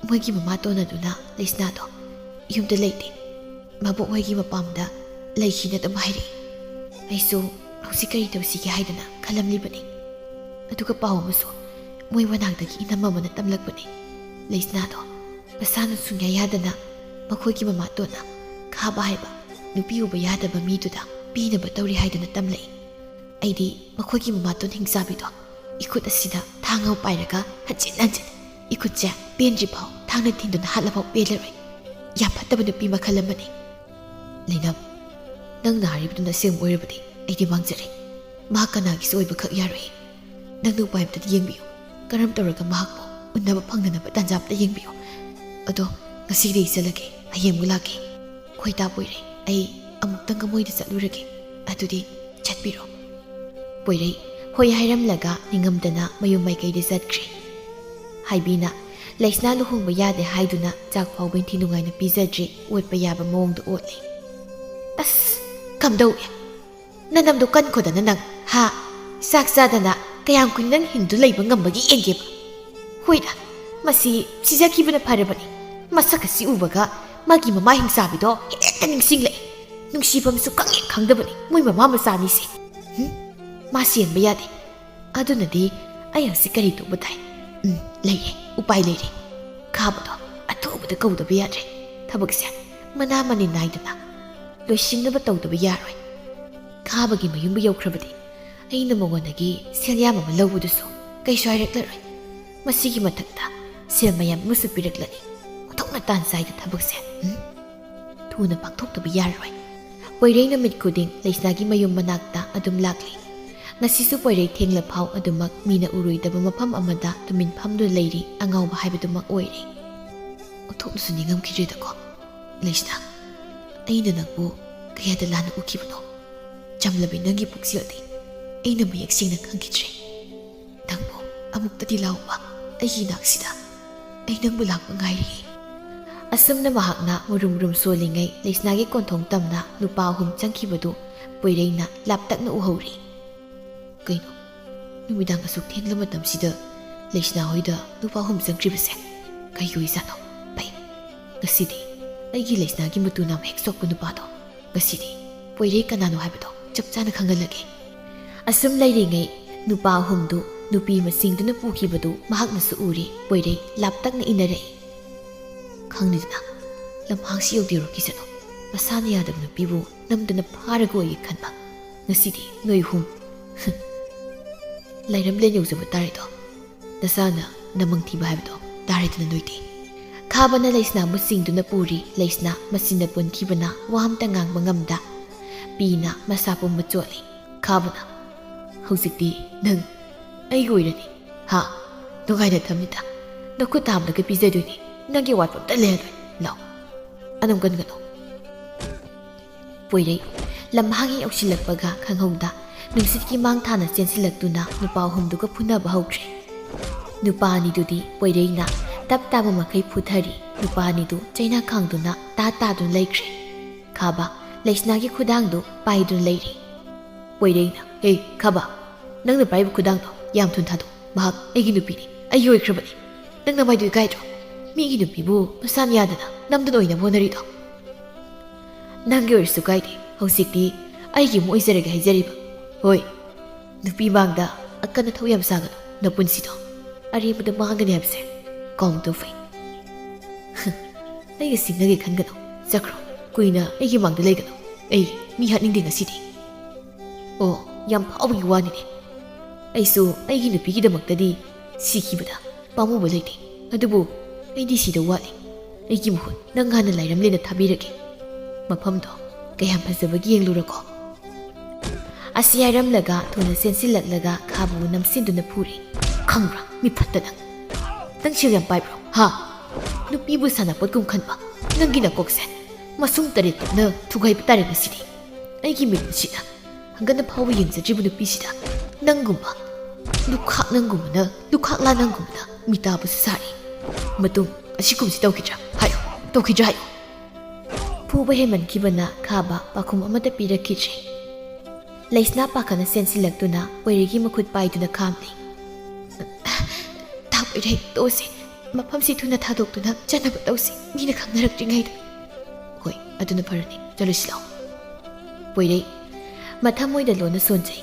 ꯃꯣꯏꯒꯤ ꯃꯃꯥꯇꯣꯟ ꯑꯗꯨꯅ ꯂꯩꯁꯅꯥꯗꯣ ꯌꯨꯝꯗ ꯂꯩꯇꯦ, ꯃꯕꯣꯛ ꯍꯣꯏꯒꯤ ꯃꯄꯥꯝꯗ ꯂꯩꯈꯤꯅ ꯑꯗꯨꯝ ꯍꯥꯏꯔꯛꯏ꯫ ꯑꯩꯁꯨ ꯍꯧꯖꯤꯛ ꯀꯔꯤ ꯇꯧꯁꯤꯒꯦ ꯍꯥꯏꯗꯅ ꯈꯜꯂꯝꯂꯤꯕꯅꯤ"꯫ ꯑꯗꯨꯒ ꯄꯥꯎ ꯑꯃꯁꯨ ꯃꯣꯏ ꯃꯅꯥꯛꯇꯒꯤ ꯏꯅꯝꯃ ꯑꯃꯅ ꯇꯝꯂꯛꯄꯅꯤ꯫ ꯂꯩꯁꯅꯥꯗꯣ ꯃꯁꯥꯅ ꯁꯨꯡꯌꯥ ꯌꯥꯗꯅ ꯃꯈꯣꯏꯒꯤ ꯃꯃꯥꯇꯣꯟꯅ ꯈꯥꯕ ꯍꯥꯏꯕ ꯅꯨꯄꯤ ꯎꯕ ꯌꯥꯗꯕ ꯃꯤꯗꯨꯗ ꯄꯤꯅꯕ ꯇꯧꯔꯤ ꯍꯥꯏꯗꯅ ꯇꯝꯂꯛꯏ꯫ ꯑꯩꯗꯤ ꯃꯈꯣꯏꯒꯤ ꯃꯃꯥꯇꯣꯟ ꯍꯤꯡꯆꯥꯕꯤꯗꯣ ꯏꯈꯨꯠ ꯑꯁꯤꯗ ꯊꯥꯡ ꯑꯃ ꯄꯥꯏꯔꯒ ꯍꯟꯖꯤꯟ ꯍꯟꯖꯤꯟ ꯏꯈꯨꯠꯁꯦ ꯄꯦꯟꯗ꯭ꯔꯤꯐꯥꯎ ꯊꯥꯡꯅ ꯊꯤꯟꯗꯨꯅ ꯍꯥꯠꯂꯐꯥꯎ ꯄꯦꯜꯂꯔꯣꯏ꯫ ꯌꯥꯝ ꯐꯠꯇꯕ ꯅꯨꯄꯤ ꯃꯈꯜ ꯑꯃꯅꯤ꯫ ꯂꯩꯅꯝ, ꯅꯪꯅ ꯍꯥꯏꯔꯤꯕꯗꯨꯅ ꯑꯁꯦꯡꯕ ꯑꯣꯏꯔꯕꯗꯤ ꯑꯩꯗꯤ ꯃꯥꯡꯖꯔꯦ꯫ ꯃꯍꯥꯛ ꯀꯅꯥꯒꯤꯁꯨ ꯑꯣꯏꯕꯈꯛ ꯌꯥꯔꯣꯏ꯫ ꯅꯪꯅ ꯎꯄꯥꯏ ꯑꯝꯇꯗꯤ ꯌꯦꯡꯕꯤꯌꯨ꯫ ꯀꯔꯝ ꯇꯧꯔꯒ ꯃꯍꯥꯛꯄꯨ ꯎꯟꯅꯕ ꯐꯪꯅꯅꯕ ꯇꯥꯟꯖꯥ ꯑꯝꯇ ꯌꯦꯡꯕꯤꯌꯨ꯫ ꯑꯗꯣ ꯉꯁꯤꯗꯤ ꯑꯩ ꯆꯠꯂꯒꯦ, ꯍꯌꯦꯡ ꯑꯃꯨꯛ ꯂꯥꯛꯀꯦ꯫ ꯈꯣꯏꯇꯥ ꯄꯣꯏꯔꯩ, ꯑꯩ ꯑꯃꯨꯛꯇꯪꯒ ꯃꯣꯏꯗ ꯆꯠꯂꯨꯔꯒꯦ꯫ ꯑꯗꯨꯗꯤ ꯆꯠꯄꯤꯔꯣ꯫ ꯄꯣꯏꯔꯩ ꯍꯣꯏ ꯍꯥꯏꯔꯝꯂꯒ ꯅꯤꯡꯉꯝꯗꯅ ꯃꯌꯨꯝ ꯃꯥꯏꯀꯩꯗ ꯆꯠꯈ꯭ꯔꯦ꯫ ꯍꯥꯏꯕꯤꯅ ꯂꯩꯁꯅꯥ ꯂꯨꯍꯣꯡꯕ ꯌꯥꯗꯦ ꯍꯥꯏꯗꯨꯅ ꯆꯥꯛ ꯐꯥꯎꯕ ꯏꯟꯊꯤ ꯅꯨꯡꯉꯥꯏꯅ ꯄꯤꯖꯗ꯭ꯔꯤ, ꯑꯣꯠꯄ ꯌꯥꯕ ꯃꯑꯣꯡꯗ ꯑꯣꯠꯂꯤ꯫ ꯑꯁ! ꯀꯝꯗꯧꯏ? ꯅꯅꯝꯗꯣ ꯀꯟꯈꯣꯗꯅ ꯅꯪ, ꯍꯥ? ꯆꯥꯛ ꯆꯥꯗꯅ ꯀꯌꯥꯝ ꯀꯨꯏꯅ ꯅꯪ ꯍꯤꯡꯗꯨ ꯂꯩꯕ ꯉꯝꯕꯒꯦ ꯌꯦꯡꯒꯦꯕ꯫ ꯍꯣꯏꯗ, ꯃꯁꯤ ꯁꯤꯖꯈꯤꯕꯅ ꯐꯔꯕꯅꯤ꯫ ꯃꯁꯛ ꯑꯁꯤ ꯎꯕꯒ ꯃꯥꯒꯤ ꯃꯃꯥ ꯍꯤꯡꯆꯥꯕꯤꯗꯣ ꯍꯦꯛꯇ ꯅꯤꯡꯁꯤꯡꯂꯛꯏ꯫ ꯅꯨꯡꯁꯤꯐꯝꯁꯨ ꯈꯪꯍꯦꯛ ꯈꯪꯗꯕꯅꯤ ꯃꯣꯏ ꯃꯃꯥ ꯃꯆꯥꯅꯤꯁꯦ꯫ ꯍꯨꯝ? ꯃꯥ ꯁꯦꯟꯕ ꯌꯥꯗꯦ꯫ ꯑꯗꯨꯅꯗꯤ ꯑꯩ ꯍꯧꯖꯤꯛ ꯀꯔꯤ ꯇꯧꯕ ꯇꯥꯏ? ꯎꯝ, ꯂꯩꯔꯦ, ꯎꯄꯥꯏ ꯂꯩꯔꯦ꯫ ꯈꯥꯕꯗꯣ ꯑꯊꯨꯕꯗ ꯀꯧꯗꯕ ꯌꯥꯗ꯭ꯔꯦ꯫ ꯊꯕꯛꯁꯦ ꯃꯅꯥ ꯃꯅꯤꯟ ꯅꯥꯏꯗꯅ ꯂꯣꯏꯁꯤꯟꯅꯕ ꯇꯧꯗꯕ ꯌꯥꯔꯣꯏ꯫ ꯈꯥꯕꯒꯤ ꯃꯌꯨꯝꯕꯨ ꯌꯧꯈ꯭ꯔꯕꯗꯤ ꯑꯩꯅ ꯃꯉꯣꯟꯗꯒꯤ ꯁꯦꯜ ꯌꯥꯝ ꯑꯃ ꯂꯧꯕꯗꯨꯁꯨ ꯀꯩꯁꯨ ꯍꯥꯏꯔꯛꯂꯔꯣꯏ꯫ ꯃꯁꯤꯒꯤ ꯃꯊꯛꯇ ꯁꯦꯜ ꯃꯌꯥꯝ ꯑꯃꯁꯨ ꯄꯤꯔꯛꯂꯅꯤ꯫ ꯑꯣꯟꯊꯣꯛꯅ ꯇꯥꯟ ꯆꯥꯏꯗ ꯊꯕꯛꯁꯦ꯫ ꯎꯝ? ꯊꯨꯅ ꯄꯥꯡꯊꯣꯛꯇꯕ ꯌꯥꯔꯔꯣꯏ꯫ ꯄꯣꯏꯔꯩ ꯅꯨꯃꯤꯠ ꯈꯨꯗꯤꯡ ꯂꯩꯁꯅꯥꯒꯤ ꯃꯌꯨꯝ ꯃꯅꯥꯛꯇ ꯑꯗꯨꯝ ꯂꯥꯛꯂꯤ꯫ ꯉꯁꯤꯁꯨ ꯄꯣꯏꯔꯩ ꯊꯦꯡꯂ ꯐꯥꯎ ꯑꯗꯨꯃꯛ ꯃꯤꯅ ꯎꯔꯣꯏꯗꯕ ꯃꯐꯝ ꯑꯃꯗ ꯇꯨꯃꯤꯟ ꯐꯝꯗꯨꯅ ꯂꯩꯔꯤ, ꯑꯉꯥꯎꯕ ꯍꯥꯏꯕꯗꯨꯃꯛ ꯑꯣꯏꯔꯦ꯫ ꯑꯣꯟꯊꯣꯛꯅꯁꯨ ꯅꯤꯡꯉꯝꯈꯤꯗ꯭ꯔꯦꯗꯀꯣ꯫ ꯂꯩꯁꯅꯥ, ꯑꯩꯅ ꯅꯪꯕꯨ ꯀꯌꯥꯗ ꯂꯥꯟꯅ ꯎꯈꯤꯕꯅꯣ? ꯆꯝꯂꯕꯤ ꯅꯪꯒꯤ ꯄꯨꯛꯆꯦꯜꯗꯤ ꯑꯩꯅ ꯃꯌꯦꯛ ꯁꯦꯡꯅ ꯈꯪꯈꯤꯗ꯭ꯔꯦ꯫ ꯅꯪꯕꯨ ꯑꯃꯨꯛꯇꯗꯤ ꯂꯥꯛꯎꯕ ꯑꯩꯒꯤ ꯏꯅꯥꯛꯁꯤꯗ꯫ ꯑꯩ ꯅꯪꯕꯨ ꯂꯥꯛꯄ ꯉꯥꯏꯔꯤꯌꯦ꯫ ꯑꯁꯨꯝꯅ ꯃꯍꯥꯛꯅ ꯃꯨꯔꯨꯝ ꯃꯨꯔꯨꯝ ꯁꯣꯜꯂꯤꯉꯩ ꯂꯩꯁꯅꯥꯒꯤ ꯀꯣꯟꯊꯣꯡ ꯇꯝꯅ ꯅꯨꯄꯥ ꯑꯍꯨꯝ ꯆꯪꯈꯤꯕꯗꯨ ꯄꯣꯏꯔꯩꯅ ꯂꯥꯞꯇꯛꯅ ꯎꯍꯧꯔꯤ꯫ ꯀꯩꯅꯣ, ꯅꯨꯃꯤꯗꯥꯡ ꯑꯁꯨꯛ ꯊꯦꯡꯂ ꯃꯇꯝꯁꯤꯗ ꯂꯩꯁꯅꯥ ꯍꯣꯏꯗ ꯅꯨꯄꯥ ꯑꯍꯨꯝ ꯆꯪꯈ꯭ꯔꯤꯕꯁꯦ ꯀꯩꯒꯤ ꯑꯣꯏꯖꯥꯠꯅꯣ? ꯐꯩ, ꯉꯁꯤꯗꯤ ꯑꯩꯒꯤ ꯂꯩꯁꯅꯥꯒꯤ ꯃꯇꯨ ꯅꯥꯝ ꯍꯦꯛ ꯁꯣꯛꯄ ꯅꯨꯄꯥꯗꯣ, ꯉꯁꯤꯗꯤ ꯄꯣꯏꯔꯩ ꯀꯅꯥꯅꯣ ꯍꯥꯏꯕꯗꯣ ꯆꯞ ꯆꯥꯅ ꯈꯪꯍꯜꯂꯒꯦ꯫ ꯑꯁꯨꯝ ꯂꯩꯔꯤꯉꯩ ꯅꯨꯄꯥ ꯑꯍꯨꯝꯗꯨ ꯅꯨꯄꯤ ꯃꯁꯤꯡꯗꯨꯅ ꯄꯨꯈꯤꯕꯗꯨ ꯃꯍꯥꯛꯅꯁꯨ ꯎꯔꯦ꯫ ꯄꯣꯏꯔꯩ ꯂꯥꯞꯇꯛꯅ ꯏꯟꯅꯔꯛꯏ꯫ ꯈꯪꯂꯤꯗꯅ, ꯂꯝꯍꯥꯡꯁꯤ ꯌꯧꯗꯦꯔꯣ ꯀꯤꯖꯅꯣ꯫ ꯃꯁꯥꯅ ꯌꯥꯗꯕ ꯅꯨꯄꯤꯕꯨ ꯅꯝꯗꯅ ꯐꯥꯔꯒ ꯑꯣꯏꯒꯦ ꯈꯟꯕ꯫ ꯉꯁꯤꯗꯤ ꯅꯣꯏ ꯑꯍꯨꯝ ꯂꯥꯏꯔꯝꯂꯦꯟ ꯌꯧꯖꯕ ꯇꯥꯔꯦꯗꯣ꯫ ꯅꯁꯥꯅ ꯅꯃꯪ ꯊꯤꯕ ꯍꯥꯏꯕꯗꯣ ꯇꯥꯔꯦꯗꯅ ꯅꯣꯏꯗꯤ꯫ ꯈꯥꯕꯅ ꯂꯩꯁꯅꯥ ꯃꯁꯤꯡꯗꯨꯅ ꯄꯨꯔꯤ꯫ ꯂꯩꯁꯅꯥ ꯃꯆꯤꯟꯗ ꯄꯨꯟꯈꯤꯕꯅ ꯋꯥ ꯑꯝꯇ ꯉꯥꯡꯕ ꯉꯝꯗ꯫ ꯄꯤꯅ ꯃꯁꯥ ꯄꯨꯝꯕ ꯆꯣꯠꯂꯤ꯫ ꯈꯥꯕꯅ, "ꯍꯧꯖꯤꯛꯇꯤ ꯅꯪ ꯑꯩꯒꯤ ꯑꯣꯏꯔꯅꯤ꯫ ꯍꯥ? ꯅꯨꯡꯉꯥꯏꯅ ꯊꯝꯅꯤꯗ꯫ ꯅꯈꯨꯠ ꯊꯥꯕꯗꯒ ꯄꯤꯖꯗꯣꯏꯅꯤ꯫ ꯅꯪꯒꯤ ꯑꯋꯥꯠꯄ ꯑꯝꯇ ꯂꯩꯍꯜꯂꯣꯏ꯫ ꯂꯥꯎ꯫ ꯑꯅꯝ ꯀꯟꯒꯅꯨ꯫" ꯄꯣꯏꯔꯩ ꯂꯝꯍꯥꯡ ꯍꯦꯛ ꯌꯧꯁꯤꯜꯂꯛꯄꯒ ꯈꯪꯍꯧꯗ ꯅꯨꯡꯁꯤꯠꯀꯤ ꯃꯥꯡ ꯊꯥꯅ ꯆꯦꯟꯁꯤꯜꯂꯛꯇꯨꯅ ꯅꯨꯄꯥ ꯑꯍꯨꯝꯗꯨꯒ ꯐꯨꯅꯕ ꯍꯧꯈ꯭ꯔꯦ꯫ ꯅꯨꯄꯥ ꯑꯅꯤꯗꯨꯗꯤ ꯄꯣꯏꯔꯩꯅ ꯇꯞ ꯇꯥꯕ ꯃꯈꯩ ꯐꯨꯊꯔꯤ꯫ ꯅꯨꯄꯥ ꯑꯅꯤꯗꯨ ꯆꯩꯅꯥ ꯈꯥꯡꯗꯨꯅ ꯇꯥ ꯇꯥꯗꯨꯅ ꯂꯩꯈ꯭ꯔꯦ꯫ ꯈꯥꯕ ꯂꯩꯁꯅꯥꯒꯤ ꯈꯨꯗꯥꯡꯗꯨ ꯄꯥꯏꯗꯨꯅ ꯂꯩꯔꯤ꯫ ꯄꯣꯏꯔꯩꯅ, "ꯍꯦ ꯈꯥꯕ, ꯅꯪꯅ ꯄꯥꯏꯔꯤꯕ ꯈꯨꯗꯥꯡꯗꯣ ꯌꯥꯝ ꯊꯨꯅ ꯊꯥꯗꯣꯛ꯫ ꯃꯍꯥꯛ ꯑꯩꯒꯤ ꯅꯨꯄꯤꯅꯤ, ꯑꯩꯒꯤ ꯑꯣꯏꯈ꯭ꯔꯕꯅꯤ꯫ ꯅꯪ ꯅꯃꯥꯏꯗꯨ ꯏꯀꯥꯏꯗ꯭ꯔꯣ? ꯃꯤꯒꯤ ꯅꯨꯄꯤꯕꯨ ꯃꯁꯥꯅ ꯌꯥꯗꯅ ꯅꯝꯗꯨꯅ ꯑꯣꯏꯅꯕ ꯍꯣꯠꯅꯔꯤꯗꯣ?" "ꯅꯪꯒꯤ ꯑꯣꯏꯔꯁꯨ ꯀꯥꯏꯗꯦ꯫ ꯍꯧꯖꯤꯛꯇꯤ ꯑꯩꯒꯤ ꯑꯃꯨꯛ ꯑꯣꯏꯖꯔꯒꯦ ꯍꯥꯏꯖꯔꯤꯕ꯫ ꯍꯣꯏ, ꯅꯨꯄꯤ ꯃꯥꯡꯗ ꯑꯀꯟ ꯑꯊꯧ ꯌꯥꯝ ꯁꯥꯒꯅꯨ꯫ ꯅꯄꯨꯟꯁꯤꯗꯣ ꯑꯔꯦꯝꯕꯗ ꯃꯥꯡꯒꯅꯤ ꯍꯥꯏꯕꯁꯦ ꯀꯥꯎꯗꯧ ꯐꯩ꯫" "ꯑꯩꯒ ꯁꯤꯡꯅꯒꯦ ꯈꯟꯒꯅꯨ꯫ ꯆꯠꯈ꯭ꯔꯣ꯫ ꯀꯨꯏꯅ ꯑꯩꯒꯤ ꯃꯥꯡꯗ ꯂꯩꯒꯅꯨ꯫ ꯑꯩ ꯃꯤ ꯍꯥꯠꯅꯤꯡꯗꯦ ꯉꯁꯤꯗꯤ꯫" "ꯑꯣ, ꯌꯥꯝ ꯐꯥꯎꯕꯒꯤ ꯋꯥꯅꯤꯅꯦ꯫ ꯑꯩꯁꯨ ꯑꯩꯒꯤ ꯅꯨꯄꯤꯒꯤꯗꯃꯛꯇꯗꯤ ꯁꯤꯈꯤꯕꯗ ꯄꯥꯝꯃꯨꯕ ꯂꯩꯇꯦ꯫ ꯑꯗꯨꯕꯨ ꯑꯩꯗꯤ ꯁꯤꯗꯧ ꯋꯥꯠꯂꯤ꯫ ꯑꯩꯒꯤ ꯃꯍꯨꯠ ꯅꯪ ꯍꯥꯟꯅ ꯂꯥꯏꯔꯝꯂꯦꯟꯗ ꯊꯥꯕꯤꯔꯒꯦ꯫ ꯃꯐꯝꯗꯣ ꯀꯌꯥꯝ ꯐꯖꯕꯒꯦ ꯌꯦꯡꯂꯨꯔꯣꯀꯣ꯫" ꯑꯁꯤ ꯍꯥꯏꯔꯝꯂꯒ ꯊꯨꯅ ꯆꯦꯟꯁꯤꯜꯂꯛꯂꯒ ꯈꯥꯕꯕꯨ ꯅꯝꯁꯤꯟꯗꯨꯅ ꯐꯨꯔꯤ꯫ "ꯈꯪꯕ꯭ꯔꯥ, ꯃꯤꯐꯠꯇ ꯅꯪ? ꯅꯪ ꯁꯦꯜ ꯌꯥꯝ ꯄꯥꯏꯕ꯭ꯔꯣ? ꯍꯥ? ꯅꯨꯄꯤꯕꯨ ꯁꯥꯟꯅꯄꯣꯠꯀꯨꯝ ꯈꯟꯕ ꯅꯪꯒꯤ ꯅꯀꯣꯛꯁꯦ ꯃꯁꯨꯡ ꯇꯔꯦꯠ ꯇꯨꯞꯅ ꯊꯨꯒꯥꯏꯕ ꯇꯥꯔꯦ ꯉꯁꯤꯗꯤ꯫ ꯑꯩꯒꯤ ꯃꯤꯠꯁꯤꯗ ꯍꯪꯒꯠꯅ ꯐꯥꯎꯕ ꯌꯦꯡꯖꯗ꯭ꯔꯤꯕ ꯅꯨꯄꯤꯁꯤꯗ ꯅꯪꯒꯨꯝꯕ ꯂꯨꯈꯥꯛ ꯅꯪꯒꯨꯝꯕꯅ, ꯂꯨꯈꯥꯛꯂꯥ ꯅꯪꯒꯨꯝꯕꯅ ꯃꯤꯇꯥꯕꯁꯨ ꯁꯥꯔꯤ꯫ ꯃꯇꯨꯡ ꯑꯁꯤꯒꯨꯝꯕꯁꯤ ꯇꯧꯈꯤꯗ꯭ꯔꯥ? ꯍꯥꯏꯌꯨ, ꯇꯧꯈꯤꯗ꯭ꯔꯥ ꯍꯥꯏꯌꯨ꯫" ꯐꯨꯕ ꯍꯦꯟꯃꯟꯈꯤꯕꯅ ꯈꯥꯕ ꯄꯥꯈꯨꯝ ꯑꯃꯠꯇ ꯄꯤꯔꯛꯈꯤꯗ꯭ꯔꯦ꯫ ꯂꯩꯁꯅꯥ ꯄꯥꯈꯠꯅ ꯆꯦꯟꯁꯤꯜꯂꯛꯇꯨꯅ ꯄꯣꯏꯔꯩꯒꯤ ꯃꯈꯨꯠ ꯄꯥꯏꯗꯨꯅ ꯈꯥꯝꯂꯤ꯫ "ꯇꯥꯛꯄꯤꯔꯦ, ꯇꯣꯛꯑꯁꯤ꯫ ꯃꯐꯝꯁꯤ ꯊꯨꯅ ꯊꯥꯗꯣꯛꯇꯨꯅ ꯆꯠꯅꯕ ꯇꯧꯁꯤ, ꯃꯤꯅ ꯈꯪꯅꯔꯛꯇ꯭ꯔꯤꯉꯩꯗ꯫" "ꯍꯣꯏ, ꯑꯗꯨꯅ ꯐꯔꯅꯤ꯫ ꯆꯠꯂꯨꯁꯤ ꯂꯥꯛꯑꯣ꯫" ꯄꯣꯏꯔꯩ ꯃꯊꯃꯣꯏꯗ ꯂꯣꯟꯅ ꯁꯣꯟꯖꯩ꯫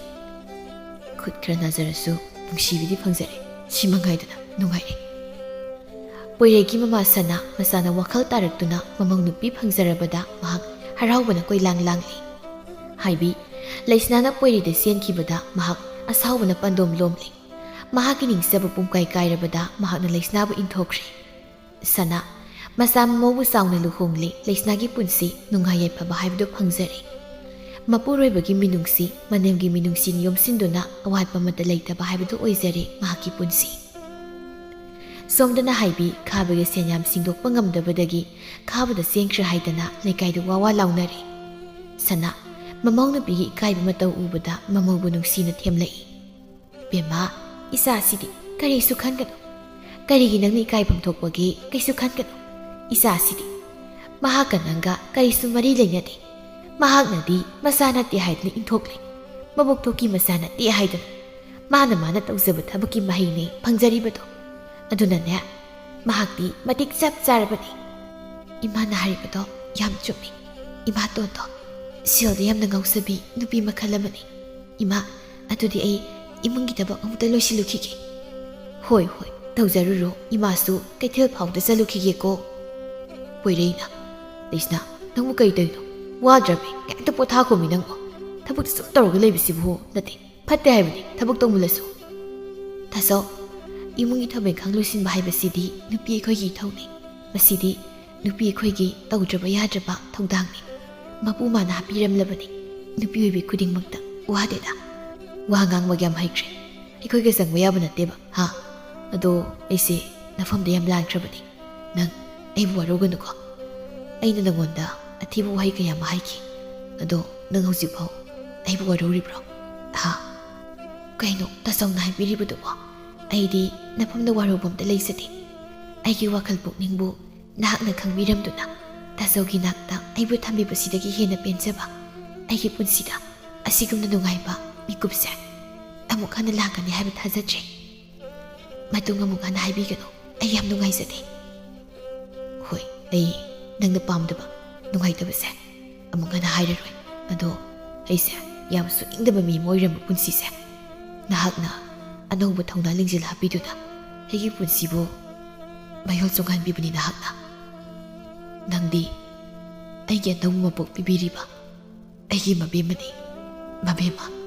ꯈꯨꯠ ꯈꯔ ꯅꯥꯖꯔꯁꯨ ꯅꯨꯡꯁꯤꯕꯤꯗꯤ ꯐꯪꯖꯔꯦ꯫ ꯁꯤ ꯃꯉꯥꯏꯗꯅ ꯅꯨꯡꯉꯥꯏꯔꯦ꯫ ꯄꯣꯏꯔꯩꯒꯤ ꯃꯃꯥ ꯁꯅꯥ ꯃꯆꯥꯅ ꯋꯥꯈꯜ ꯇꯥꯔꯛꯇꯨꯅ ꯃꯃꯧ ꯅꯨꯄꯤ ꯐꯪꯖꯔꯕꯗ ꯃꯍꯥꯛ ꯍꯔꯥꯎꯕꯅ ꯀꯣꯏꯂꯥꯡ ꯂꯥꯡꯂꯤ꯫ ꯍꯥꯏꯕꯤ, ꯂꯩꯁꯅꯥꯅ ꯄꯣꯏꯔꯩꯗ ꯆꯦꯟꯈꯤꯕꯗ ꯃꯍꯥꯛ ꯑꯁꯥꯎꯕꯅ ꯄꯥꯟꯗꯣꯝ ꯂꯣꯝꯂꯤ꯫ ꯃꯍꯥꯛꯀꯤ ꯅꯤꯡꯆꯕ ꯄꯨꯝꯀꯥꯏ ꯀꯥꯏꯔꯕꯗ ꯃꯍꯥꯛꯅ ꯂꯩꯁꯅꯥꯕꯨ ꯏꯟꯊꯣꯛꯈ꯭ꯔꯦ꯫ ꯁꯅꯥ, ꯃꯆꯥ ꯃꯃꯧꯕꯨ ꯆꯥꯎꯅ ꯂꯨꯍꯣꯡꯂꯦ, ꯂꯩꯁꯅꯥꯒꯤ ꯄꯨꯟꯁꯤ ꯅꯨꯡꯉꯥꯏ ꯌꯥꯏꯐꯕ ꯍꯥꯏꯕꯗꯨ ꯐꯪꯖꯔꯦ꯫ ꯃꯄꯨꯔꯣꯏꯕꯒꯤ ꯃꯤꯅꯨꯡꯁꯤ, ꯃꯅꯦꯝꯒꯤ ꯃꯤꯅꯨꯡꯁꯤꯅ ꯌꯣꯝꯁꯤꯟꯗꯨꯅ ꯑꯋꯥꯠꯄ ꯑꯃꯠꯇ ꯂꯩꯇꯕ ꯍꯥꯏꯕꯗꯨ ꯑꯣꯏꯖꯔꯦ ꯃꯍꯥꯛꯀꯤ ꯄꯨꯟꯁꯤ꯫ ꯁꯣꯝꯗꯅ ꯍꯥꯏꯕꯤ ꯈꯥꯕꯒꯤ ꯁꯦꯟ ꯌꯥꯝ ꯁꯤꯡꯗꯣꯛꯄ ꯉꯝꯗꯕꯗꯒꯤ ꯈꯥꯕꯗ ꯆꯦꯟꯈ꯭ꯔꯦ ꯍꯥꯏꯗꯅ ꯂꯩꯀꯥꯏꯗ ꯋꯥ ꯋꯥ ꯂꯥꯎꯅꯔꯦ꯫ ꯁꯅꯥ, ꯃꯃꯧ ꯅꯨꯄꯤꯒꯤ ꯏꯀꯥꯏꯕ ꯃꯇꯧ ꯎꯕꯗ ꯃꯃꯧꯕꯨ ꯅꯨꯡꯁꯤꯅ ꯊꯦꯝꯂꯛꯏ꯫ "ꯕꯦꯝꯃ, ꯏꯆꯥꯁꯤꯗꯤ ꯀꯔꯤꯁꯨ ꯈꯟꯒꯅꯨ꯫ ꯀꯔꯤꯒꯤ ꯅꯪꯅ ꯏꯀꯥꯏꯐꯝ ꯊꯣꯛꯄꯒꯦ? ꯀꯩꯁꯨ ꯈꯟꯒꯅꯨ꯫ ꯏꯆꯥꯁꯤꯗꯤ ꯃꯍꯥꯛꯀ ꯅꯪꯒ ꯀꯔꯤꯁꯨ ꯃꯔꯤ ꯂꯩꯅꯗꯦ꯫ ꯃꯍꯥꯛꯅꯗꯤ ꯃꯆꯥ ꯅꯠꯇꯦ ꯍꯥꯏꯗꯨꯅ ꯏꯟꯊꯣꯛꯂꯦ꯫ ꯃꯕꯨꯛ ꯊꯣꯛꯀꯤ ꯃꯆꯥ ꯅꯠꯇꯦ ꯍꯥꯏꯗꯨꯅ ꯃꯥꯅ ꯃꯥꯅ ꯇꯧꯖꯕ ꯊꯕꯛꯀꯤ ꯃꯍꯩꯅꯦ ꯐꯪꯖꯔꯤꯕꯗꯣ꯫ ꯑꯗꯨꯅꯅꯦ, ꯃꯍꯥꯛꯇꯤ ꯃꯇꯤꯛ ꯆꯞ ꯆꯥꯔꯕꯅꯤ꯫ ꯏꯃꯥꯅ ꯍꯥꯏꯔꯤꯕꯗꯣ ꯌꯥꯝ ꯆꯨꯝꯃꯤ꯫ ꯏꯃꯥꯇꯣꯟꯗꯣ ꯁꯦꯜꯗ ꯌꯥꯝꯅ ꯉꯥꯎꯖꯕꯤ ꯅꯨꯄꯤ ꯃꯈꯜ ꯑꯃꯅꯤ꯫ ꯏꯃꯥ, ꯑꯗꯨꯗꯤ ꯑꯩ ꯏꯃꯨꯡꯒꯤ ꯊꯕꯛ ꯑꯃꯨꯛꯇ ꯂꯣꯏꯁꯤꯜꯂꯨꯈꯤꯒꯦ꯫" "ꯍꯣꯏ, ꯍꯣꯏ, ꯇꯧꯖꯔꯨꯔꯣ꯫ ꯏꯃꯥꯁꯨ ꯀꯩꯊꯦꯜ ꯐꯥꯎꯗ ꯆꯠꯂꯨꯈꯤꯒꯦꯀꯣ꯫" ꯄꯣꯏꯔꯩꯅ, "ꯂꯩꯁꯅꯥ, ꯅꯪꯕꯨ ꯀꯔꯤ ꯇꯧꯔꯤꯅꯣ? ꯋꯥꯗ꯭ꯔꯕꯤ? ꯀꯩꯝꯇ ꯄꯣꯊꯥꯈꯣꯃꯤ ꯅꯪꯕꯨ꯫ ꯊꯕꯛꯇ ꯁꯨꯝ ꯇꯧꯔꯒ ꯂꯩꯕꯁꯤꯕꯨ ꯅꯠꯇꯦ꯫ ꯐꯠꯇꯦ ꯍꯥꯏꯕꯅꯤ ꯊꯕꯛ ꯇꯧꯃꯜꯂꯁꯨ꯫" "ꯇꯥꯆꯧ, ꯏꯃꯨꯡꯒꯤ ꯊꯕꯛ ꯏꯪꯈꯥꯡ ꯂꯣꯏꯁꯤꯟꯕ ꯍꯥꯏꯕꯁꯤꯗꯤ ꯅꯨꯄꯤ ꯑꯩꯈꯣꯏꯒꯤ ꯏꯊꯧꯅꯤ꯫ ꯃꯁꯤꯗꯤ ꯅꯨꯄꯤ ꯑꯩꯈꯣꯏꯒꯤ ꯇꯧꯗ꯭ꯔꯕ ꯌꯥꯗ꯭ꯔꯕ ꯊꯧꯗꯥꯡꯅꯤ꯫ ꯃꯄꯨ ꯃꯥꯅ ꯍꯥꯞꯄꯤꯔꯝꯂꯕꯅꯤ꯫ ꯅꯨꯄꯤ ꯑꯣꯏꯕꯤ ꯈꯨꯗꯤꯡꯃꯛꯇ ꯋꯥꯗꯦꯗ꯫ ꯋꯥ ꯉꯥꯡꯕꯒ ꯌꯥꯝ ꯍꯩꯈ꯭ꯔꯦ꯫ ꯑꯩꯈꯣꯏꯒ ꯆꯪꯕ ꯌꯥꯕ ꯅꯠꯇꯦꯕ, ꯍꯥ? ꯑꯗꯣ ꯑꯩꯁꯦ ꯅꯐꯝꯗ ꯌꯥꯝ ꯂꯥꯟꯈ꯭ꯔꯕꯅꯤ꯫ ꯅꯪ ꯑꯩꯕꯨ ꯋꯥꯔꯧꯒꯅꯨꯀꯣ꯫ ꯑꯩꯅ ꯅꯉꯣꯟꯗ ꯑꯊꯤꯕ ꯋꯥꯍꯩ ꯀꯌꯥ ꯑꯃ ꯍꯥꯏꯈꯤ꯫ ꯑꯗꯣ ꯅꯪ ꯍꯧꯖꯤꯛꯐꯥꯎ ꯑꯩꯕꯨ ꯋꯥꯔꯧꯔꯤꯕ꯭ꯔꯣ? ꯍꯥ?" "ꯀꯩꯅꯣ ꯇꯥꯆꯧꯅ ꯍꯥꯏꯕꯤꯔꯤꯕꯗꯨꯕꯣ? ꯑꯩꯗꯤ ꯅꯐꯝꯗ ꯋꯥꯔꯧꯕ ꯑꯝꯇ ꯂꯩꯖꯗꯦ꯫ ꯑꯩꯒꯤ ꯋꯥꯈꯜ ꯄꯨꯛꯅꯤꯡꯕꯨ ꯅꯍꯥꯛꯅ ꯈꯪꯕꯤꯔꯝꯗꯨꯅ ꯇꯥꯆꯧꯒꯤ ꯅꯥꯛꯇ ꯑꯩꯕꯨ ꯊꯝꯕꯤꯕꯁꯤꯗꯒꯤ ꯍꯦꯟꯅ ꯄꯦꯟꯖꯕ ꯑꯩꯒꯤ ꯄꯨꯟꯁꯤꯗ ꯑꯁꯤꯒꯨꯝꯅ ꯅꯨꯡꯉꯥꯏꯕ ꯃꯤꯀꯨꯞꯁꯦ ꯑꯃꯨꯛ ꯍꯟꯅ ꯂꯥꯛꯀꯅꯤ ꯍꯥꯏꯕ ꯊꯥꯖꯗ꯭ꯔꯦ꯫ ꯃꯇꯨꯡ ꯑꯃꯨꯛ ꯍꯟꯅ ꯍꯥꯏꯕꯤꯒꯅꯨ꯫ ꯑꯩ ꯌꯥꯝ ꯅꯨꯡꯉꯥꯏꯖꯗꯦ꯫" "ꯍꯣꯏ, ꯑꯩ ꯅꯪꯅ ꯄꯥꯝꯗꯕ, ꯅꯨꯡꯉꯥꯏꯇꯕꯁꯦ ꯑꯃꯨꯛ ꯍꯟꯅ ꯍꯥꯏꯔꯔꯣꯏ꯫ ꯑꯗꯣ ꯑꯩꯁꯦ ꯌꯥꯝ ꯁꯨꯅꯤꯡꯗꯕ ꯃꯤ ꯑꯃ ꯑꯣꯏꯔꯝꯕ ꯄꯨꯟꯁꯤꯁꯦ ꯅꯍꯥꯛꯅ ꯑꯅꯧꯕ ꯊꯧꯅꯥ ꯂꯤꯡꯖꯦꯜ ꯍꯥꯞꯄꯤꯗꯨꯅ ꯑꯩꯒꯤ ꯄꯨꯟꯁꯤꯕꯨ ꯃꯌꯣꯜ ꯆꯣꯡꯍꯟꯕꯤꯕꯅꯤ ꯅꯍꯥꯛꯅ꯫ ꯅꯪꯗꯤ ꯑꯩꯒꯤ ꯑꯅꯧꯕ ꯃꯄꯣꯛ ꯄꯤꯕꯤꯔꯤꯕ ꯑꯩꯒꯤ ꯃꯕꯦꯝꯃꯅꯤ, ꯃꯕꯦꯝꯃ꯫